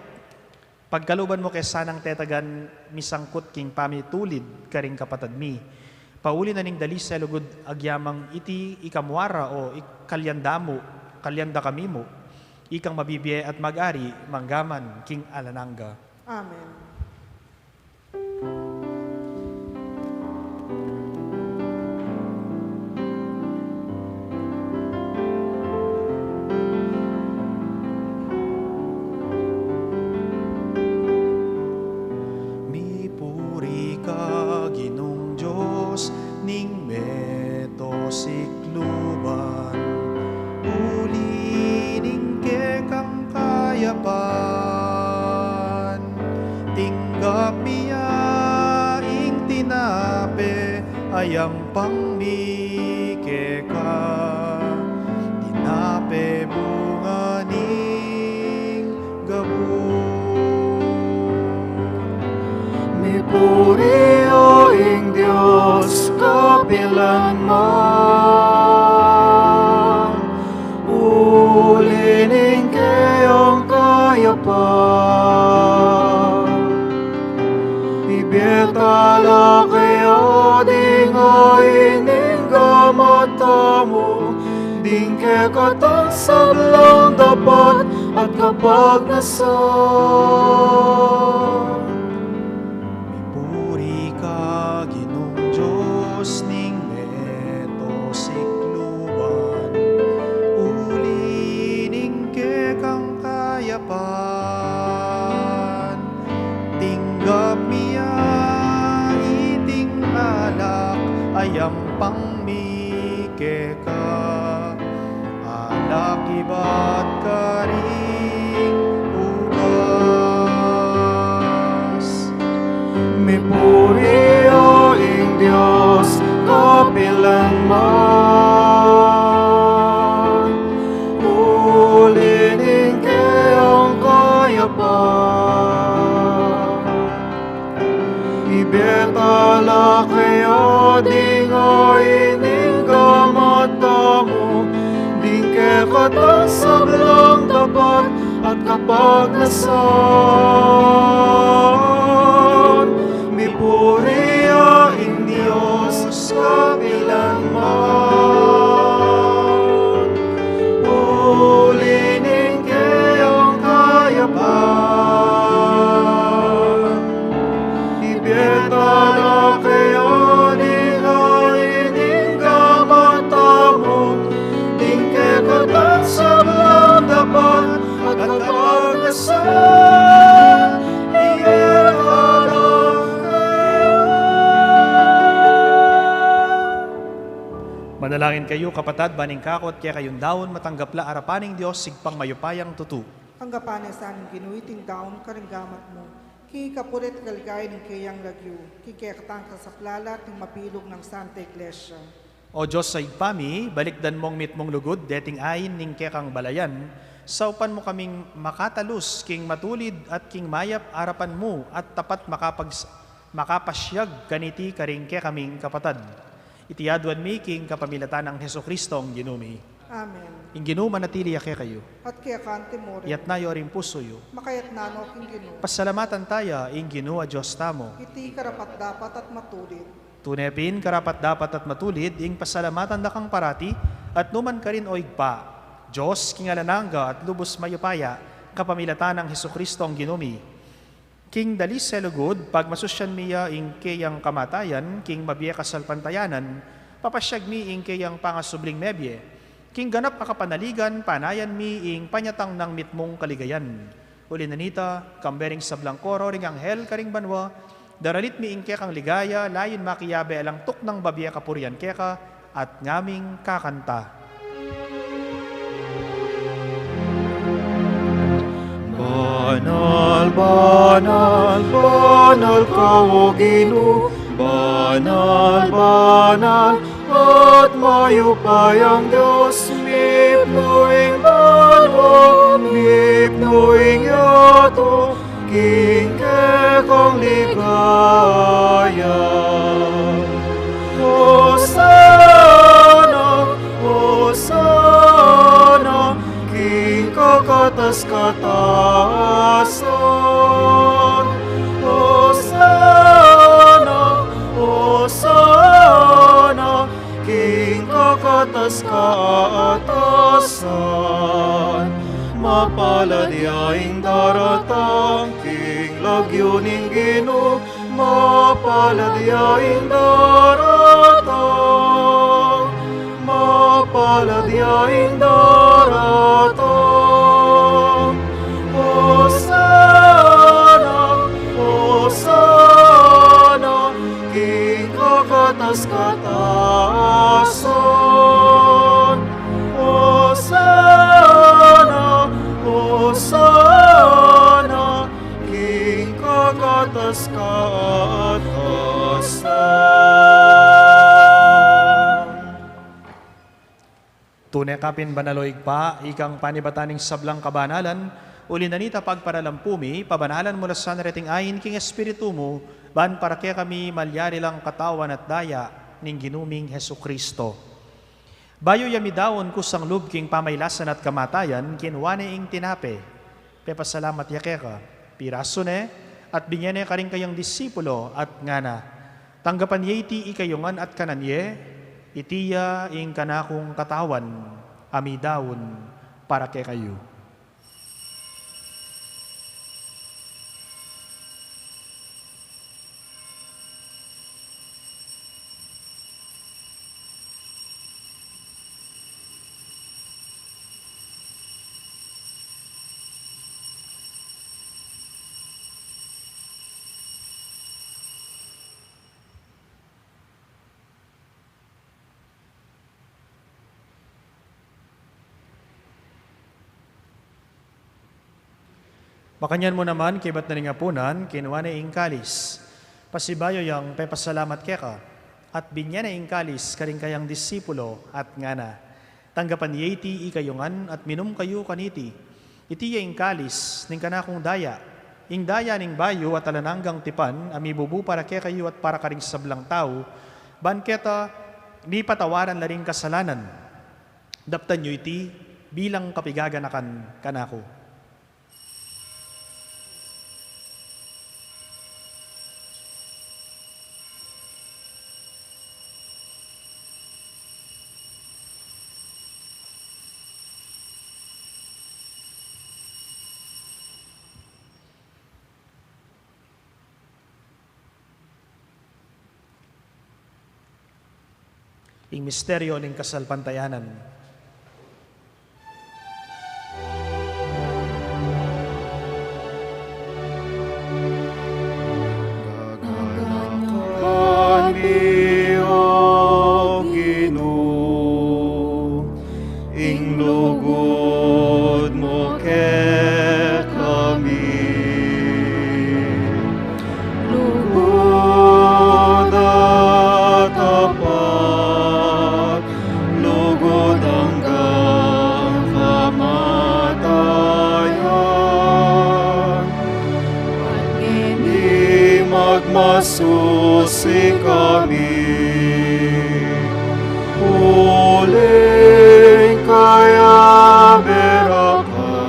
Pagkaluban mu ke sanang tetagan misangkut king pamitulid karing kapatad mi. Pauli na ning dalise lugud agyamang iti ika mu ara o ik-, kalyan da mu, kalyan da kami mu, ikang mabibie at mag-ari manggaman king alang angga. Amen. Mipuri ka, Ginung Dios, ning meto sikluban, uli ning kekang kayapan, tinggap mi ya ing tinape a yampang mi keka, tinape bunga ning gabus. Mipuri, o Ing Dios kapilanman, uli ning keyang kayapan. Ibie ta la kaya ding ain ning gamat tamu, ding kekatang sablang dapat at kapagnasan. Mipuri ka, Ginung Dios ning meto sikluban, uli ning kekang kayapan. Tinggap mi ya iting alak a yampang mi keka, alak ibat karing ubas. Mipuri ya ing Dios kapilanman, uli ning keyang kayapan. Ibie ta la kaya ding ain ning gamat tamu, ding kekatang sablang dapat at kapagnasan. Mipuri ya ing Dios kapilanman, uli ning keyang kayapan. Ibie ta la kaya ding ain ning gamat tamu, ding kekatang sablang dapat at kapagnasan. Ibie ta la kaya. Manalangin kayu, kapatad, ban ing kaku at kekayung daun matanggap la arapan ning Dios Ibpang mayupayang tutu. Tanggapan na sa ning Ginu iting daun karing gamat mu, king ikapuri't kaligaya ning keyang lagyu, king kekatang kasaplalan at ning mabilug nang Santa Iglesia. O Dios a Ibpa mi, balikdan mung mitmung lugud deting ain ning kekang balayan, saupan mu kaming makatalus king matulid at king mayap arapan mu at tapat makapag-, makapasyag kaniti karing kekaming kapatad. Iti aduan mi king kapamilatan nang Jesucristong Ginu mi. Amen. Ing Ginu manatili ya kekayu. At keka mu rin. Iyatas yu ring pusu yu. Makayatas no king Ginu. Pasalamatan taya ing Ginu a Dios tamu. Iti karapat-dapat at matulid. Tune pin karapat-dapat at matulid ing pasalamatan da kang parati at nukarin man, o Ibpa, Dios king alang angga at lubus mayupaya, kapamilatan nang Jesucristong Ginu mi. King dalis a lugud, pagmasusyan mi ya ing keyang kamatayan king mabie kasalpantayanan, papasyag mi ing keyang pangasubling mebie king ganap a kapanaligan, panayan mi ing panyatang nang mitmung kaligayan. Uli na nita, kambe ring sablang koro ring anghel karing banua, daralit mi ing kekang ligaya, layun makiabe alang tuknang babie kapurian keka, at ngaming kakanta. Banal, banal, banal ka, o Ginu, banal, banal, at mayupayang Dios, mipnu ing banua, mipnu ing yatu, king kekang ligaya. Hosana, Hosana, king kakatas-katasan. Hosana, Hosana, king kakatas-katasan. Mapalad ya ing daratang king lagyu ning Ginu, mapalad ya ing daratang, mapalad ya ing daratang. Hosana, Hosana, king kakatas-katasan. Hosana, Hosana, king kakatas-katasan. Tune ka pin banal, o Ibpa, ikang panibatan ning sablang kabanalan, uli na nita pagparalampu mi, pabanalan mu la sana reting ain king Espiritu mu, Ban para kekami malyari lang katawan at daya ning Ginu ming Jesucristo. Bayu ya midaun kusang lub king pamailasan at kamatayan, kinua ne ing tinape, pepasalamat ya keka, pirasu ne, at binye ne karing kayang disipulo, at ngana: Tanggapan ye iti ikayu ngan at kanan ye, iti ya ing kanakung katawan a midaun para kekayu. Makanyan mu naman, kaybat na ning apunan, kinua ne ing kalis, pasibayu yang pepasalamat keka, at binye ne ing kalis karing kayang disipulo, at ngana: Tanggapan ye iti ikayu ngan at minum kayu kaniti, iti ya ing kalis ning kanakung daya, ing daya ning bayu at alang anggang tipan, a mibubu para kekayu at para karing sablang tau, ban keta mipatawaran la ring kasalanan. Daptan yu iti bilang kapigaganakan kanaku. Ing misteryo ning kasalpantayanan. Gaganakan mi, O Ginu, ing lugud mu kekami. Lugud a tapat, lugud anggang kamatayan. At ngeni magmasusi kami, uling kayabe ra ka,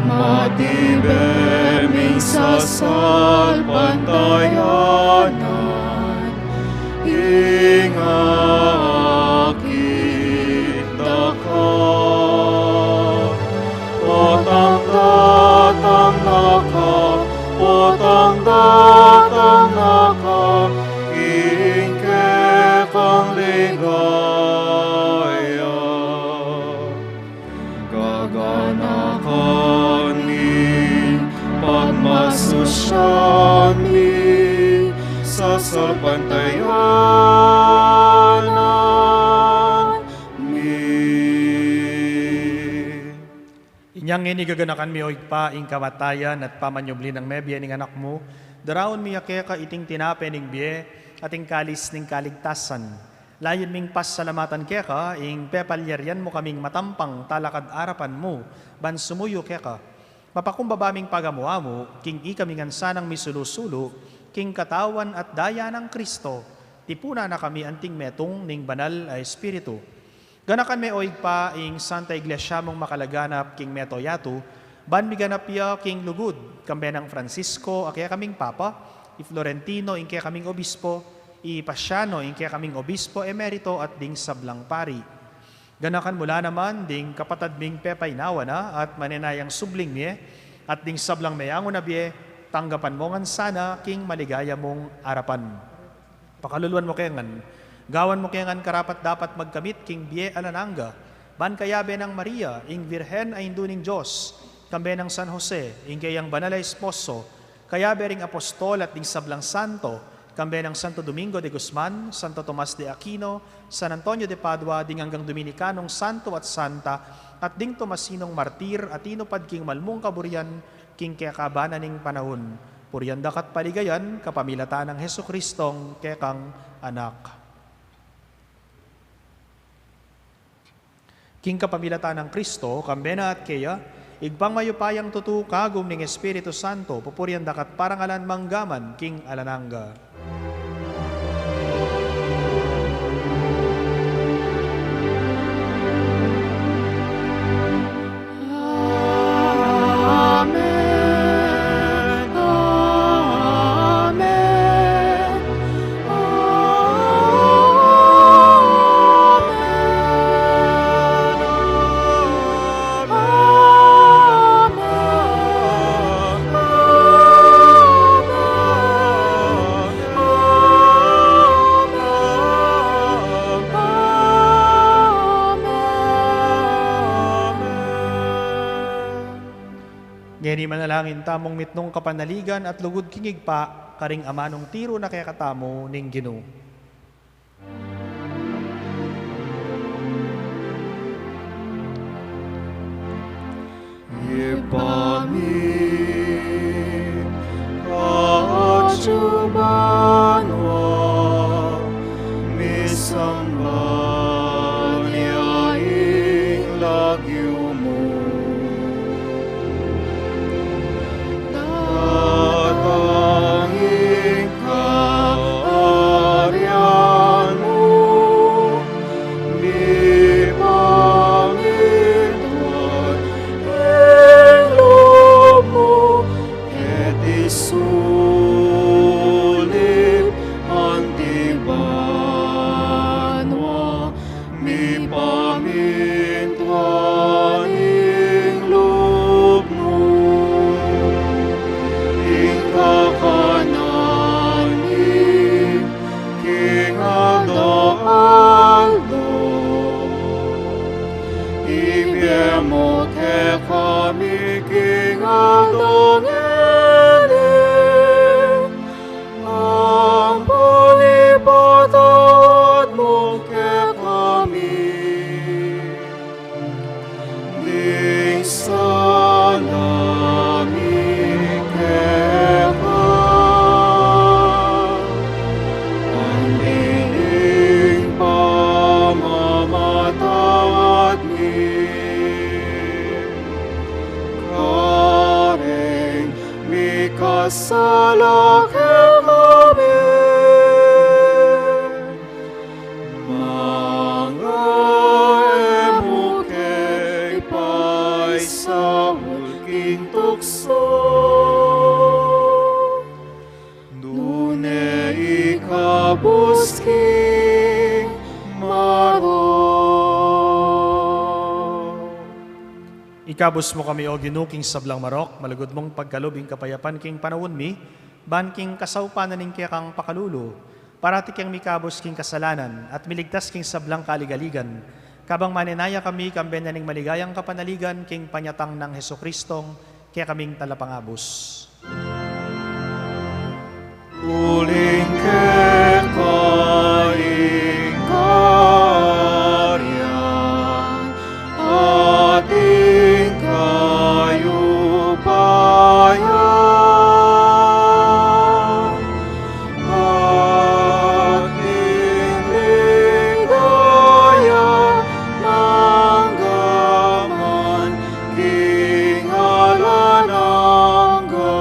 matibe ming sasalpantayanan, ing akit da ka. Potang datang na ka, potang datang na ka, ing kekang ligaya. Gaganakan mi, pagmasusyan mi, sasalpantayanan mi. Inyang ini gaganakan mi, O Ibpa, ing kamatayan at pamanyubli nang mebie ning Anak mu, daraun mi ya keka iting tinape ning bie at ing kalis ning kaligtasan. Layun ming pasalamatan keka ing pepalyarian mu kaming matampang talakad arapan mu ban sumuyu keka. Mapakumbaba ming pagamu-amu king ikami ngan sanang misulu-sulu king katawan at daya nang Kristo, tipunan na kami anting metung ning Banal a Espiritu. Ganakan me, O Ibpa, ing Santa Iglesia mung makalaganap king mabilug a yatu, ban miganap ya king lugud, kambe nang Francisco a kekaming Papa, i Florentino ing kekaming Obispo, i Paciano ing kekaming Obispo Emerito at ding sablang pari. Ganakan mu la naman ding kapatad ming pepaynawa na at manenayang subling mie, at ding sablang meyangu na bie, tanggapan mu ngan sana king maligaya mung arapan. Pakaluluan mu ke ngan, gawan mu ke ngan karapat-dapat magkamit king bie alang angga, ban kayabe nang Maria, ing Virgen a Indu ning Dios, kambe nang San Jose, ing keyang banal a esposo, kayabe ring apostol at ding sablang santo, kambe nang Santo Domingo de Guzman, Santo Tomas de Aquino, San Antonio de Padua, ding anggang Dominikanong santo at santa, at ding Tomasinong martir a tinupad king malmung kaburian, king kekaban na ning panaun. Purian da ka't paligayan, kapamilatan nang Jesucristong kekang Anak. King kapamilatan nang Kristo, kambe na at keya, Ibpang mayupayang tutu, kagum ning Espiritu Santo, pupurian da ka at parangalan manggaman king alang angga. Amen. Amen. Amen. Amen. Amen. Amen. Ngeni manalangin tamung mitmung kapanaligan at lugud king Ibpa, karing amanung tiru na kekatamu ning Ginu. Ibpa mi, atsu ka banua, misamban ya ing lagyu mu. Datang ing kayarian mu, mipamintuan ing lub mu, keti sulip anti banua, mipamintuan ing lub mu. Ing kakanan mi king aldo-aldo, ibie mu kekami king aldo ngeni, ampon ipatawad mu kekami ding sala mi keka, anti ing pamamatawad mi karing mikasala kekami. Manga e mu ke ipaisaul king tuksu, nune ikabus king marok. Ikabus mu kami, O Ginu, king sablang marok, malugud mung pagkalub ing kapayapan king panaun mi, ban king kasaupan na ning kekang pakalulu, parati keng mikabus king kasalanan, at miligtas king sablang kaligaligan, kabang manenaya kami kambe na ning maligayang kapanaligan king panyatang nang Jesucristong kekaming Talapangabus. Uling keka ing kayarian, at ing kayupayan, at ing ligaya, mangga man king alang angga.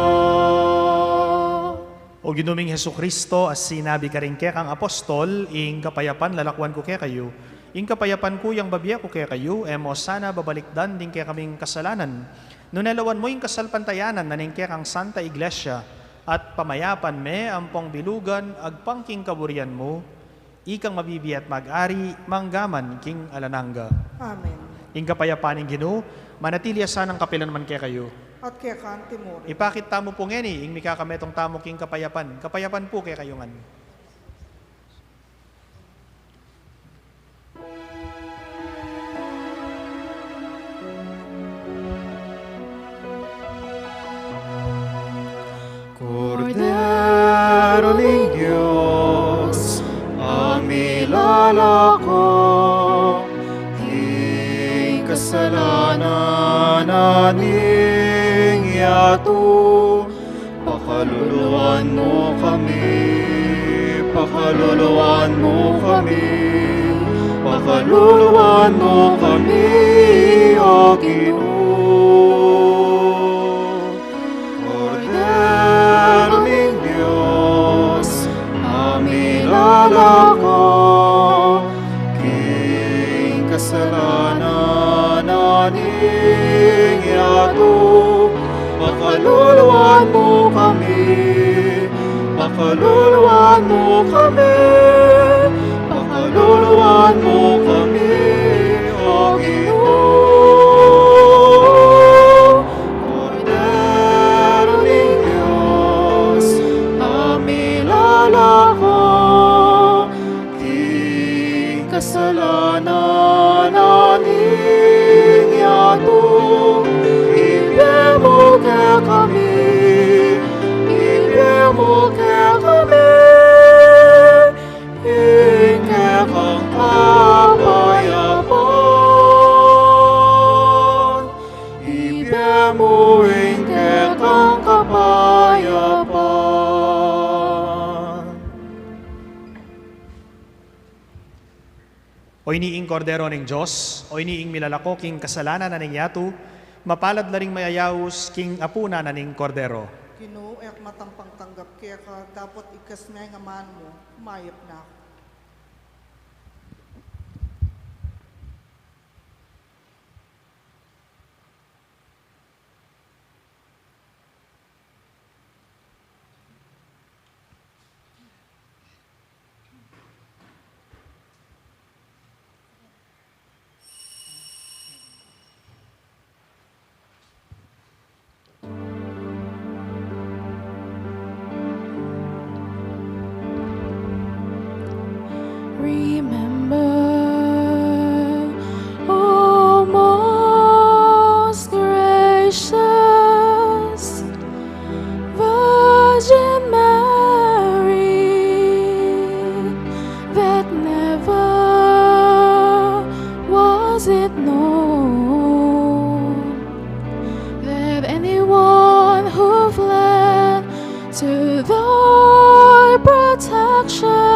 O Ginu ming Jesucristo, a sinabi karing kekang apostol, ing kapayapan lalakwan ku kekayu, ing kapayapan ku yang babie ku kekayu, e mu sana babalikdan ding kekaming kasalanan, nune lawan mu ing kasalpantayanan na ning kekang Santa Iglesia, at pamayapan me ampong bilugan agpang king kaburian mu, ikang mabibie at mag-ari mangga man king alang angga. Amen. Ing kapayapan ning Ginu manatili ya sanang kapilan man kekayu. At keka antimurin. Ipakit tamu pu ngeni ing mikakametung tamu king kapayapan. Kapayapan pu kekayu ngan. Kordero ning Dios, a milalako king kasalanan na ning yatu, pakaluluan mu kami, pakaluluan mu kami, pakaluluan mu kami, O Ginu. Pakaluluan mu kami, pakaluluan mu kami, O Ginu. Kordero ning Dios, a milalako king kasalanan na ning yatu, ibie mu kekami, ibie mu kekami ing kekang kapayapan, ibie mu ing kekang kapayapan. O ini ing Kordero ning Dios, o ini ing milalako king kasalanan na ning yatu, mapalad la ring mayayaus king apunan na ning Kordero. Ginu, e ku matampang tanggap keka, dapot igkas me ing aman mu, mayap na ku. Remember, O most gracious Virgin Mary, that never was it known that anyone who fled to thy protection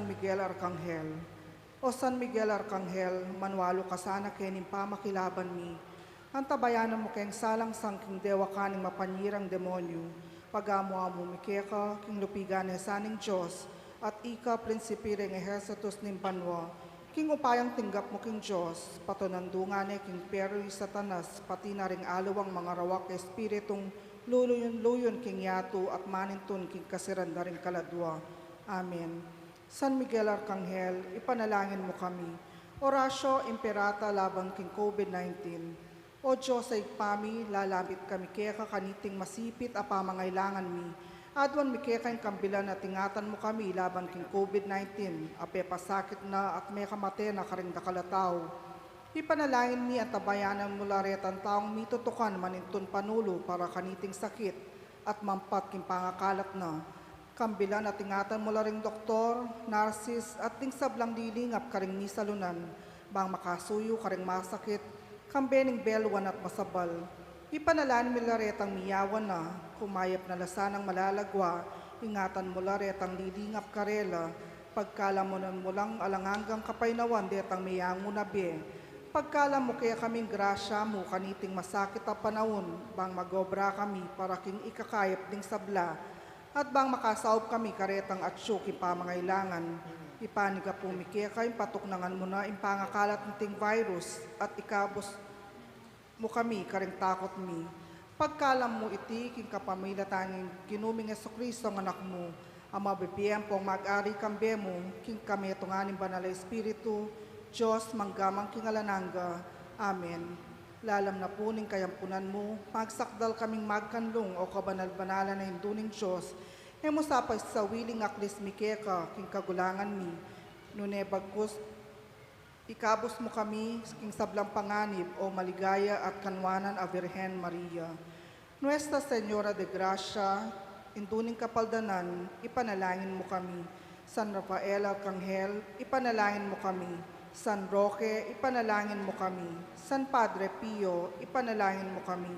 Miguel Arcangel. O San Miguel Arcangel, manwalu ka sana keni king pamakilaban mi. Antabayanan mu keng salangsang king dewakan ning mapanyirang demonyu. Pagamu-amu mi keka king lupigan ne sa ning Dios, at ika prinsipi ring ehersito ning banua. King upayang tinggap mu king Dios, patunandungan ne king imperyu i Satanas, pati na ring aliwang mangarawak a espiritung luluyun-luyun king yatu at manintun king kasiran da ring kaladua. Amen. San Miguel Arcangel, ipanalangin mu kami. Oratio Imperata laban king COVID nineteen. O Dios a Ibpa mi, lalapit kami keka kaniting masipit a pamangailangan mi. Aduan mi keka ing kambilan at ingatan mu kami laban king COVID nineteen, a pepasakit na at mekamate na karing dakal a tau. Ipanalangin mi, antabayanan mu la retang taung mitutukan manintun panulu para kaniting sakit at mampat king pangakalat na. Kambilan at ingatan mu la ring doktor, narsis, at ding sablang lilingap karing misalunan, bang makasuyu karing masakit, kambe ning beluan at masabal. Ipanalangin mi la retang miyawan na, kumayap na la sanang malalagua, ingatan mu la retang lilingap karela, pagkalamunan mu lang alang anggang kapaynawan detang miyanguna bie. Pagkalam mu kekaming grasya mu kaniting masakit a panaun, bang magobra kami para king ikakayap ding sabla, at bang makasaup kami karetang atyu king pamangailangan. Ipanyawad mi keka ing patuknangan mu na ing pangakalat niting virus, at ikabus mu kami karing takut mi. Pagkalam mu iti king kapamilatan ning Ginu ming Jesucristo a Anak mu, a mabibie ampong mag-ari kambe mu, king kametungan ning Banal a Espiritu, Dios, mangga man king alang angga. Amen. Lalam na pu ning kayampunan mu, magsakdal kaming magkanlung, o kabanal-banalan a Indu ning Dios, e mu sa pasawiling aklis mi keka king kagulangan mi, nune bagkus ikabus mu kami king sablang panganib, o maligaya at kanwanan a Virgen Maria. Nuestra Señora de Gracia, Indu ning Kapaldanan, ipanalangin mu kami. San Rafael Arcangel, ipanalangin mu kami. San Roque, ipanalangin mu kami. San Padre Pio, ipanalangin mu kami.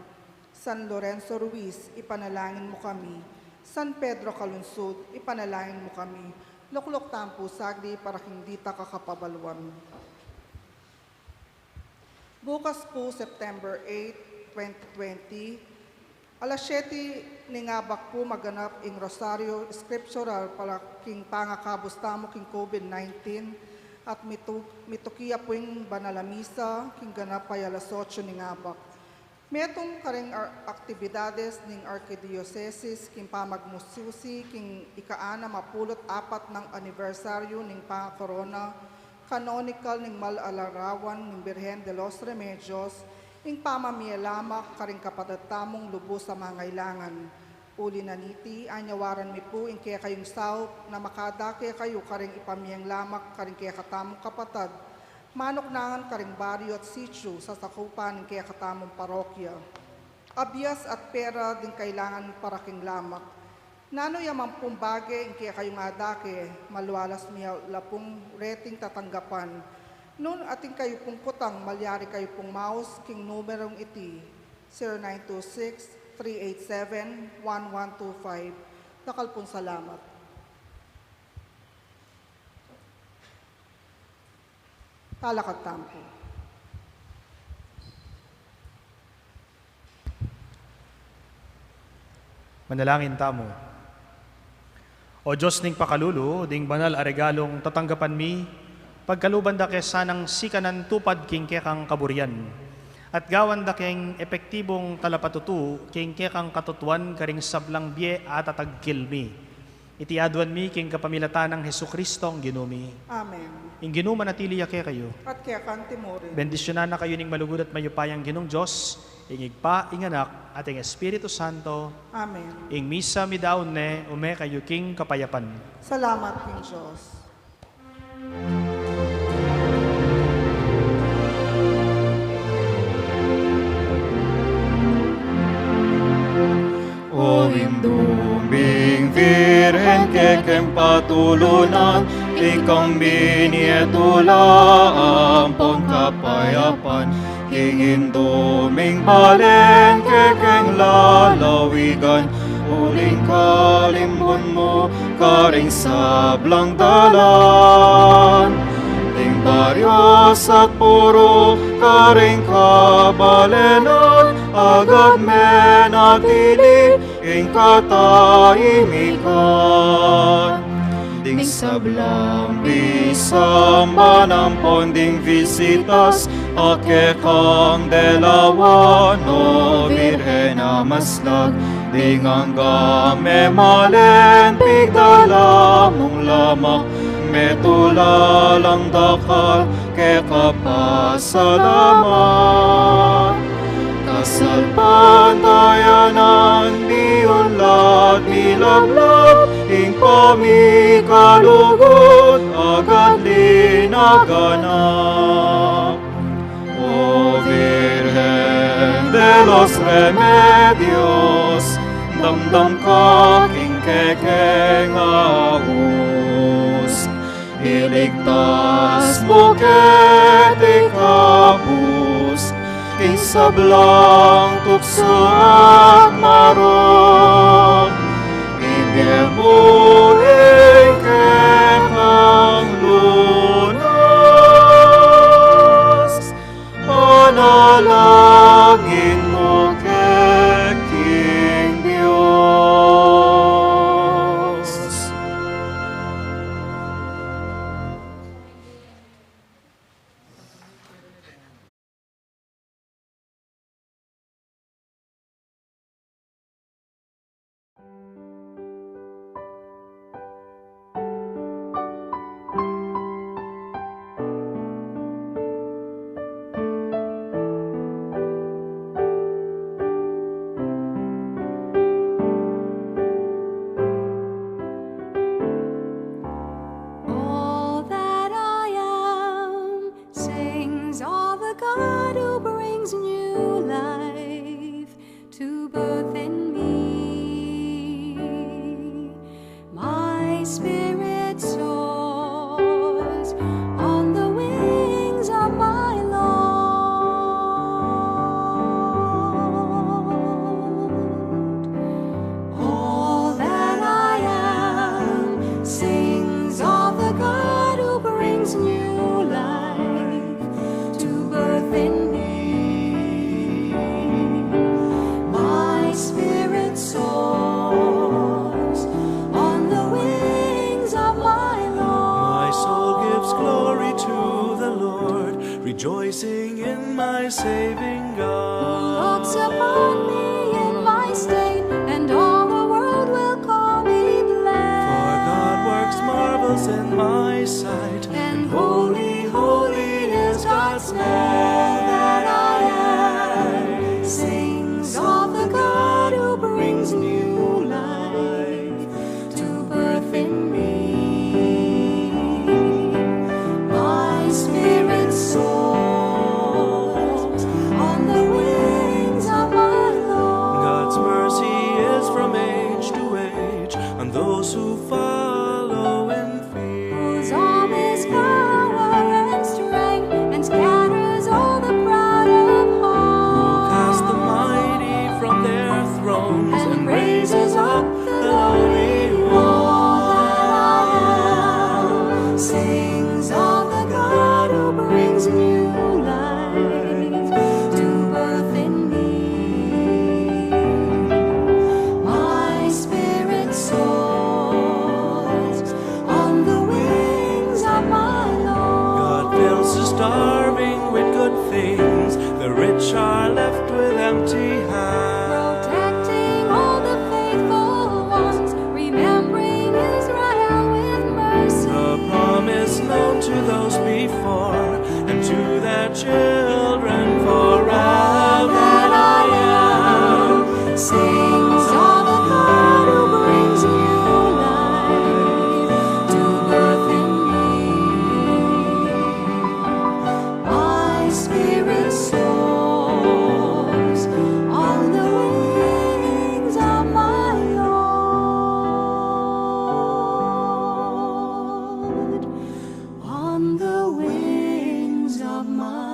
San Lorenzo Ruiz, ipanalangin mu kami. San Pedro Calungsod, ipanalangin mu kami. Lukluk tamu pu saglit para king ditak a kapabaluan. Bukas pu, September eight, twenty twenty, alas siyete ning abak pu maganap ing Rosario Scriptural para king pangakabus tamu king COVID nineteen, at mitu-, mituki ya pu ing banal a misa king ganap a alas otso ning abak. Metung karing ar-, aktibidades ning Arkidiosesis king pamagmususi king ika-anam a pulu't apat nang anibersaryu ning pangakorona kanonikal ning Mal a Larawan ning Birhen de los Remedios, ing pamamie lamak karing kapatad tamung lubus a mangailangan. Uli na niti, anyawaran mi pu ing kekayung saup na makadake kayu karing ipamieng lamak karing kekatamung kapatad, manuknangan karing baryu at sityu sasakupan ning kekatamung parokya. Abias at pera ding kailangan para king lamak. Nanu ya man pung bage ing kekayung adake, malualas mi la pung reting tatanggapan. Nung atin kayu pung kutang, malyari kayu pung maus king numerung iti, zero nine two six, three eight seven, one one two five. Dakal pung salamat. Talakad tamu pu. Manalangin tamu. O Dios ning pakalulu, ding banal a regalung tatanggapan mi, pagkaluban da ke sanang sikanan tupad king kekang kaburian, at gawan da keng epektibung talapatutu king kekang katutuan karing sablang bie a tatagkil mi. Iti aduan mi king kapamilatan nang Jesucristong Ginu mi. Amen. Ing Ginu manatili ya kekayu. At keka mu rin. Bendisyunan na kayu ning malugud at mayupayang Ginung Dios, ing Ibpa, ing Anak, at ing Espiritu Santo. Amen. Ing misa midaun ne, ume kayu king kapayapan. Salamat king Dios. O Indu ming Virgen, kekeng patulunan, ikang binie tula ampon kapayapan. King Indu ming balen, kekeng lalawigan, o Ring kalimbun mu karing sablang dalan, ring baryos at purok karing kabalenan, agad menatili ing kataimikan. Ding sablang pisamban ampon ding visitas a kekang delawan, O Virgen a maslag, ding angga memalen pigdala mung lamak, metula lang dakal keka pasalamat. Kasalpantayanan, miunlad milablab, ing pamikalugud agad linaganap. O Virgen de los Remedios, damdam ka king kekeng aus, iligtas mu keti kabus ing sablang tuksu at marok, ibie mu ing kekang lunas, panalangin mu ke king Dios. All that I am sings of the God who brings new life to birth in me. My spirit soars on the wings of my Lord. All that I am sings of the God who brings new life to birth in me. My spirit soars on the wings of my Lord. My soul gives glory to the Lord, rejoicing in my saving God. Who looks upon me in my state, and all the world will call me blessed. For God works marvels in my sight, and holy, holy is God's name. That I am sings of the God who brings new life to birth in me. My spirit soars on the wings of my Lord. God's mercy is from age to age on those who follow in fear. Whose arm is power and strength, and scatters all the proud of heart. Who casts the mighty from their thrones and raises up the lowly one. All that I am sings of the God who brings new life to birth in me. My spirit soars on the wings of my Lord. God fills the starving with good things, the rich are left with empty hands. Protecting all the faithful ones, remembering Israel with mercy. The promise known to those before, and to their children forever. All that I am sings of the God who brings new life to birth in me. My spirit soars on the wings of my Lord. On the wings of my